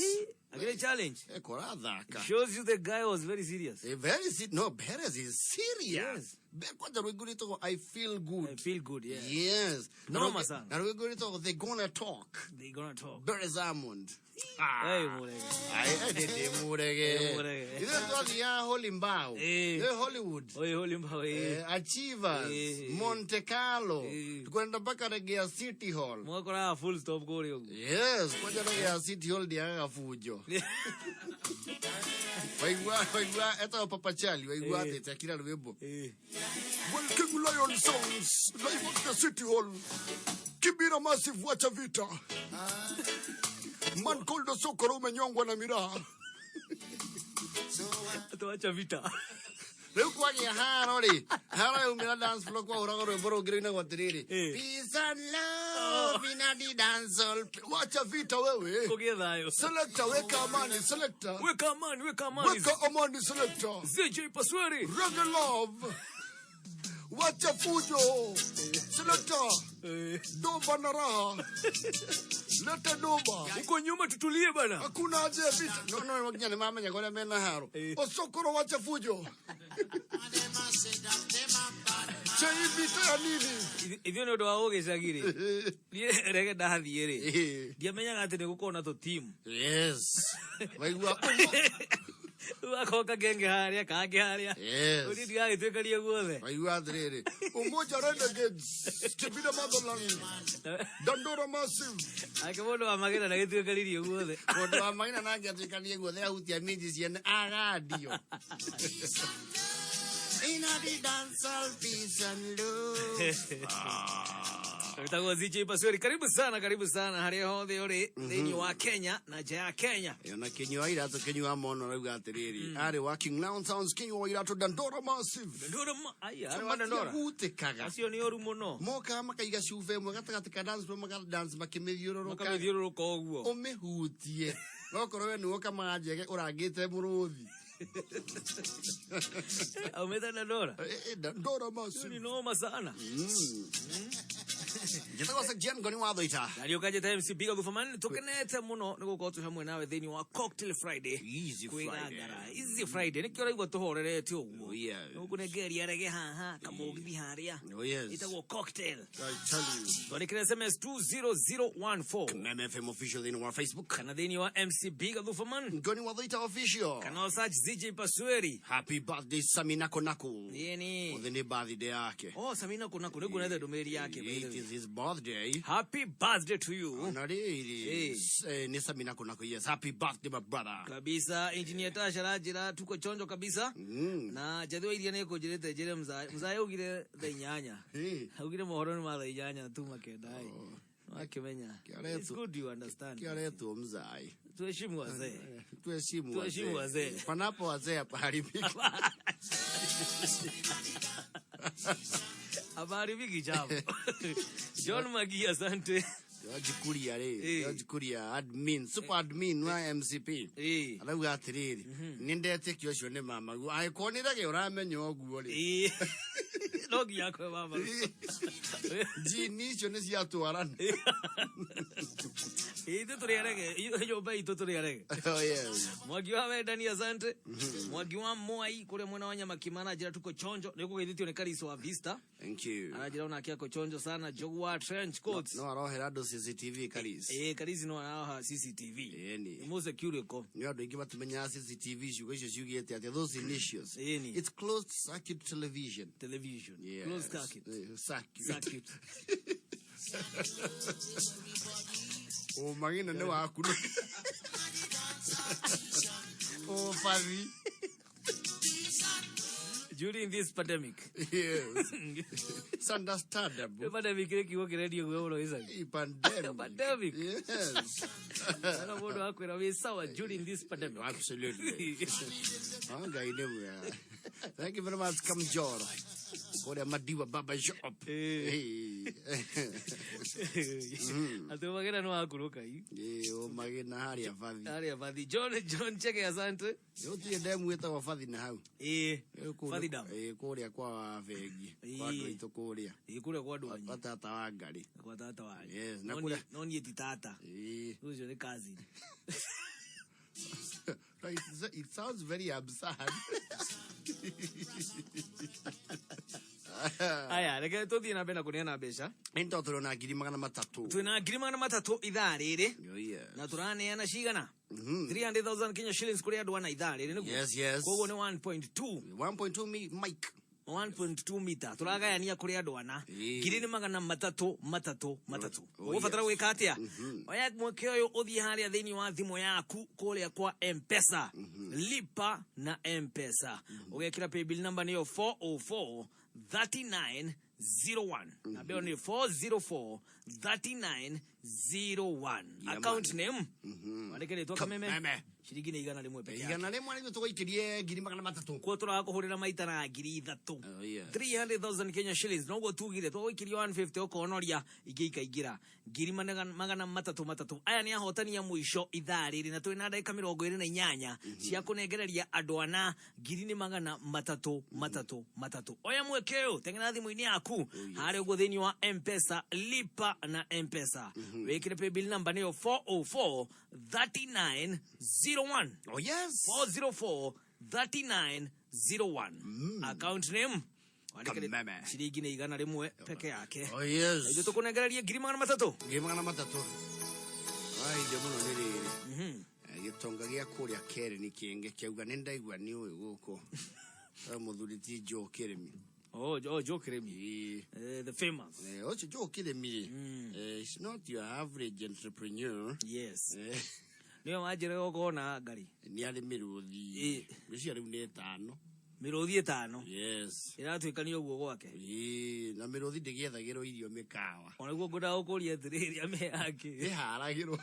Akĩrĩ challenge. Korathaka. Shows you the guy was very serious. Very no, Perez is serious. Yes. Kwanza rwĩmbo rwĩtagwo I feel good. I feel good, yeah. Yes. Noma sana. Na rwĩmbo rwĩtagwo They Gonna Talk. They Gonna Talk. Barry Hammond. Hey, Murege. Ai, ndĩ Murege. Ndĩ Murege. Ithuĩ twathiaga Holy Mbao. Eh. Hollywood. Oi, Holy Mbao, eh. Achievers. Eh. Monte Carlo. Tukwenda mpaka Reggae ya City Hall. Mwakoraga full stop kũrĩa ũguo. Yes, kwanja Reggae ya City Hall ndiagaga fujo. Waigua etagwo Papa Charlie, waigua Eh. atĩte akira rwĩmbo. Well, King Lion songs live at the City Hall. Kibira Massive, wacha vita. Man called Osokoro umenyongwa na miraha. Tuacha vita. Rĩu kwagĩa haro rĩ, haro yaumĩra dance floor kwahũragwo rwĩmbo rũngĩ rũinagwo atĩrĩrĩ, Peace and love in a the dance hall. Wacha vita wewe. Kũgĩe thayũ. Selector, weka amani, selector. Weka amani, weka amani. Weka amani, selector. ZJ Pasweri. Reggae love. Wacha fujo. Selector. Domba na raha. Leta domba. Huko nyuma tutulie bana. Hakuna haja ya vita. No, no, nginya nĩ mamenya kũrĩa mena haro. Osokoro wacha fujo. Chai vita ya nini? Ithuĩ nĩ ũndũ wa gũgĩcagi rĩ, niĩ rege ndathiĩ rĩ, ndiamenyaga atĩ nĩ gũkorwo na tũtimu. Yes. Waigua Rĩu akoka genge harĩa kangĩ harĩa. Yes. Ũthiĩ ndigagĩtuĩkarie guothe. Waigua atĩrĩrĩ, Umoja Renegades, Kibira Motherland, Dandora Massive. Ake mũndũ wa magĩna ndagĩtuĩkanirie guothe. Mũndũ wa magĩna nake atuĩkanie guothe ahutia minji ciene agandio. In a the dancehall peace and love. Wĩtagwo ZJ Pasweri. Karibu sana, karibu sana harĩa hothe ũrĩ thĩinĩ wa Kenya na nja ya Kenya. Ona Kinyua wa Iratũ, Kinyua wa Mono arauga atĩrĩrĩ, arĩ wa King Lion Sounds, Kinyua wa Iratũ, Dandora Massive. Dandora aya, arĩ wa Dandora. Matiahutĩkaga. Acio nĩ oru mũno. Mokaga makaiga cuba ĩmwe gatagatĩ ka dance floor makadance makĩmĩthiũrũrũka. Makamĩthiũrũrũka ũguo. Ũmĩhutie. Nokorwo we nĩwe ũkamaga njege ũrangĩte mũrũthi. Aumĩte Dandora. Dandora Massive. Ni noma sana. Njĩtagwo Sir Ngoni wa Thũita. Nariũka njĩta MC Biga Gufaman tukenete mũno nĩ gũkorwo twĩ hamwe nawe thĩinĩ wa Cocktail Friday. Easy Kwĩ Friday. Gangara. Easy Friday nĩkĩo ũraigua tũhorerete ũguo. Oh, yes. Nĩgũkũnengereria rege haha kamũgithi harĩa. Oh, yes. Ĩtagwo cocktail. I tell you. Twandĩkĩre SMS 20014. Meme FM official thĩinĩ wa Facebook. Kana thĩinĩ wa MC Biga Gufaman. Ngoni wa Thũita official. Kana search ZJ Pasweri. Happy birthday Sami Nako Nako. Yeni. Ũthĩ nĩ birthday yake. Oh, Samina Nako nĩguo ndũmĩrĩri yake. by the It way. is his birthday. Happy birthday to you. Na rĩrĩ, Eh. nĩ Sami Nako Nako, yes. Happy birthday my brother. Kabisa engineer Tasha aranjĩra tuko chonjo kabisa. Na njathi wa iria nĩkũnjĩrĩte njĩre mzae mzae augire thaa inyanya. Augire mohoro nĩ ma thaa inyanya na tuma kenda ĩ. Wakĩmenya. It's good you understand. Kĩaretwo mzai. Tuheshimu wazee. Tuheshimu Tuheshimu wazee. Panapo wazee hapaharibiki. Hapaharibiki jambo. John Magi asante. George Kuria rĩ, George Kuria admin, super admin wa MCP. Arauga atĩrĩrĩ, nĩ ndetĩkia ũcio nĩ mamaguo. Angĩkorwo nĩ rege ũramenya ũguo rĩ. No nginya akwe mama. Jini icio nĩ ciatwarana. Ithuĩ tũrĩ arege, nyũmba itũ tũrĩ arege. Oh, yes. Mwangi wa wendani asante. Mwangi wa Mwai kũrĩa mwena wa Nyamakima anjĩra tuko chonjo. Nĩ ũkũgeithĩtio nĩ Kariso wa Vista. Thank you. Aranjĩra onake ako chonjo sana. Jogwa trench coats. No arohera andũ CCTV Karis. Karisi no araoha CCTV. Ĩni. Nĩ mũsecure ko. Nĩ andũ aingĩ matimenyaga CCTV ciugo icio ciugĩte atĩa, those initials. Ĩni. It's closed circuit television. Television. Yes. Closed circuit. Circuit. Circuit. Ũmagina nĩ waku. Ũbathi. During this pandemic. Yes. It's understandable. Pandemic nĩ kiugo kĩrendio guo mũno gĩcagi. Pandemic. Pandemic. Yes. Ana mũndũ akwĩra wĩ sawa during this pandemic. Absolutely. Oh, Ngai nĩ mwega. Thank you very much Kamjoro. Kũrĩa Madiwa Baba Shop. Hey. Atĩ ũmagĩra nĩ wakurũka i. Ĩĩ, ũmagĩna harĩa bathi. Harĩa bathi. John John Chege asante. Gũtirĩ ndemu ĩtagwo bathi na hau. Ĩĩ. Kũu Bathi dam. Ĩĩ, kũrĩa kwa bengi. Kwa andũ aitũ kũrĩa. Ĩĩ, kũrĩa kwa andũ anyu. Kwa tata wa Ngarĩ. Kwa tata wanyu. Yes, na No kũrĩa. niĩ- No niĩ ti tata. Ĩĩ. Ũcio nĩ cousin. Right, it sounds very absurd. Aya, reke tũthiĩ na mbere na kũneana mbeca. Nĩ tondũ tũrĩ na 300,000. Twĩna 300,000 ithaa rĩrĩ. Oh, yes. Na tũraneana cigana? 300,000 Kenya shillings kũrĩ andũ ana ithaa rĩrĩ nĩguo? Yes, yes. Koguo nĩ 1.2. 1.2 mic. 1.2 mita tũragayania kũrĩ andũ ana. Ĩĩ. Ngiri nĩ magana matatũ matatũ matatũ. Oh, Ũgũbatara yes. gwĩka atĩa? Oya mweke ũyũ ũthiĩ harĩa thĩinĩ wa thimũ yaku kũrĩa kwa M-Pesa. Lipa na M-Pesa. Ũgekĩra paybill number nĩyo 404 3901. Namba ĩyo nĩ 404 3901. Yeah, Account man. name wandĩke rĩtwa Kameme. Kameme. Ciringi nĩ 100 peke yake. 100 nĩguo tũgũikĩrie 300,000. Kuo tũrakũhũrĩra maita na 3,000. Oh, yes. 300,000 Kenya shillings noguo tugire twagũikĩria 150 ũkonoria ingĩ ikaingĩra 300,000 matatũ. Aya nĩ ahotani a mũico ithaa rĩrĩ na twĩ na ndagĩka 28 cia kũnengereria andũ ana ngiri nĩ magana matatũ matatũ matatũ. Oya mweke ũyũ teng'era thimũ-inĩ yaku harĩa ũguo thĩinĩ wa M-Pesa, lipa na M-Pesa. Wĩkĩre paybill number nĩyo 404 3901. Oh, yes. 404 3901. Account name wandĩke Kameme. ciringi nĩ 100 peke yake. Oh, yes. Ithuĩ tũkũnengererie 300,000. 300,000. Ai, ndio mũno nĩ rĩrĩ. Gĩtonga gĩa kũrĩa Kereni kĩngĩ kĩauga nĩ ndaigua nĩ ũyũ gũkũ. Mũthuri ti Joe Kĩrĩmi. Oh, oh, Joe Kĩrĩmi. The famous. Ũcio Joe Kĩrĩmi rĩ, is not your average entrepreneur. Yes. Nĩwe wanjĩra gũkorwo na ngari. Nĩ arĩ mĩrũthi. Ngwĩciria rĩu nĩ ĩtano. Mĩrũthi ĩtano. Yes. Ĩratuĩkanio ũguo gwake. Ĩĩ, na mĩrũthi ndĩgĩethagĩrwo irio mĩkawa. Ona guo ngwendaga gũkũria atĩrĩrĩ amĩheaga kĩ? Ĩharagĩrwo.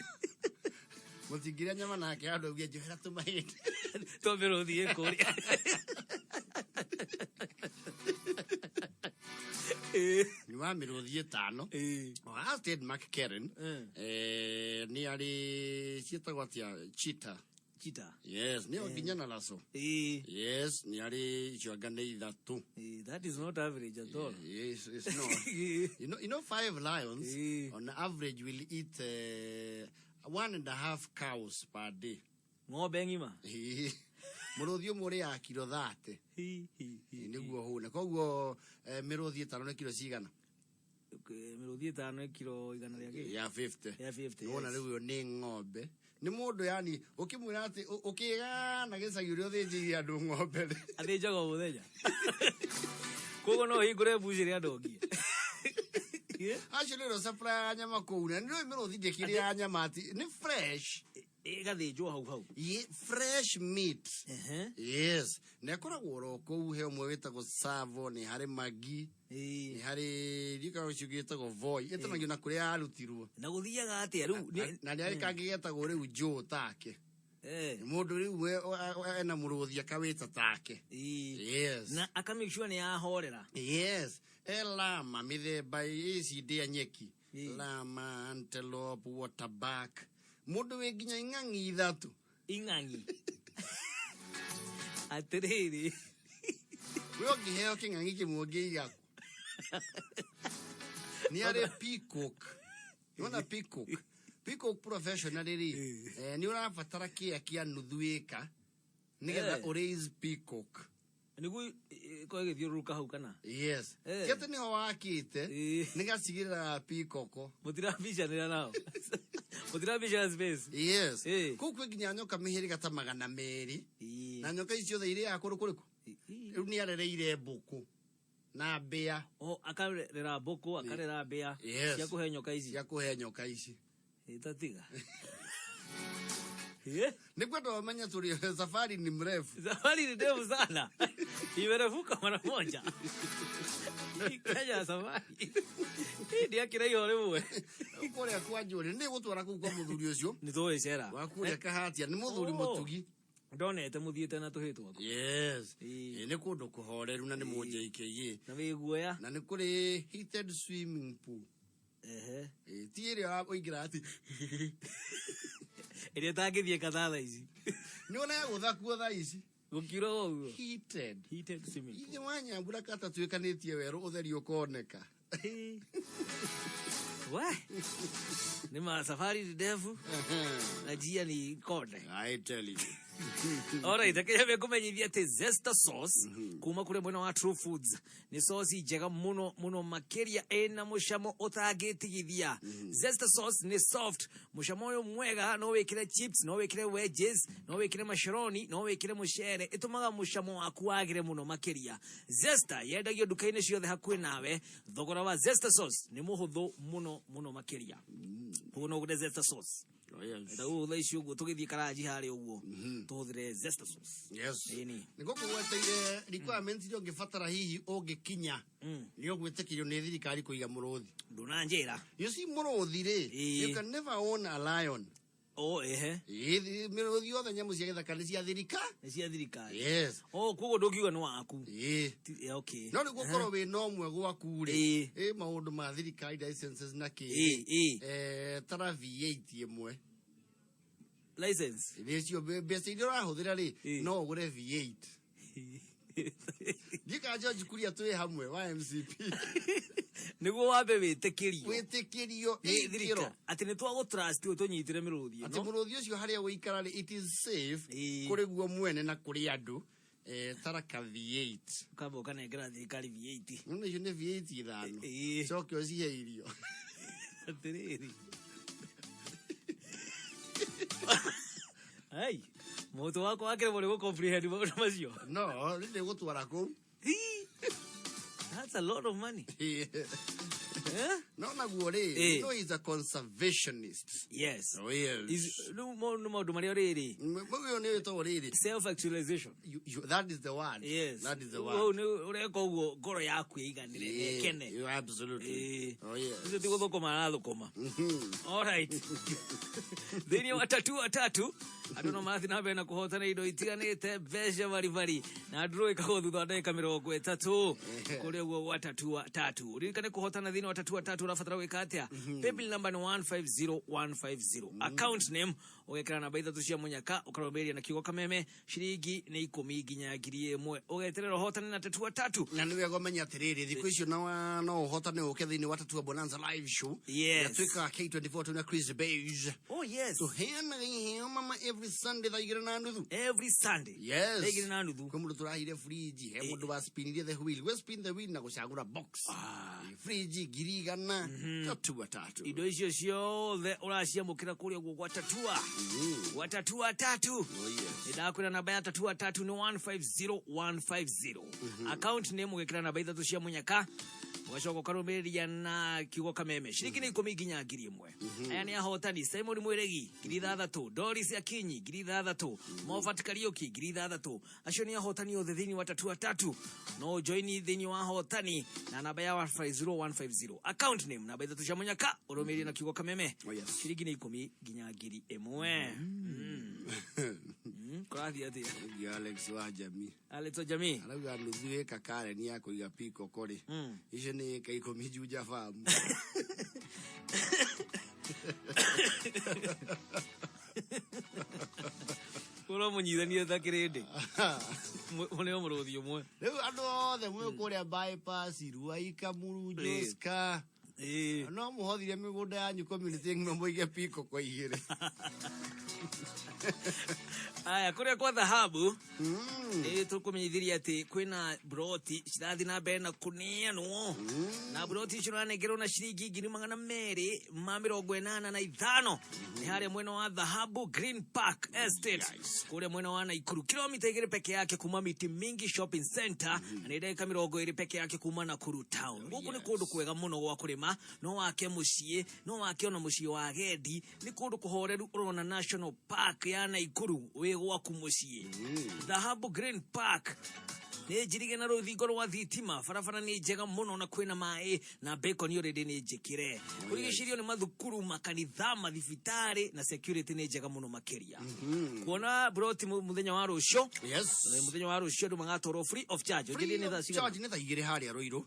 Mũtingĩrĩa nyama nake handũ auge njohera tũmahĩndĩ. To mĩrũthi ĩkũrĩa. Nĩ wa mĩrũthi ĩtano. O Asted McKellen. Nĩ arĩ ciĩtagwo atĩa cheetah. Cheetah. Yes, nĩyo nginya na laso. Yes, nĩ arĩ icio anga nĩ ithatũ. That is not average at all. Yes, it's not. You know, five lions on average will eat 1.5 cows per day. Ng'ombe ng'ima. Mũrũthi ũmwe ũrĩaga kiro 30. Nĩguo hũne. Koguo mĩrũthi ĩtano nĩ kiro cigana? Mĩrũthi ĩtano nĩ kiro igana rĩa kĩ? Ya 50. Ya 50. Nĩwona Yes. rĩu ĩyo nĩ ng'ombe. Nĩ mũndũ yani ũkĩmwĩra atĩ ũkĩgana gĩcagi ũrĩa ũthĩnjĩire andũ ng'ombe rĩ. Athĩnjaga o mũthenya. Koguo no hingũre mbucĩrĩ andũ ongie. Acio nĩ ũrĩa supply ya nyama kũu na nĩ mĩrũthi ndĩkĩrĩa nyama atĩ nĩ fresh. Ĩgathĩnjwo hau hau. Ye, fresh meat. Yes. Na ĩkoragwo oro kũu he ũmwe wĩtagwo Savo, nĩ harĩ Magi, nĩ harĩ ndika ũcio ũngĩ wĩtagwo Voi. Ĩtanagio na kũrĩa yarutirwo. Na gũthiaga atĩa rĩu? Na nĩ harĩ kangĩ getagwo rĩu Joe take. Nĩ mũndũ rĩu ena mũrũthi akawĩta take. Yes. Na aka make sure nĩ yahorera. Yes. E lama mĩthemba ici ndĩa nyeki. Lama, antelope, waterbuck. Mũndũ wĩ nginya ing'ang'i ithatũ. Ing'ang'i. Atĩrĩrĩ. We ũngĩheo kĩng'ang'i kĩmwe ũngĩiga kũ? Nĩ arĩ peacock. Nĩwona peacock? Peacock professionally rĩ, nĩ ũrabatara kĩa kĩa nuthu ĩka nĩgetha ũraise peacock. Nĩguo ĩkorwo ĩgĩthiũrũrũka hau kana? Yes. Ti atĩ nĩho wakĩte, nĩ gacigĩrĩra ga peacock. Mũtirabicanĩra nao. Mũtirabicana space. Yes. Kũu kwĩ nginya nyoka mĩhĩrĩga ta 200. Na nyoka ici ciothe irĩaga kũndũ kũrĩkũ? Rĩu nĩ arereire mbũkũ na mbĩa. O akarera mbũkũ, akarera mbĩa. Yes. Cia kũhe nyoka ici. Cia kũhe nyoka ici. Tatiga. Nĩ kwenda wamenye tũrĩ safari ni mrefu. Safari ni ndefu sana. Imerefuka mara moja. Hii Kenya safari. Hii nĩ akĩraiho rĩmwe. Kũrĩa kwa Njũrĩ nĩ gũtwara kũu kwa mũthuri ũcio. Nĩ tũgĩcera. Wa kũrĩa Kahatia nĩ mũthuri mũtugi. Ndonete mũthiĩte na tũhĩ twaku. Yes. Nĩ kũndũ kũhoreru na nĩ mũnjĩkĩie. Na wĩ guoya. Na nĩ kũrĩ heated swimming pool. Ehe. Ti ĩrĩa ũingĩra ati. Ĩrĩa ĩtangĩthiĩ kathaa thaa ici. Nĩ wona yagũtha kuo thaa ici. Gũkiura ũguo. Heated. Heated swimming pool. Ithe wa nyambura katatuĩkanĩtie werũ ũtheri ũkoneka. We. Nĩ ma safari ni ndefu. Na njia ni konde. I tell you. Alright, reke nyambe kũmenyithia atĩ Zesta sauce kuma kũrĩ mwena wa True Foods nĩ sauce njega mũno mũno makĩria ĩna mũcamo ũtangĩtigithia. Zesta sauce nĩ soft, mũcamo ũyũ mwega no wĩkĩre chips, no wĩkĩre wedges, no wĩkĩre macaroni, no wĩkĩre mũcere, ĩtũmaga mũcamo waku wagĩre mũno makĩria. Zesta yendagio nduka-inĩ ciothe hakuhĩ nawe. Thogora wa Zesta sauce nĩ mũhũthũ mũno mũno makĩria. Koguo no ũgũre Zesta sauce. Oh, yes. Ta rĩu thaa ici ũguo tũgĩthiĩ karaji harĩa ũguo tũhũthĩre Zesta sauce. Yes. Ĩni. Nĩguo kũgweteire requirements iria ũngĩbatara hihi ũngĩkinya nĩ ũgwĩtĩkĩrio nĩ thirikari kũiga mũrũthi. Ndũnanjĩra. You see mũrũthi rĩ, you can never own a lion. Oh, ehe. Ĩĩ, mĩrũthi yothe nyamũ cia gĩthaka nĩ cia thirikari. Nĩ cia thirikari. Yes. Oh, koguo ndũngiuga nĩ waku. Ĩĩ. Okay. No rĩu gũkorwo wĩna ũmwe gwaku rĩ, ĩ maũndũ ma thirikari licenses na kĩ. Ĩĩ, Tara V8 ĩmwe. License. Nĩcio mbeca iria ũrahũthĩra rĩ, no ũgũre V8. Ndiĩ kana George Kuria twĩ hamwe wa MCP. Nĩguo wambe wĩtĩkĩrio. Wĩtĩkĩrio Nĩ ĩkĩro. thirikari. Atĩ nĩ twagũ trust ũtũnyitĩre mĩrũthi Atĩ ĩno. mũrũthi ũcio harĩa ũikara rĩ, it is safe kũrĩ guo mwene na kũrĩ andũ. Tara ka V8. Ũkamba ũkanengera thirikari V8. Nĩ icio nĩ V8 ithano. Coke ũcihe irio. Atĩrĩrĩ. Ai, mũtwe wakwa wakĩremwo nĩ gũ-comprehend maũndũ macio. No rĩ nĩ gũtwara kũu. That's a lot of money. No naguo rĩ, you know he's a conservationist. Yes. Oh, yes. Rĩu nĩ maũndũ marĩa rĩrĩ. Ũyũ nĩ wĩtagwo rĩrĩ. Self actualization. That is the word. Yes. That is the Ũũ word. nĩ ũreka ũguo ngoro yaku ĩiganĩre na ĩkene. You absolutely. Oh yes. Icio ti gũthũkũma arathũkũma. All right. Thĩinĩ wa tatua tatu andũ no marathiĩ na mbere na kũhotana indo itiganĩte, mbeca baribari na ndũrũ ĩkagwo thutha wa ndagĩka 30 kũrĩa ũguo gwa tatua tatu. Ririkane kũhotana thĩinĩ wa tatua tatu ũrabatara gwĩka atĩa? Paybill number nĩ 150150, account name ũgekĩra namba ithatũ cia mũnyaka, ũkarũmĩrĩria na kiugo kameme. Ciringi nĩ 10 nginya 1000, ũgeterera ũhotane na tatua tatu. Na nĩ wega ũmenye atĩrĩrĩ, thikũ icio no ũhotane ũke thĩinĩ wa Tatua Bonanza live show. Yes. Yatuĩkaga K24 tuna Chris Beige. Oh yes. Tũheanaga iheo mama every Sunday thaa 2:30. Every Sunday. Yes. Thaa 2:30. Kwĩ mũndũ tũrahire fridge, he mũndũ waspinirie the wheel. We spin the wheel na gũcagũra box. Fridge 100,000. Tatua tatu. Indo icio ciothe ũraciamũkĩra kũrĩa guo gwa tatua, gwa tatua tatu. Oh yes. Nĩ ndakwĩra namba ya tatua tatu nĩ 150150, account name ũgekĩra namba ithatũ cia mũnyaka, ũgacoka ũkarũmĩrĩria na kiugo kameme. Ciringi nĩ 10 nginya 1000. Aya nĩ ahotani: Simon Mwĩregi 6,000, Doris Akinyi 6,000, Mofat Kariuki 6,000. Acio nĩ ahotani othe thĩinĩ wa tatua tatu. No join thĩinĩ wa ahotani na namba ya 150150, account name namba ithatũ cia mũnyaka, ũrũmĩrĩrie na kiugo kameme. Oh yes. Ciringi nĩ 10 nginya 1000. Kũrathiĩ atĩa? Ũngĩ Alex wa Jamii. Alex wa Jamii. Arauga nuthu ĩka Karen ya kũiga peacock rĩ. Icio nĩ ĩka 10 Juja Farm. Ũramũnyithania ta kĩrĩndĩ mũneo mũrũthi ũmwe. Rĩu andũ othe mwĩ kũrĩa bypass, Ruaika, Muru, Joska. No mũhothire mĩgũnda yanyu community ng'ima mũige peacock igĩrĩ. Aya, kũrĩa kwa dhahabu nĩ tũkũmenyithirie atĩ kwĩna broti cirathiĩ na mbere na kũneanwo, na broti icio ũranengerwo na ciringi 285,000. Nĩ harĩa mwena wa Dhahabu Green Park Estate, kũrĩa mwena wa Naikuru, kilomita 2 peke yake kuma Miti Mingi Shopping Center, na nĩ ndagĩka 20 peke yake kuma Nakuru town. Gũkũ nĩ kũndũ kwega mũno gwa kũrĩma, no wake mũciĩ, no wake ona mũciĩ wa agendi. Nĩ kũndũ kũhoreru, ũrona National Park ya Naikuru wĩ gwaku mũciĩ. Dhahabu Green Park nĩ njirige na rũthingo rwa thitima, barabara nĩ njega mũno na kwĩna maĩ na bacon already nĩ njĩkĩre. Kũrigicĩrio nĩ mathukuru, makanitha, mathibitarĩ, na security nĩ njega mũno makĩria. Kuona broti mũthenya wa rũciũ. Yes. Mũthenya wa rũciũ andũ magatwarwo free of charge. Ũnjĩrie nĩ thaa cigana? Charge nĩ thaa 2 harĩa Rũirũ.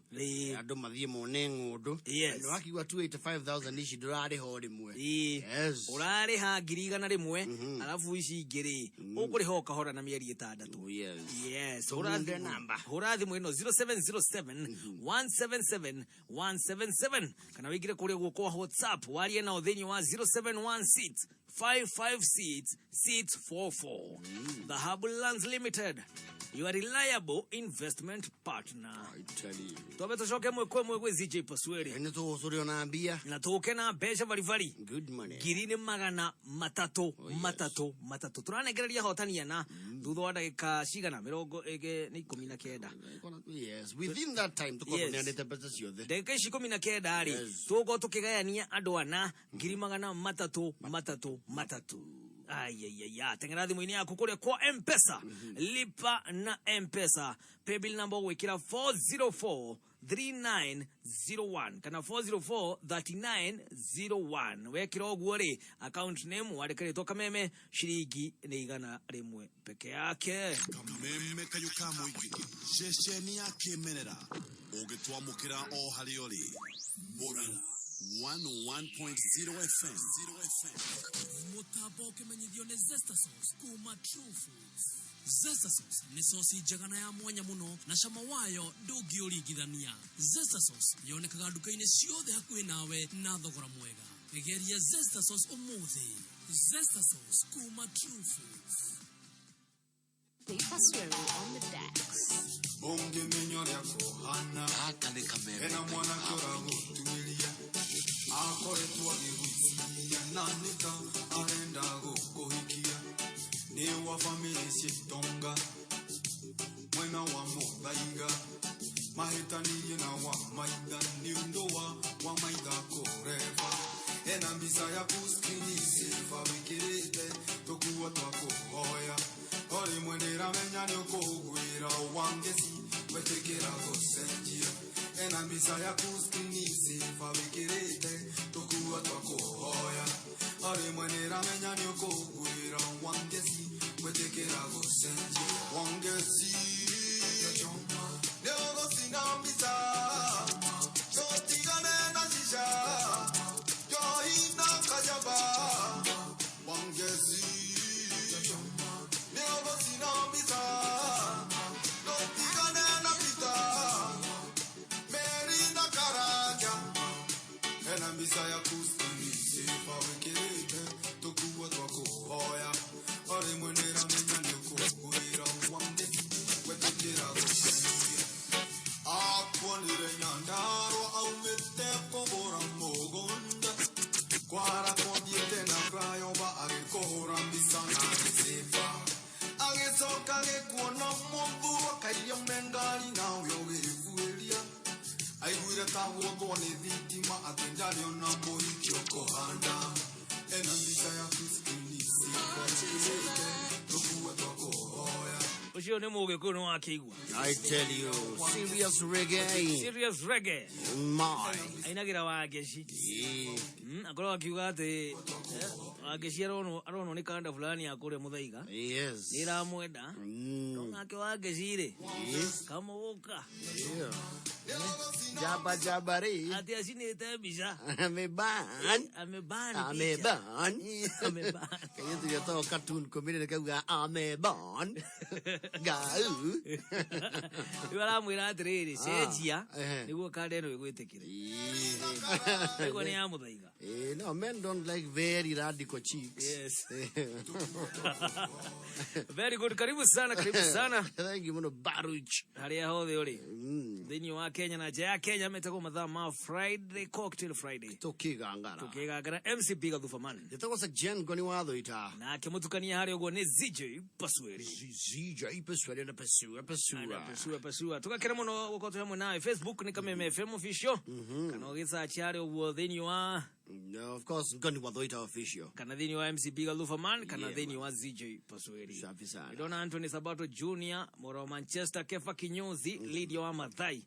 Andũ mathiĩ mone ng'ũndũ. Yes. Nĩ wakiuga 285,000 ici ndũrarĩha o rĩmwe. Yes. Ũrarĩha 100,000, arabu ici ingĩ rĩ ũkũrĩha o kahora na mĩeri 6. Yes. Yes. Tũmunde namba. Hũra thimũ ĩno 0707 177 177, kana wĩingĩre kũrĩa guo kwa WhatsApp warie nao thĩinĩ wa 0716 556 644. Dhahabu Lands Limited, your reliable investment partner. I tell you. Twambe tũcoke mwe kwa mwe gwĩ ZJ Pasweri. Nĩ tũgũcũrĩo na mbia. Na tũke na mbeca baribari. Good money. Ngiri nĩ magana matatũ, matatũ, matatũ. Tũranengereria hotani ana thutha wa ndagĩka cigana? Mĩrongo ĩngĩ nĩ 19. Yes. Within that time tũkorwo Yes. tũneanĩte mbeca ciothe. Ndagĩka ici 19 rĩ, Yes. tũgũkorwo tũkĩgayania andũ ana 300,000 matatũ matatũ. Ayayaya, tengera thimũ-inĩ yaku kũrĩa kwa Mpesa, lipa na Mpesa, paybill number ũgwĩkĩra 404 3901 kana 404 3901. Wekĩra ũguo rĩ, account name wandĩka rĩtwa kameme. Ciringi nĩ 100 peke yake. Kameme kayũ ka mũingĩ, ceceni ya kĩmerera ũngĩtwamũkĩra o harĩa ũrĩ. Mũrang'a 101.0 FM. Mũtambo ũkĩmenyithio nĩ Zesta Sauce kuma True Foods. Zesta Sauce nĩ sosi njega na ya mwanya mũno na cama wayo ndũngĩũringithania. Zesta Sauce yonekaga nduka-inĩ ciothe hakuhĩ nawe na thogora mwega. Geria Zesta Sauce ũmũthĩ. Zesta Sauce kuma True Foods. On the decks. Ũngĩmenya ũrĩa kũhana. Gaka nĩ kameme. Hena mwanake ũragũtuĩria, akoretwo agĩgwĩciria na nĩka arenda gũkũhikia. Nĩ wa bamĩrĩ ciĩtonga mwena wa mũthaiga mahĩtanirie na wa maitha nĩ ũndũ wa wa maitha kũreba ena mbica yaku skrini sĩba wĩkĩrĩte tũkuo twa kũhoya o rĩmwe ndĩramenya nĩ ũkũgwĩra wangeci wetĩkĩra gũcenjia ena mbica yaku skrini sĩba wĩkĩrĩte tũkuo twa kũhoya o rĩmwe ndĩramenya nĩ ũkũgwĩra wangeci wetĩkĩra gũcenjia wangeci nĩ ũgũcina mbica tũtigane na shisha njohi na kajaba wangeci nĩ ũgũcina mbica tũtigane na pita Meri na karanja ena mbica yaku sifa wĩkĩrĩte tũkuo twa kũhoya o rĩmwe nĩramenya nĩ ũkũgwĩra wangeci wetĩkĩra gũcenjia akuonire nyandarwa aumĩte kũgũra mũgũnda kwara kwathiĩte na flyover agĩkũhũra mbica na agĩcĩba agĩcoka agĩkuona mũthurwa kairia mengari nawe ũgĩbuĩria aiguire ta gũthwo nĩ thitima atĩ ndarĩ ona mũhiki ũkũhanda ena mbica yaku skrini sifa ĩkĩrĩte tũkuo twa kũhoya Ucio nĩ mũgĩkũyũ nĩ wakĩigua. I tell you, serious reggae. Serious reggae. My. Ainagĩra Wangeci. Akorwo akiuga atĩ Wangeci aronwo nĩ kanda fulani ya kũrĩa Mũthaiga. Yes. Nĩ ĩramwenda. No nake Wangeci rĩ. Kamũgũka. Yeah. Jaba jaba re. Atĩ acinĩte mbica. Ameban. Ameban. Ameban. Ameban. Kayetu getagwo cartoon comedy kauga ameban. Gau. Rĩu aramwĩra atĩrĩrĩ, cenjia ehe. nĩguo kanda ĩno ĩgwĩtĩkĩre. Nĩguo nĩ ya Mũthaiga. No, men don't like very radical chicks. Yes. Very good. Karibu sana, karibu sana. Thank you muno Baruch. Harĩa hothe ũrĩ. Thĩinĩ wa Kenya na nja ya Kenya metagwo mathaa ma Friday Cocktail Friday. Tukigangara. Tukigangara MC Big Thufaman. Njĩtagwo Sir Jen Ngoni wa Thũita. Nake mũtukania harĩa ũguo nĩ ZJ Pasweri. ZJ Pasweri na Pasua Pasua. Na Pasua Pasua. Tugakena mũno gũkorwo twĩ hamwe nawe. Facebook nĩ Kameme FM official. Kana ũgĩsearch harĩa ũguo thĩinĩ wa No, of course, Ngoni wa Thũita official. kana thĩinĩ wa MC Big Lufaman kana Yeah, thĩinĩ wa ZJ Pasweri. Safi sana. Ndona Anthony Sabato Junior, Moro wa Manchester, Kefa Kinyozi, Lydia wa Mathai,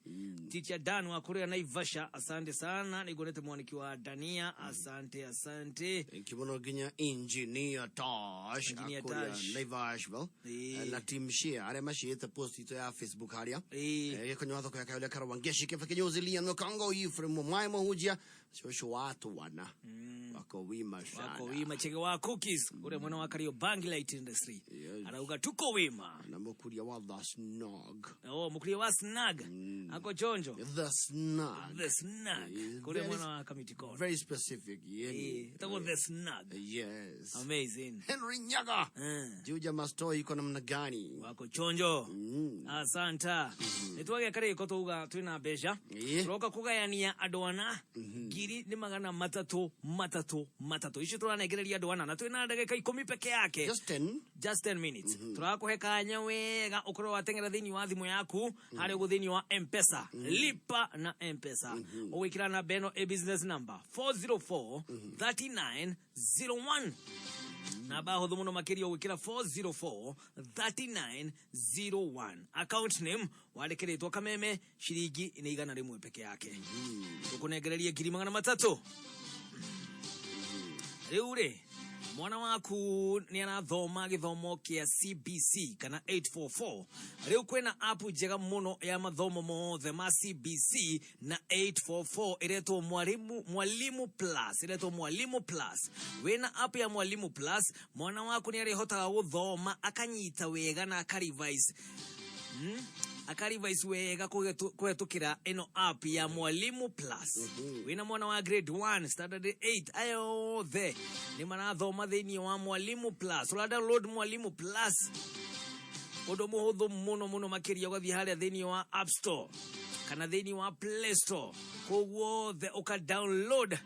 Teacher Dan wa kuria Naivasha, asante sana. Niguonete mwaniki wa Dania, asante asante. Thank you muno nginya Engineer Tosh Engineer akũrĩa Tosh. Naivashville na team share arĩa maciĩte post itũ ya Facebook harĩa gĩkonyo wa thoko ya Kayole Karwa Ngeshi Kefa Kinyozi Lian Okongo Ephraim Mwai Mahujia cũcũ wa twana wako wima sana Wako wima chege wa cookies uria mwena wa Kariobangi Light Industry. Arauga tuko wima. Na mũkuria wa The Snog. Oh, mũkuria wa Snag. Ako chonjo. The Snag. The Snag. Kuria mwena wa Kamiti Corner. Very specific. Yeah. Itakuwa The Snag. Yes. Amazing. Henry Nyaga. Juja Masto iko namna gani? Wako chonjo. Asanta. Nĩ twagĩa karĩko twauga twĩna mbeca. Tũroka kũgayania andũ ana ngiri nĩ magana matatũ matatũ matatũ. Icio tũranengereria andũ ana na twĩna ndagĩka 10 peke yake. Just 10. Just 10 minutes. Tũrakũhe kanya wega ũkorwo wateng'era thĩinĩ wa thimũ yaku harĩa ũguo thĩinĩ wa M-Pesa. Lipa na M-Pesa. Ũgwĩkĩra namba ĩno a business number 404 39 01. Namba hũthũ mũno makĩria ũgwĩkĩra 404 39 01. Account name wandĩke rĩtwa Kameme, ciringi nĩ 100 peke yake. Tũkũnengereria ngiri magana matatũ. Rĩu rĩ, mwana waku nĩ arathoma gĩthomo kĩa CBC kana 844. Rĩu kwĩna app njega mũno ya mathomo mothe ma CBC na 844 ĩretwo Mwalimu Plus, ĩretwo Mwalimu Plus. Wĩna app ya Mwalimu Plus, mwana waku nĩ arĩhotaga gũthoma akanyita wega na akarevise. Akarevise wega kũhetũkĩra ĩno app ya Mwalimu Plus. Wĩna mwana wa grade 1, standard 8, aya othe nĩ marathoma thĩinĩ wa Mwalimu Plus. Ũra download Mwalimu Plus ũndũ mũhũthũ mũno mũno makĩria, ũgathiĩ harĩa thĩinĩ wa App Store kana thĩinĩ wa Play Store, koguo othe ũka download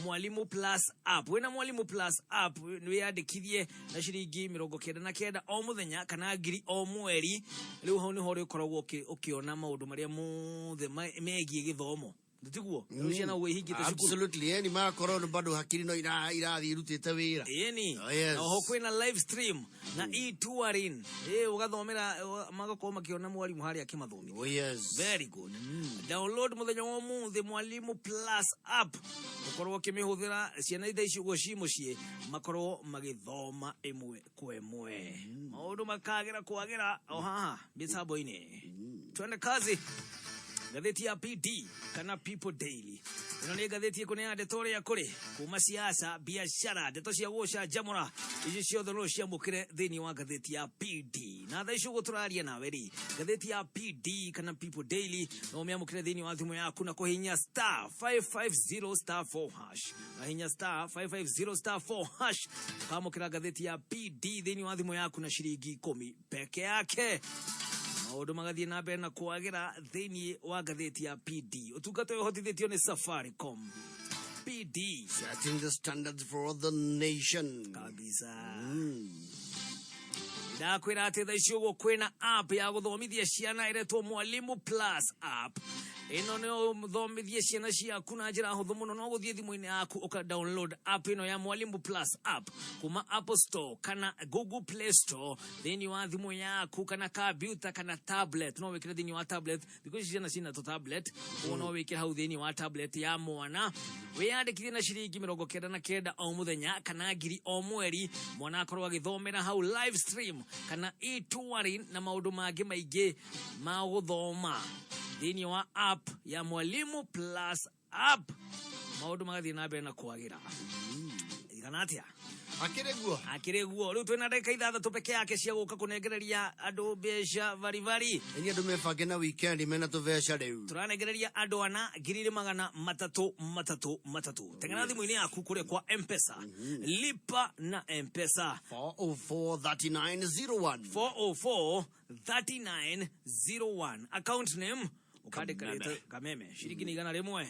Mwalimu Plus app. Wĩna Mwalimu Plus app wĩyandĩkithie na ciringi 99 o mũthenya kana 1,000 o mweri. Rĩu hau nĩho ũrĩkoragwo ũkĩona maũndũ marĩa mothe megiĩ gĩthomo, tiguo? Rĩu ciana ũguo ihingĩte cukuru. Absolutely, yani makorwo bado hakiri no irathiĩ irutĩte wĩra. Ĩni. Oh, yes. Na oho kwĩna live stream na e-touring, ĩ ũgathomera, magakorwo makĩona mwarimũ harĩa akĩmathomithia. Oh, yes. Very good. Download mũthenya wa ũmũthĩ Mwalimu Plus app, ũkorwo ũkĩmĩhũthĩra, ciana thaa ici ũguo ci mũciĩ makorwo magĩthoma ĩmwe kwa ĩmwe, maũndũ makagĩra kwagĩra o haha mĩtambo-inĩ. Twende kazi. Ngathĩti ya PD kana People Daily, ĩno nĩ ngathĩti ĩkũneana ndeto ũrĩa kũrĩ kuma siasa, biacara, ndeto cia gũcanjamũra, ici ciothe no ciamũkĩre thĩinĩ wa ngathĩti ya PD. Na thaa ici ũguo tũraria nawe rĩ, ngathĩti ya PD kana People Daily no ũmĩamũkĩre thĩinĩ wa thimũ yaku na kũhihinya *550*4#. Wahihinya *550*4# ũkamũkĩra ngathĩti ya PD thĩinĩ wa thimũ yaku na ciringi 10 peke yake. Maũndũ magathiĩ na mbere na kwagĩra thĩinĩ wa ngathĩti ya PD. Ũtungata ũyũ ũhotithĩtio nĩ Safaricom. PD. Setting the standards for the nation. Kabisa. Ndakwĩra atĩ thaa ici ũguo kwĩna app ya gũthomithia ciana ĩretwo Mwalimu Plus app. Ĩno nĩ ũthomithie ciana ciaku na njĩra hũthũ mũno. No gũthiĩ thimũ-inĩ yaku ũka download app ĩno ya Mwalimu Plus app kuma Apple Store kana Google Play Store thĩinĩ wa thimũ yaku kana computer kana tablet. No wĩkĩre thĩinĩ wa tablet, thikũ ici ciana cina tũ tablet, koguo no wĩkĩre hau thĩinĩ wa tablet ya mwana. Wĩyandĩkithie na ciringi 99 o mũthenya kana 1,000 o mweri, mwana akorwo agĩthomera hau live stream kana e-touring na maũndũ mangĩ maingĩ ma gũthoma thĩinĩ wa app ya Mwalimu Plus app. Maũndũ magathiĩ na mbere na kwagĩra, kana atĩa? Akĩrĩ guo. Akĩrĩ guo. Rĩu twĩna ndagĩka 6 peke yake cia gũka kũnengereria andũ mbeca baribari. Ĩni andũ mebange na weekend mena tũbeca rĩu. Tũranengereria andũ ana ngiri magana matatũ matatũ matatũ. Teng'era thimũ-inĩ yaku kũrĩa kwa Mpesa, lipa na Mpesa. 4043901. 404 3901, account name ukandĩka Kameme. rĩtwa Kameme, ciringi nĩ 100.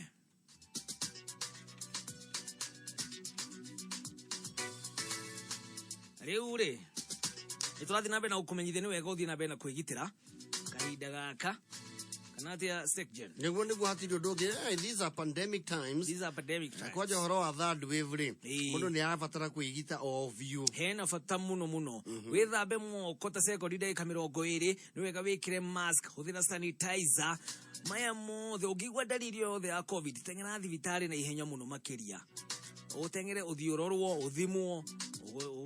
Rĩu rĩ, nĩ tũrathiĩ na mbere na gũkũmenyithia nĩ wega ũthiĩ na mbere na kwĩgitĩra kahinda gaka, kana atĩa, Secgen? Nĩguo hatirĩ ũndũ ũngĩ. These are pandemic times. These are pandemic times. Kwanja ũhoro wa third wave rĩ, mũndũ nĩ arabatara kwĩgita o biũ. Hena bata mũno mũno. Wĩthambe moko ta sekondi ndagĩka 20, nĩ wega wĩkĩre mask, hũthĩra sanitizer, maya mothe. Ũngĩigua ndariri o yothe ya COVID, teng'era thibitarĩ na ihenya mũno makĩria, ũteng'ere ũthiĩ ũrorwo, ũthimwo,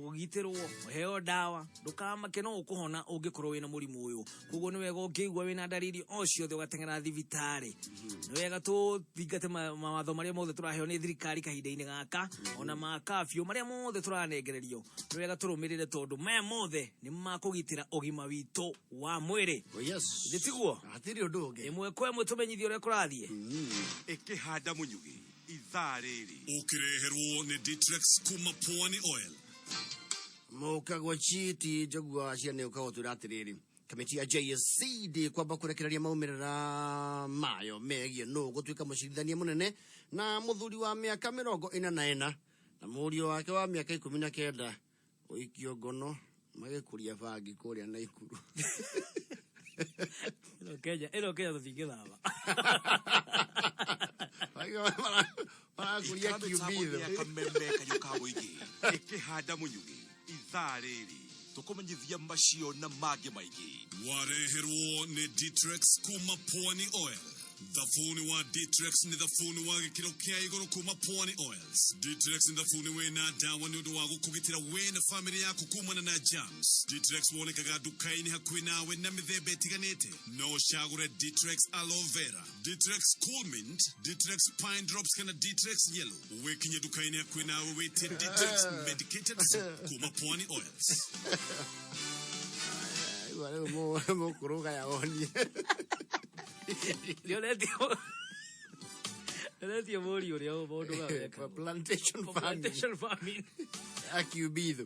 ũgitĩrwo, ũheo ndawa. Ndũkamake, no ũkũhona ũngĩkorwo wĩna mũrimũ ũyũ. Koguo nĩ wega ũngĩigua wĩna ndariri o ciothe ũgateng'era thibitarĩ. Nĩ wega tũthingate mawatho marĩa mothe tũraheo nĩ thirikari kahinda-inĩ gaka, ona ma curfew marĩa mothe tũranengererio, nĩ wega tũrũmĩrĩre tondũ maya mothe nĩ makũgitĩra ũgima witũ wa mwĩrĩ. Oh, yes. Githĩ tiguo? Hatirĩ ũndũ ũngĩ. Ĩmwe kwa ĩmwe tũmenyithie ũrĩa kũrathiĩ. Ĩkĩhanda mũnyugĩ ithaa rĩrĩ. Ũkĩreherwo nĩ Ditrex kuma Pwani Oil. Mũkagwa chiti njogua cia nĩ ũkagwo twĩra atĩrĩrĩ, kamĩtĩ ya JSC ndĩkwamba kũrekereria maumĩrĩra mayo megiĩ nũ gũtuĩka mũcirithania mũnene, na mũthuri wa mĩaka 44 na mũriũ wake wa mĩaka 19 ũikio ngono magĩkũria bangi kũrĩa Naikuru. Ĩno Kenya, ĩno Kenya tũtingĩthama. Marakũria Ikara mĩtambo-inĩ ya kiumbitho. Kameme kayũ ka mũingĩ ĩkĩhanda mũnyugĩ ithaa rĩrĩ, tũkũmenyithia macio na mangĩ maingĩ. Wareherwo nĩ Ditrex kuma Pwani Oil. Thabuni wa Ditrex nĩ thabuni wa gĩkĩro kĩa igũrũ kuma Pwani Oils. Ditrex nĩ thabuni wĩna ndawa nĩ ũndũ wa gũkũgitĩra we na famĩlĩ yaku kumana na germs. Ditrex wonekaga nduka-inĩ hakuhĩ nawe na mĩthemba ĩtiganĩte. No ũcagũre Ditrex Aloe Vera, Ditrex Cool Mint, Ditrex Pine Drops kana Ditrex Yellow. Wĩkinye nduka-inĩ hakuhĩ nawe wĩtie Ditrex Medicated Soap kuma Pwani Oils. Rĩu mũkũrũga ya wonie. Nĩonetie mũriũ ũrĩa maũndũ maya. Plantation farming. Plantation farming. Akiumbitho.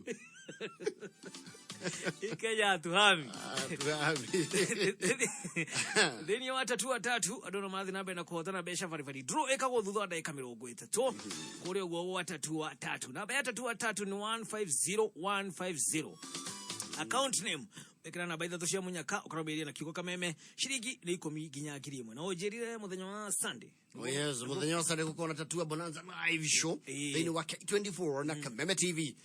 Kenya hatuhami. Hatuhami. Thĩinĩ wa tatu wa tatu andũ no marathiĩ na mbere na kũhotana mbeca baribari. Draw ĩkagwo thutha wa ndagĩka 30 kũrĩa ũguo wa tatu wa tatu. Namba ya tatu wa tatu nĩ 150150. Account name ĩkĩra namba ithatũ cia mũnyaka ũkarũmĩrĩria na kiugo kameme. Ciringi nĩ 10 nginya 1000. Na ũnjĩrire mũthenya wa Sunday. Oh yes, muthenya wa Sunday gukorwo na Tatua Bonanza live show thĩinĩ wa K24 na Kameme TV.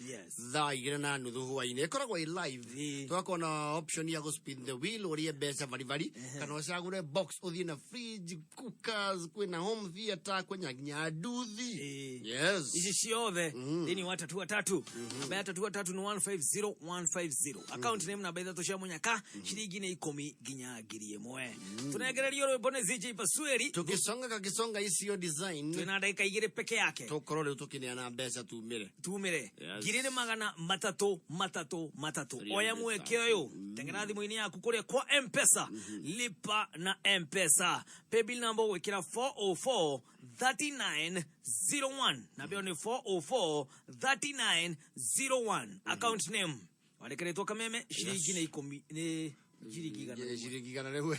Thaa 2:30 hwainĩ ĩkoragwo ĩ live. Tũgakorwo na option ya gũ-spin the wheel ũrĩe mbeca baribari kana ũcagũre box ũthiĩ na fridge, cookers, kwĩna home theater, kwĩna nginya nduthi. Yes. Ici ciothe thĩinĩ wa tatu wa tatu. Namba ya tatu wa tatu nĩ 150150. Account name namba ithatũ cia mũnyaka ciringi nĩ 10 nginya 1000. Tũnengererio rwĩmbo nĩ CJ Pasueri. Tukisonga kakisonga icio design. Twĩna ndagĩka 2 peke yake. Tũkorwo rĩu tũkĩneana mbeca tumĩre. Tumĩre. Yes. Ngiri nĩ magana matatũ matatũ matatũ. Three Oya hundred mweke ũyũ. Tengera thimũ-inĩ yaku kũrĩa kwa M-Pesa. Lipa na M-Pesa. Paybill number ũgwĩkĩra 404 3901. Namba ĩyo nĩ 404 3901. Account name wandĩkĩrĩtwo Kameme ciringi nĩ ikũmi nĩ ciringi igana rĩmwe. Ciringi igana rĩmwe.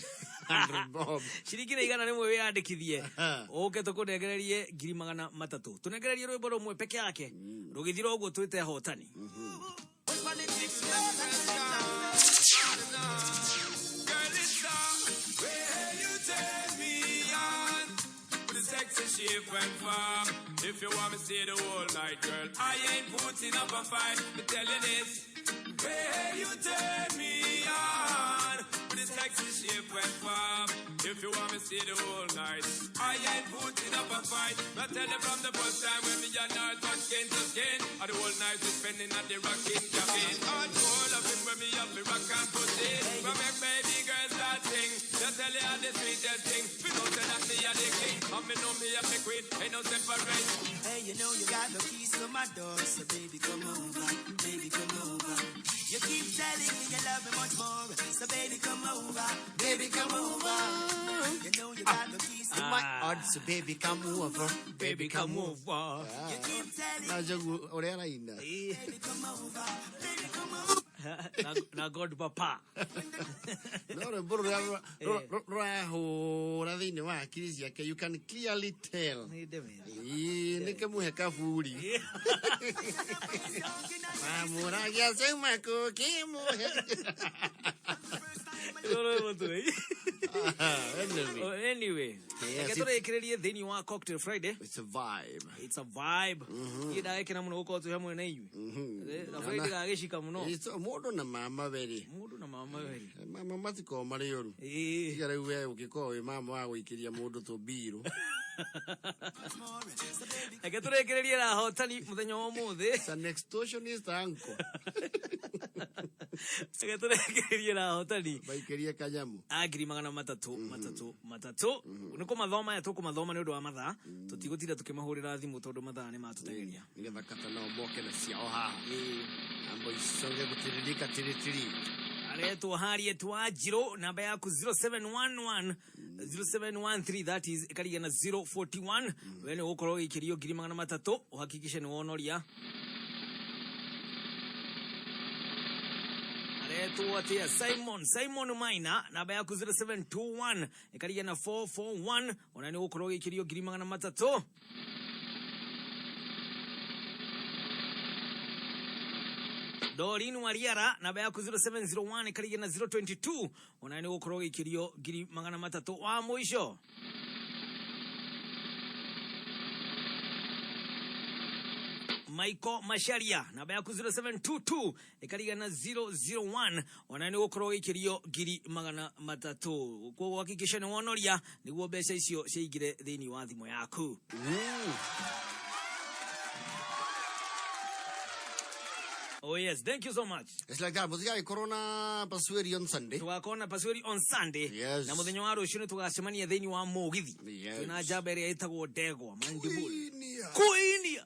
100 bob. Ciringi nĩ igana rĩmwe wĩyandĩkithie ũke tũkũnengererie ngiri magana matatũ. Tũnengererie rwĩmbo rũmwe peke yake rũgĩthira ũguo twĩte hotani. Girl, it's the way you take me on with the sexy shape and form. If you want me stay the whole night, girl, I ain't putting up a fight. Me tell you this, way you take me on with the sexy shape and form. If you want me stay the whole night, I ain't putting up a fight. I tell you from the first time when me and her touch skin to skin, and the whole night we spending at the rocking cabin. Hardcore loving when me up me rock and put it. We make baby girls start sing. They tell you all the sweetest thing. We know say that me a the king, and me know me a the queen. Ain't no separate. Hey, you know you got the keys to my door, so baby come over, baby come over. You keep telling me you love me much more, so baby come over, baby come over. You know you got the keys to My odds, baby come over, baby come over. You keep telling Na njogu ũrĩa araina. baby come over, baby come over. Na God Papa. No rwĩmbo rũrĩa rũrahũra thĩinĩ wa hakiri ciake, you can clearly tell. Ĩĩ, nĩ kĩmũhe kaburi. Mamũragia ceuma kũkĩmũhe. Anyway. Anyway, Yes, reke tũrĩkĩrĩrie thĩinĩ wa Cocktail Friday. It's a vibe. It's a vibe. Niĩ ndagĩkena mũno gũkorwo twĩ hamwe na inyuĩ. Na Friday gagĩcika mũno. Mũndũ na mama werĩ. Mũndũ na mama werĩ. Mama matikoragwo marĩ ũru. Tiga rĩu we ũngĩkorwo wĩ mama wa gũikĩria mũndũ tũmbirũ. Reke tũrĩkĩrĩrie na ahotani mũthenya wa ũmũthĩ. It's an extortionist uncle. Reke tũrĩkĩrĩrie na ahotani. Maikĩrie kanyamu. A ngiri magana matatũ matatũ matatũ. Nĩ kũmathoma aya tũkũmathoma nĩ ũndũ wa mathaa. Tũtigũtinda tũkĩmahũrĩra thimũ tondũ mathaa nĩ matũteng'eria. Nĩgetha kata nao moke na ciao haha. Ambo isonge gũtiririka tiritiri. Aretwo Harriet Wanjirũ, namba yaku 0711 0713 that is ĩkarigia na 041. We nĩ ũgũkorwo ũgĩikĩrio ngiri magana matatũ ũhakikishe nĩ wonoria. Aretwo atĩa? Simon Maina, namba yaku 0721 ĩkarigia na 441. Ona nĩ ũgũkorwo ũgĩikĩrio ngiri magana matatũ. Doreen Wariara, namba yaku 0701 ĩkarigia na 022. Ona nĩ ũgũkorwo ũgĩikĩrio ngiri magana matatũ. Wa mũico Michael Macharia, namba yaku 0722 ĩkarigia na 001. Ona nĩ ũgũkorwo ũgĩikĩrio ngiri magana matatũ. Koguo hakikisha nĩ wonoria nĩguo mbeca icio ciaingĩre thĩinĩ wa thimũ yaku. Oh yes, thank you so much. It's like that. Mũtigagĩkorwo na Pasueri on Sunday. Tũgakorwo na Pasueri on Sunday. Yes. Na mũthenya wa rũciũ nĩ tũgacemania thĩinĩ wa mũgithi. Yes. Twĩna njamba ĩrĩa ĩtagwo Ndegwa Mandibul. Kuinia.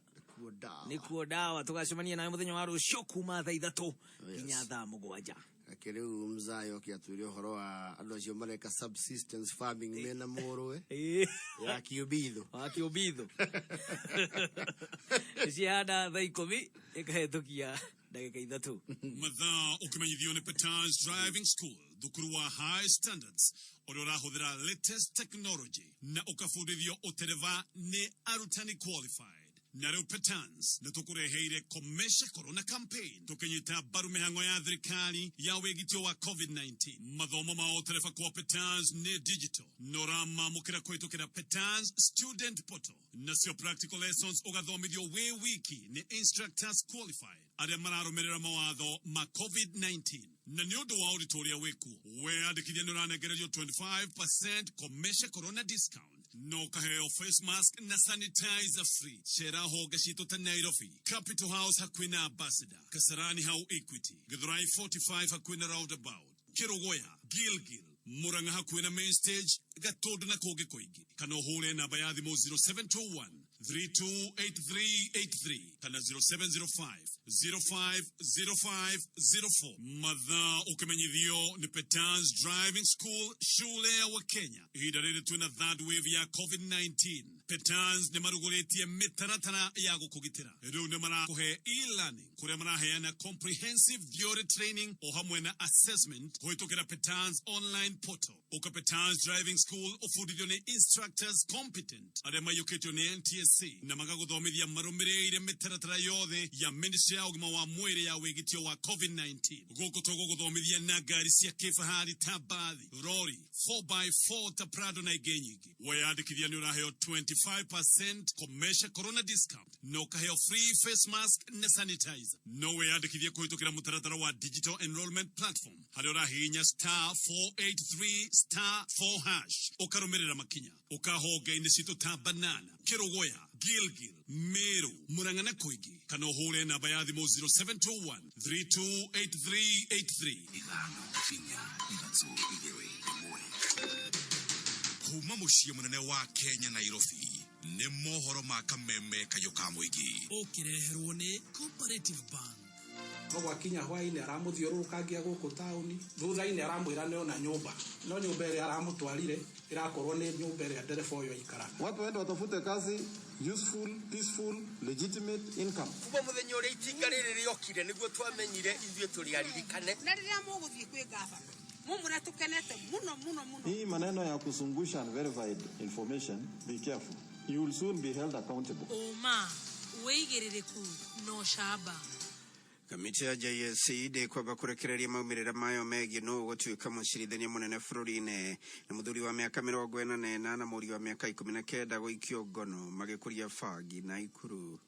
Nĩkuo ndawa. Tũgacemania nawe mũthenya wa rũciũ kuma thaa 3 nginya thaa 7. Reke rĩu mzayo akĩatwĩre ũhoro wa andũ acio mareka subsistence farming mena mũrũwe ya kĩũmbitho. Wa kĩũmbitho. Ciahanda thaa 10 ĩkahĩtũkia Ndagĩka 3. Mathaa ũkĩmenyithio nĩ Petans Driving School, thukuru wa high standards ũrĩa ũrahũthĩra latest technology na ũkabundithio ũtereba nĩ arutani qualified. Na rĩu Petans nĩ tũkũreheire Komesha Corona campaign, tũkĩnyita mbaru mĩhang'o ya thirikari ya wĩgitio wa COVID-19. Mathomo ma ũtereba kwa Petans nĩ digital na ũramamũkĩra kũhĩtũkĩra Petans student portal, nacio practical lessons ũgathomithio wĩ wiki nĩ instructors qualified arĩa mararũmĩrĩra mawatho ma COVID-19. Na nĩ ũndũ wa ũritũ ũrĩa wĩkuo, weyandĩkithia nĩ ũranengererio 25% Komesha Corona discount no ũkaheo face mask na sanitizer free. Cera honge citũ ta Nairobi Capital House hakuhĩ na Ambassador, Kasarani hau Equity, Githurai 45 hakuhĩ na roundabout, Kĩrũgũya, Gilgil, Murang'a hakuhĩ na main stage, Gatũndũ na kũngĩ kũingĩ, kana ũhũre namba ya thimũ 0721 328383 kana 0705 050504. Mathaa ũkĩmenyithio nĩ Petans Driving School, shule ya wa Kenya. Ihinda rĩrĩ twĩna third wave ya COVID-19, Petans nĩ marugũrĩtie mĩtaratara ya gũkũgitĩra. Rĩu nĩ marakũhe e-learning kũrĩa maraheana comprehensive theory training o hamwe na assessment kũhĩtũkĩra Petans online portal. Ũka Petans Driving School ũbundithio nĩ instructors competent arĩa maiyũkĩtio nĩ NTSA na magagũthomithia marũmĩrĩire mĩtaratara yothe ya ministry ya ũgima wa mwĩrĩ ya wĩgitio wa COVID-19. Gũkũ tũgũgũthomithia na ngari cia kĩfahari ta bathi, rori 4x4 ta Prado na ingĩ nyingĩ. Weyandĩkithia nĩ ũraheo 25% Komesha Corona discount na ũkaheo free face mask na sanitizer. No weyandĩkithie kũhĩtũkĩra mũtaratara wa digital enrollment platform harĩa ũrahihinya star 483 star 4 hash ũkarũmĩrĩra makinya. Ũkahonge-inĩ citũ ta Banana, Kĩrũgũya, Gilgil, Meru, Murang'a na kũingĩ, kana ũhũre namba ya thimũ 0721 328383. 5 4 3 2 1. Kuma mũciĩ mũnene wa Kenya Nairobi, nĩ mohoro ma kameme kayũ ka mũingĩ. Ũkĩreherwo nĩ Cooperative Bank. No gwakinya hwainĩ aramũthiũrũrũkangia gũkũ taũni, thutha-inĩ aramwĩra nĩ ona nyũmba, no nyũmba ĩrĩa aramũtwarire ĩrakorwo nĩ nyũmba ĩrĩa ndereba ũyũ aikaraga. Watu waende watafute kazi, useful, peaceful, legitimate income. Kuma mũthenya ũrĩa itinga rĩrĩ rĩokire nĩguo twamenyire ithuĩ tũrĩ aririkane. Na rĩrĩa mũgũthiĩ kwĩ gavana mumwĩre tũkenete mũno mũno mũno. Hii maneno ya kuzungusha unverified information, be careful. You will soon be held accountable. Ũma, wĩigĩrĩrĩku na ũcamba. Kamĩtĩ ya JSC ndĩkwamba kũrekereria maumĩrĩra mayo megiĩ nũ ũgũtuĩka mũcirithania mũnene bũrũri-inĩ. Na mũthuri wa mĩaka 44 na mũriũ wa mĩaka 19 gũikio ngono magĩkũria bangi Naikuru.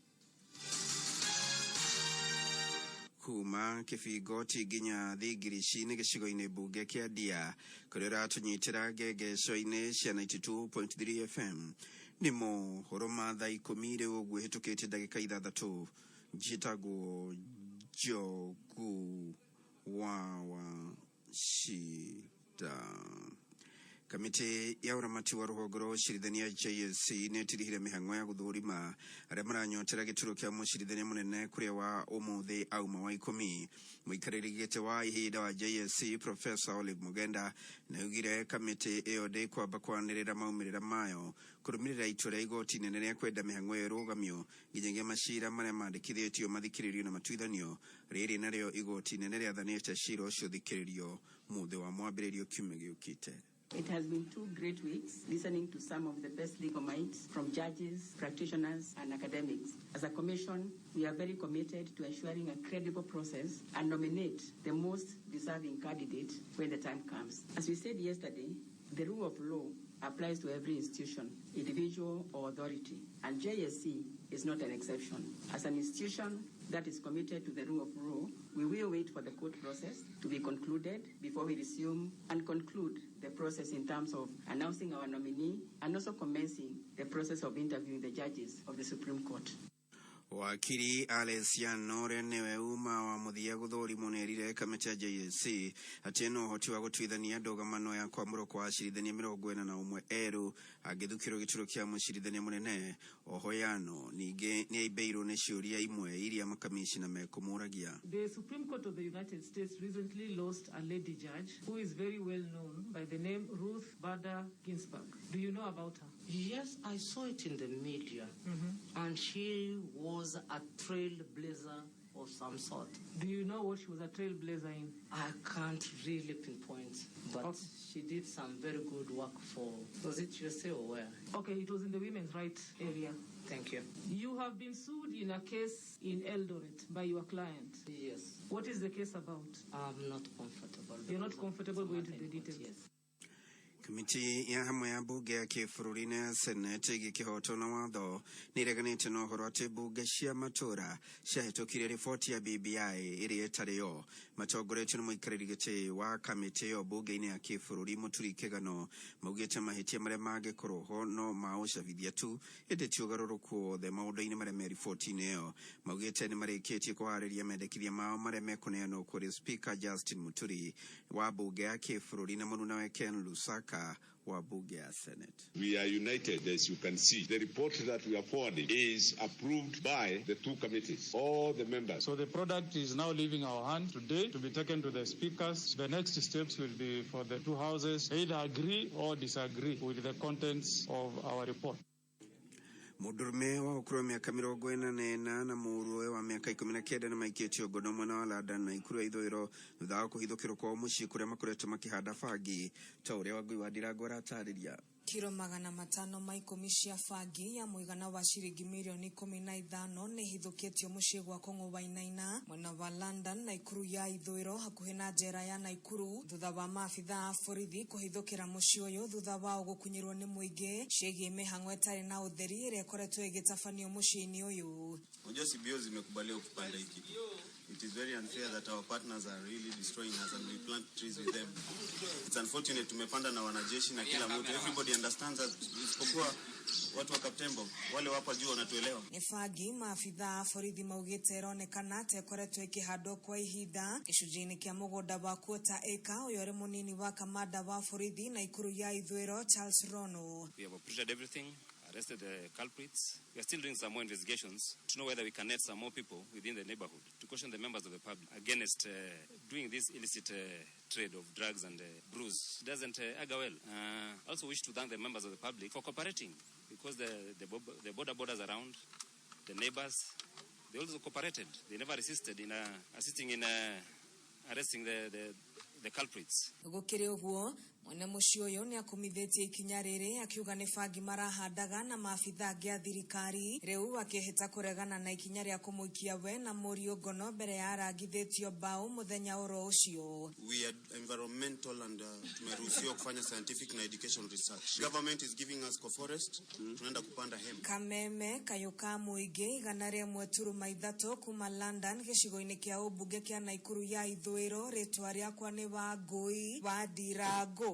Kuma Kĩbingoti nginya Thingirici-inĩ gĩcigo-inĩ mbunge kĩa Ndia, kũrĩa ũratũnyitĩra ngengeco-inĩ cia 92.3 FM. Nĩ mohoro ma thaa 10 rĩu ũguo ĩhĩtũkĩte ndagĩka 6. Njĩtagwo Njogu wa Wachira. Kamĩtĩ ya ũramati wa rũhonge rwa ũcirithania JSC nĩ ĩtirihire mĩhang'o ya gũthũrima arĩa maranyotera gĩturwa kĩa mũcirithania mũnene kũrĩa wa ũmũthĩ auma wa 10. Mũikarĩri gĩtĩ wa ihinda wa JSC Professor Olive Mugenda nĩaugire kamĩtĩ ĩyo ndĩkwamba kwanĩrĩra maumĩrĩra mayo kũrũmĩrĩra itua rĩa igoti inene rĩa kwenda mĩhang'o ĩyo ĩrũgamio nginyagia macira marĩa mandĩkithĩtio mathikĩrĩrio na matuithanio. Rĩrĩ narĩo igoti inene rĩathanĩte cira ũcio ũthikĩrĩrio mũthĩ wa mwambĩrĩrio kiumia gĩũkĩte. It has been 2 great weeks listening to some of the best legal minds from judges, practitioners, and academics. As a commission, we are very committed to ensuring a credible process and nominate the most deserving candidate when the time comes. As we said yesterday, the rule of law applies to every institution, individual or authority, and JSC is not an exception. As an institution that is committed to the rule of law, we will wait for the court process to be concluded before we resume and conclude the process in terms of announcing our nominee and also commencing the process of interviewing the judges of the Supreme Court. Wakiri Alex Yanore nĩwe uma wa mũthia gũthũrimwo nĩerire kamĩtĩ ya JSC atĩ ena ũhoti wa gũtuithania ndũgamano ya kwamũrwo kwa acirithania 41 erũ angĩthukĩrwo gĩturwa kĩa mũcirithania mũnene. Oho Yano ningĩ nĩaimbĩirwo nĩ ciũria imwe iria makamishina mekũmũragia. The Supreme Court of the United States recently lost a lady judge who is very well known by the name Ruth Bader Ginsburg. Do you know about her? Yes, I saw it in the media. And she was a trailblazer of some sort. Do you know what she was a trailblazer in? I can't really pinpoint, but she did some very good work for, was it USA or where? Okay, it was in the women's rights area. Thank you. You have been sued in a case in Eldoret by your client. Yes. What is the case about? I'm not comfortable. You're not because of comfortable going to some the other details. Yes. Kamiti ya hamwe ya mbunge ya kĩbũrũri na ya senate ĩgiĩ kĩhoto na watho nĩ ĩreganĩte na ũhoro atĩ mbunge cia matũra ciahĩtũkirie riboti ya BBI ĩrĩa ĩtarĩ yo. Matongoretio nĩ mũikarĩri gĩtĩ wa kamĩtĩ ĩyo mbunge-inĩ ya kĩbũrũri Mũturi Kĩgano maugĩte mahĩtia marĩa mangĩkorwo ho no ma ũcabithia tu, ĩndĩ ti ũgarũrũku wothe maũndũ-inĩ marĩa me riboti-inĩ ĩyo. Maugĩte nĩ marĩkĩtie kũharĩria mendekithia mao marĩa mekũneanwo kũrĩ Speaker Justin Muturi wa mbunge ya kĩbũrũri na mũrunawe Ken Lusaka wa bunge ya Senate. We are united, as you can see. The report that we are forwarding is approved by the two committees, all the members. So the product is now leaving our hand today to be taken to the speakers. The next steps will be for the two houses either agree or disagree with the contents of our report. Mũndũrũme wa ũkũrũ wa mĩaka 44 na mũrũwe wa mĩaka 19 nĩ maikĩtio ngono mwena wa London na Ikuru ya ithũĩro thutha wa kũhithũkĩrwo kwao mũciĩ kũrĩa makoretwo makĩhanda bangi, ta ũrĩa Wangui wa Ndirango aratarĩria. Kiro 510 cia bangi ya mũigana wa ciringi mirioni 15 nĩ ihithũkĩtio mũciĩ gwa Kong'o Wainaina mwena wa London na Ikuru ya ithũĩro hakuhĩ na njera ya Naikuru thutha wa maabitha a borithi kũhithũkĩra mũciĩ ũyũ thutha wao gũkunyĩrwo nĩ mũingĩ ciĩgiĩ mĩhang'o ĩtarĩ na ũtheri ĩrĩa ĩkoretwo ĩgĩtabanio mũciĩ-inĩ ũyũ. Unajua CBO zimekubaliwa kupanda hii kitu. It is very unfair that our partners are really destroying us and we plant trees with them. It's unfortunate tumepanda na wanajeshi na kila mtu. Everybody understands us isipokuwa watu wa Kaptembo, wale wapo juu wanatuelewa. Nĩ bangi maabitha a borithi maugĩte ĩronekana ta ĩkoretwo ĩkĩhandwo kwa ihinda gĩcunjĩ-inĩ kĩa mũgũnda wa quarter acre ũyũ ũrĩ mũnini wa kamanda wa borithi na Ikuru ya ithũĩro Charles Rono. We have uprooted everything, arrested the culprits. We are still doing some more investigations to know whether we can net some more people within the neighborhood to caution the members of the public against doing this illicit trade of drugs and brews. It doesn't augur well. I also wish to thank the members of the public for cooperating, because the border borders around, the neighbors, they also cooperated. They never resisted in assisting in arresting the culprits. Gũkĩrĩ ũguo mwene mũciĩ ũyũ nĩ akumithĩtie ikinya rĩrĩ akiuga nĩ bangi marahandaga na maabitha angĩ a thirikari rĩu akĩhĩta kũregana na ikinya rĩa kũmũikia we na mũriũ ngono mbere ya arangithĩtio mbaũ mũthenya oro ũcio. We are environmental and tumeruhusiwa kufanya scientific na education research. Government is giving us forest, tunaenda kupanda hemp. Kameme kayũ ka mũingĩ 103.3 kuma London gĩcigo-inĩ kĩa ũmbunge kĩa Naikuru ya ithũĩro rĩtwa rĩakwa nĩ Wangũi wa Ndirango.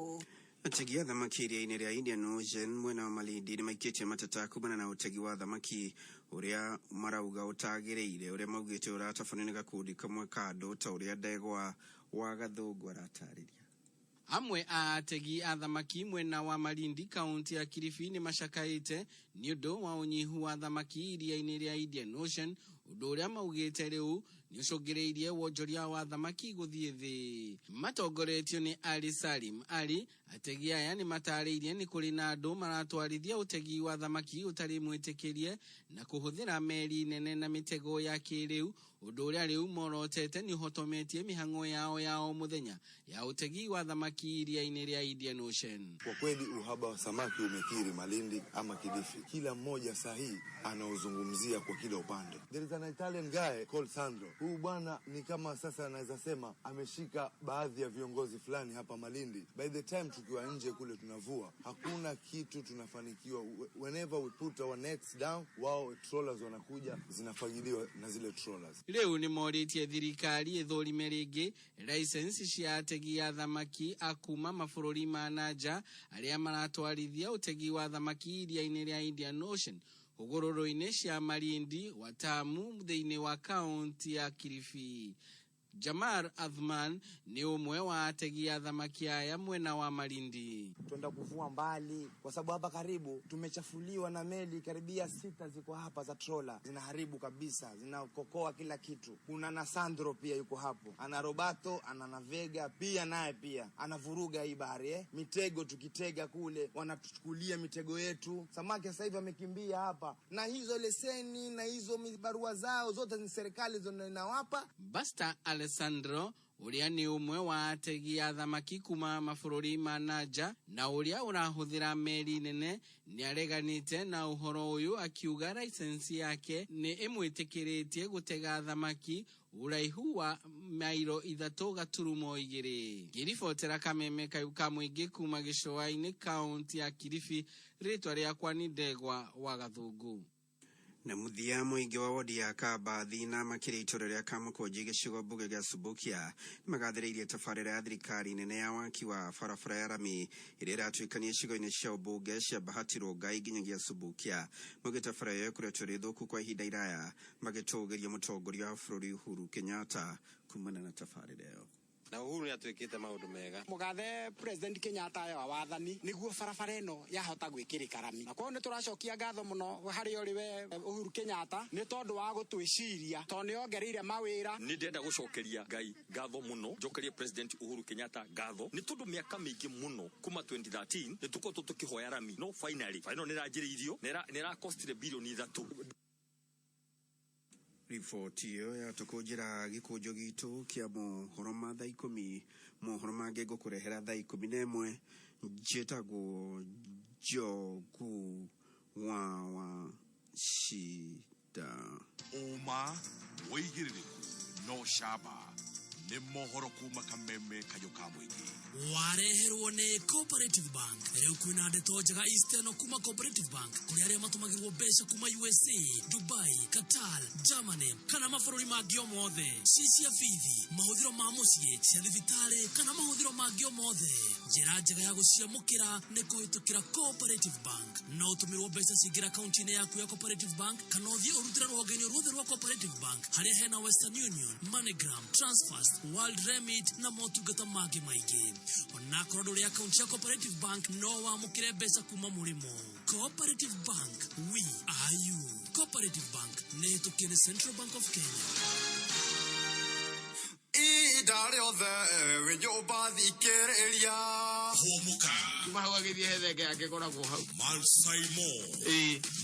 Ategi a thamaki iria-inĩ rĩa Indian Ocean mwena wa Malindi nĩ maikĩtie mateta kumana na ũtegi wa thamaki ũrĩa marauga ũtagĩrĩire, ũrĩa maugĩte ũratabanio nĩ gakundi kamwe ka andũ ta ũrĩa Ndegwa wa Gathũngũ aratarĩria. Amwe a ategi a thamaki mwena wa Malindi kaunti ya Kilifi nĩ macakaĩte nĩ ũndũ wa ũnyihu wa thamaki iria-inĩ rĩa Indian Ocean, ũndũ ũrĩa maugĩte rĩu nĩ ũcũngĩrĩirie wonjoria wa thamaki gũthiĩ thĩ. Matongoretio nĩ Ali Salim Ali, ategi aya nĩ matarĩirie nĩ kũrĩ na andũ maratwarithia ũtegi wa thamaki ũtarĩ mwĩtĩkĩrie na kũhũthĩra meri nene na mĩtego ya kĩrĩu, ũndũ ũrĩa rĩu morotete nĩ ũhotometie mĩhang'o yao ya o mũthenya ya ũtegi wa thamaki iria-inĩ rĩa Indian Ocean. Kwa kweli uhaba wa samaki umekiri Malindi ama Kilifi. Kila mmoja sahihi anaozungumzia kwa kila upande. There is an Italian guy called Sandro. Huyu bwana ni kama sasa anaweza sema ameshika baadhi ya viongozi fulani hapa Malindi. By the time tukiwa nje kule tunavua, hakuna kitu tunafanikiwa. Whenever we put our nets down, wao trawlers wanakuja zinafagiliwa na zile trawlers. Rĩu nĩ morĩtie thirikari ĩthũrime rĩngĩ license cia ategi a thamaki a kuma mabũrũri ma na nja arĩa maratwarithia ũtegi wa thamaki iria-inĩ rĩa Indian Ocean hũgũrũrũ-inĩ cia Malindi, Watamu thĩinĩ wa kaunti ya Kilifi. Jamar Athman nĩ ũmwe wa ategi a thamaki aya mwena wa Malindi. Twenda kuvua mbali kwa sababu hapa karibu tumechafuliwa na meli karibia 6 ziko hapa za trola, zinaharibu kabisa, zinakokoa kila kitu. Kuna na Sandro pia yuko hapo, ana Roberto, ana Navega pia, naye pia anavuruga hii bahari Mitego tukitega kule wanatuchukulia mitego yetu. Samaki sasa hivi amekimbia hapa, na hizo leseni na hizo barua zao zote ni serikali inawapa. Buster Alessandro uria ni umwe wa ategi a thamaki kuma mabũrũri ma nanja na uria ũrahũthĩra meri nene nĩareganĩte na ũhoro ũyũ akiuga license yake nĩ ĩmwĩtĩkĩrĩtie gũtega thamaki ũraihu wa mairo 3.2. Ngĩribotera kameme kayũ ka mũingĩ kuma gĩcũa-inĩ kaunti ya Kilifi, rĩtwa rĩakwa nĩ Ndegwa wa Gathungu. Na muthia mũingĩ wa wodi ya Kabathi na makĩria itũra rĩa Kamukunji gĩcigo mbunge gĩa Subukia nĩmagathĩrĩirie tabarĩra ya thirikari nene ya waki wa barabara ya rami ĩrĩa ĩratuĩkania icigo-inĩ cia ũmbunge cia Bahati Rongai nginyagia Subukia. Maugĩte bara ĩyo ĩkoretwo ĩrĩ thũku kwa ihinda iraya, magĩtũgĩria mũtongoria wa bũrũri Uhuru Kenyatta kumana na tabarĩra ĩyo. Na Uhuru nĩ atuĩkĩte maũndũ mega. Mũgathe President Kenyatta wa wathani nĩguo barabara ĩno yahota gwĩkĩrĩka rami. Na koguo nĩ tũracokia ngatho mũno harĩ ũrĩ we Uhuru Kenyatta nĩ tondũ wa gũtwĩciria, tondũ nĩ ongereire mawĩra. Nĩ ndĩrenda gũcokeria Ngai ngatho mũno, njokerie President Uhuru Kenyatta ngatho nĩ tondũ mĩaka mĩingĩ mũno kuma 2013 nĩ tũkoretwo tũkĩhoya rami, no finally final nĩ ĩranjĩrĩirio na nĩ ĩrakostire bilioni 3. Riboti ĩyo yatũkũnjĩra gĩkũnjo gitũ kĩa mohoro ma thaa 10, mohoro mangĩ ngũkũrehera thaa 11. Njĩtagwo Njogu wa Wachida. Ũma wĩigĩrĩrĩku no camba nĩ mohoro kuma kameme kayũ ka mũingĩ. Wareherwo nĩ Cooperative Bank. Rĩu kwĩna ndeto njega Eastern kuma Cooperative Bank kũrĩa arĩa matũmagĩrwo mbeca kuma USA, Dubai, Qatar, Germany kana mabũrũri mangĩ o mothe, ci cia bithi, mahũthĩro ma mũciĩ, cia thibitarĩ kana mahũthĩro mangĩ o mothe. Njĩra njega ya gũciamũkĩra nĩ kũhĩtũkĩra Cooperative Bank. No ũtũmĩrwo mbeca cingĩra akaunti-inĩ yaku ya Cooperative Bank kana ũthiĩ ũrutĩre rũhonge-inĩ ruothe rwa Cooperative Bank harĩa hena Western Union, MoneyGram, Transfast, World Remit na motungata mangĩ maingĩ. Onakorwo ndũrĩ akaunti ya Cooperative Bank no wamũkĩre mbeca kuma mũrĩmo. Cooperative Bank, we are you. Cooperative Bank nĩ ĩhĩtũkie nĩ Central Bank of Kenya. Ihinda rĩothe wĩ nyũmba thikĩrĩria. Hũmũka. Kuma hau agĩthiĩ he thenge yake ĩkoragwo hau. Malsaimo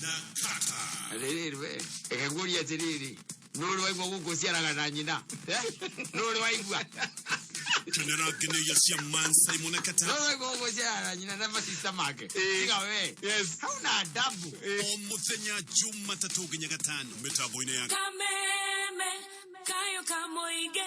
na Kaka. Atĩrĩrĩ we, reke nguũrie atĩrĩrĩ, nũ ũrĩ waigua gũkũ ũciaraga na nyina? Nũ ũrĩ waigua? Kenera ngeneia cia Man Simon na Kata. Nũ ũrĩ waigua gũkũ ũciaraga na nyina na masista make? Tiga we. Hauna adabu. O mũthenya Jumatatũ nginya Gatano mĩtambo-inĩ ya Kameme kayo kamoige.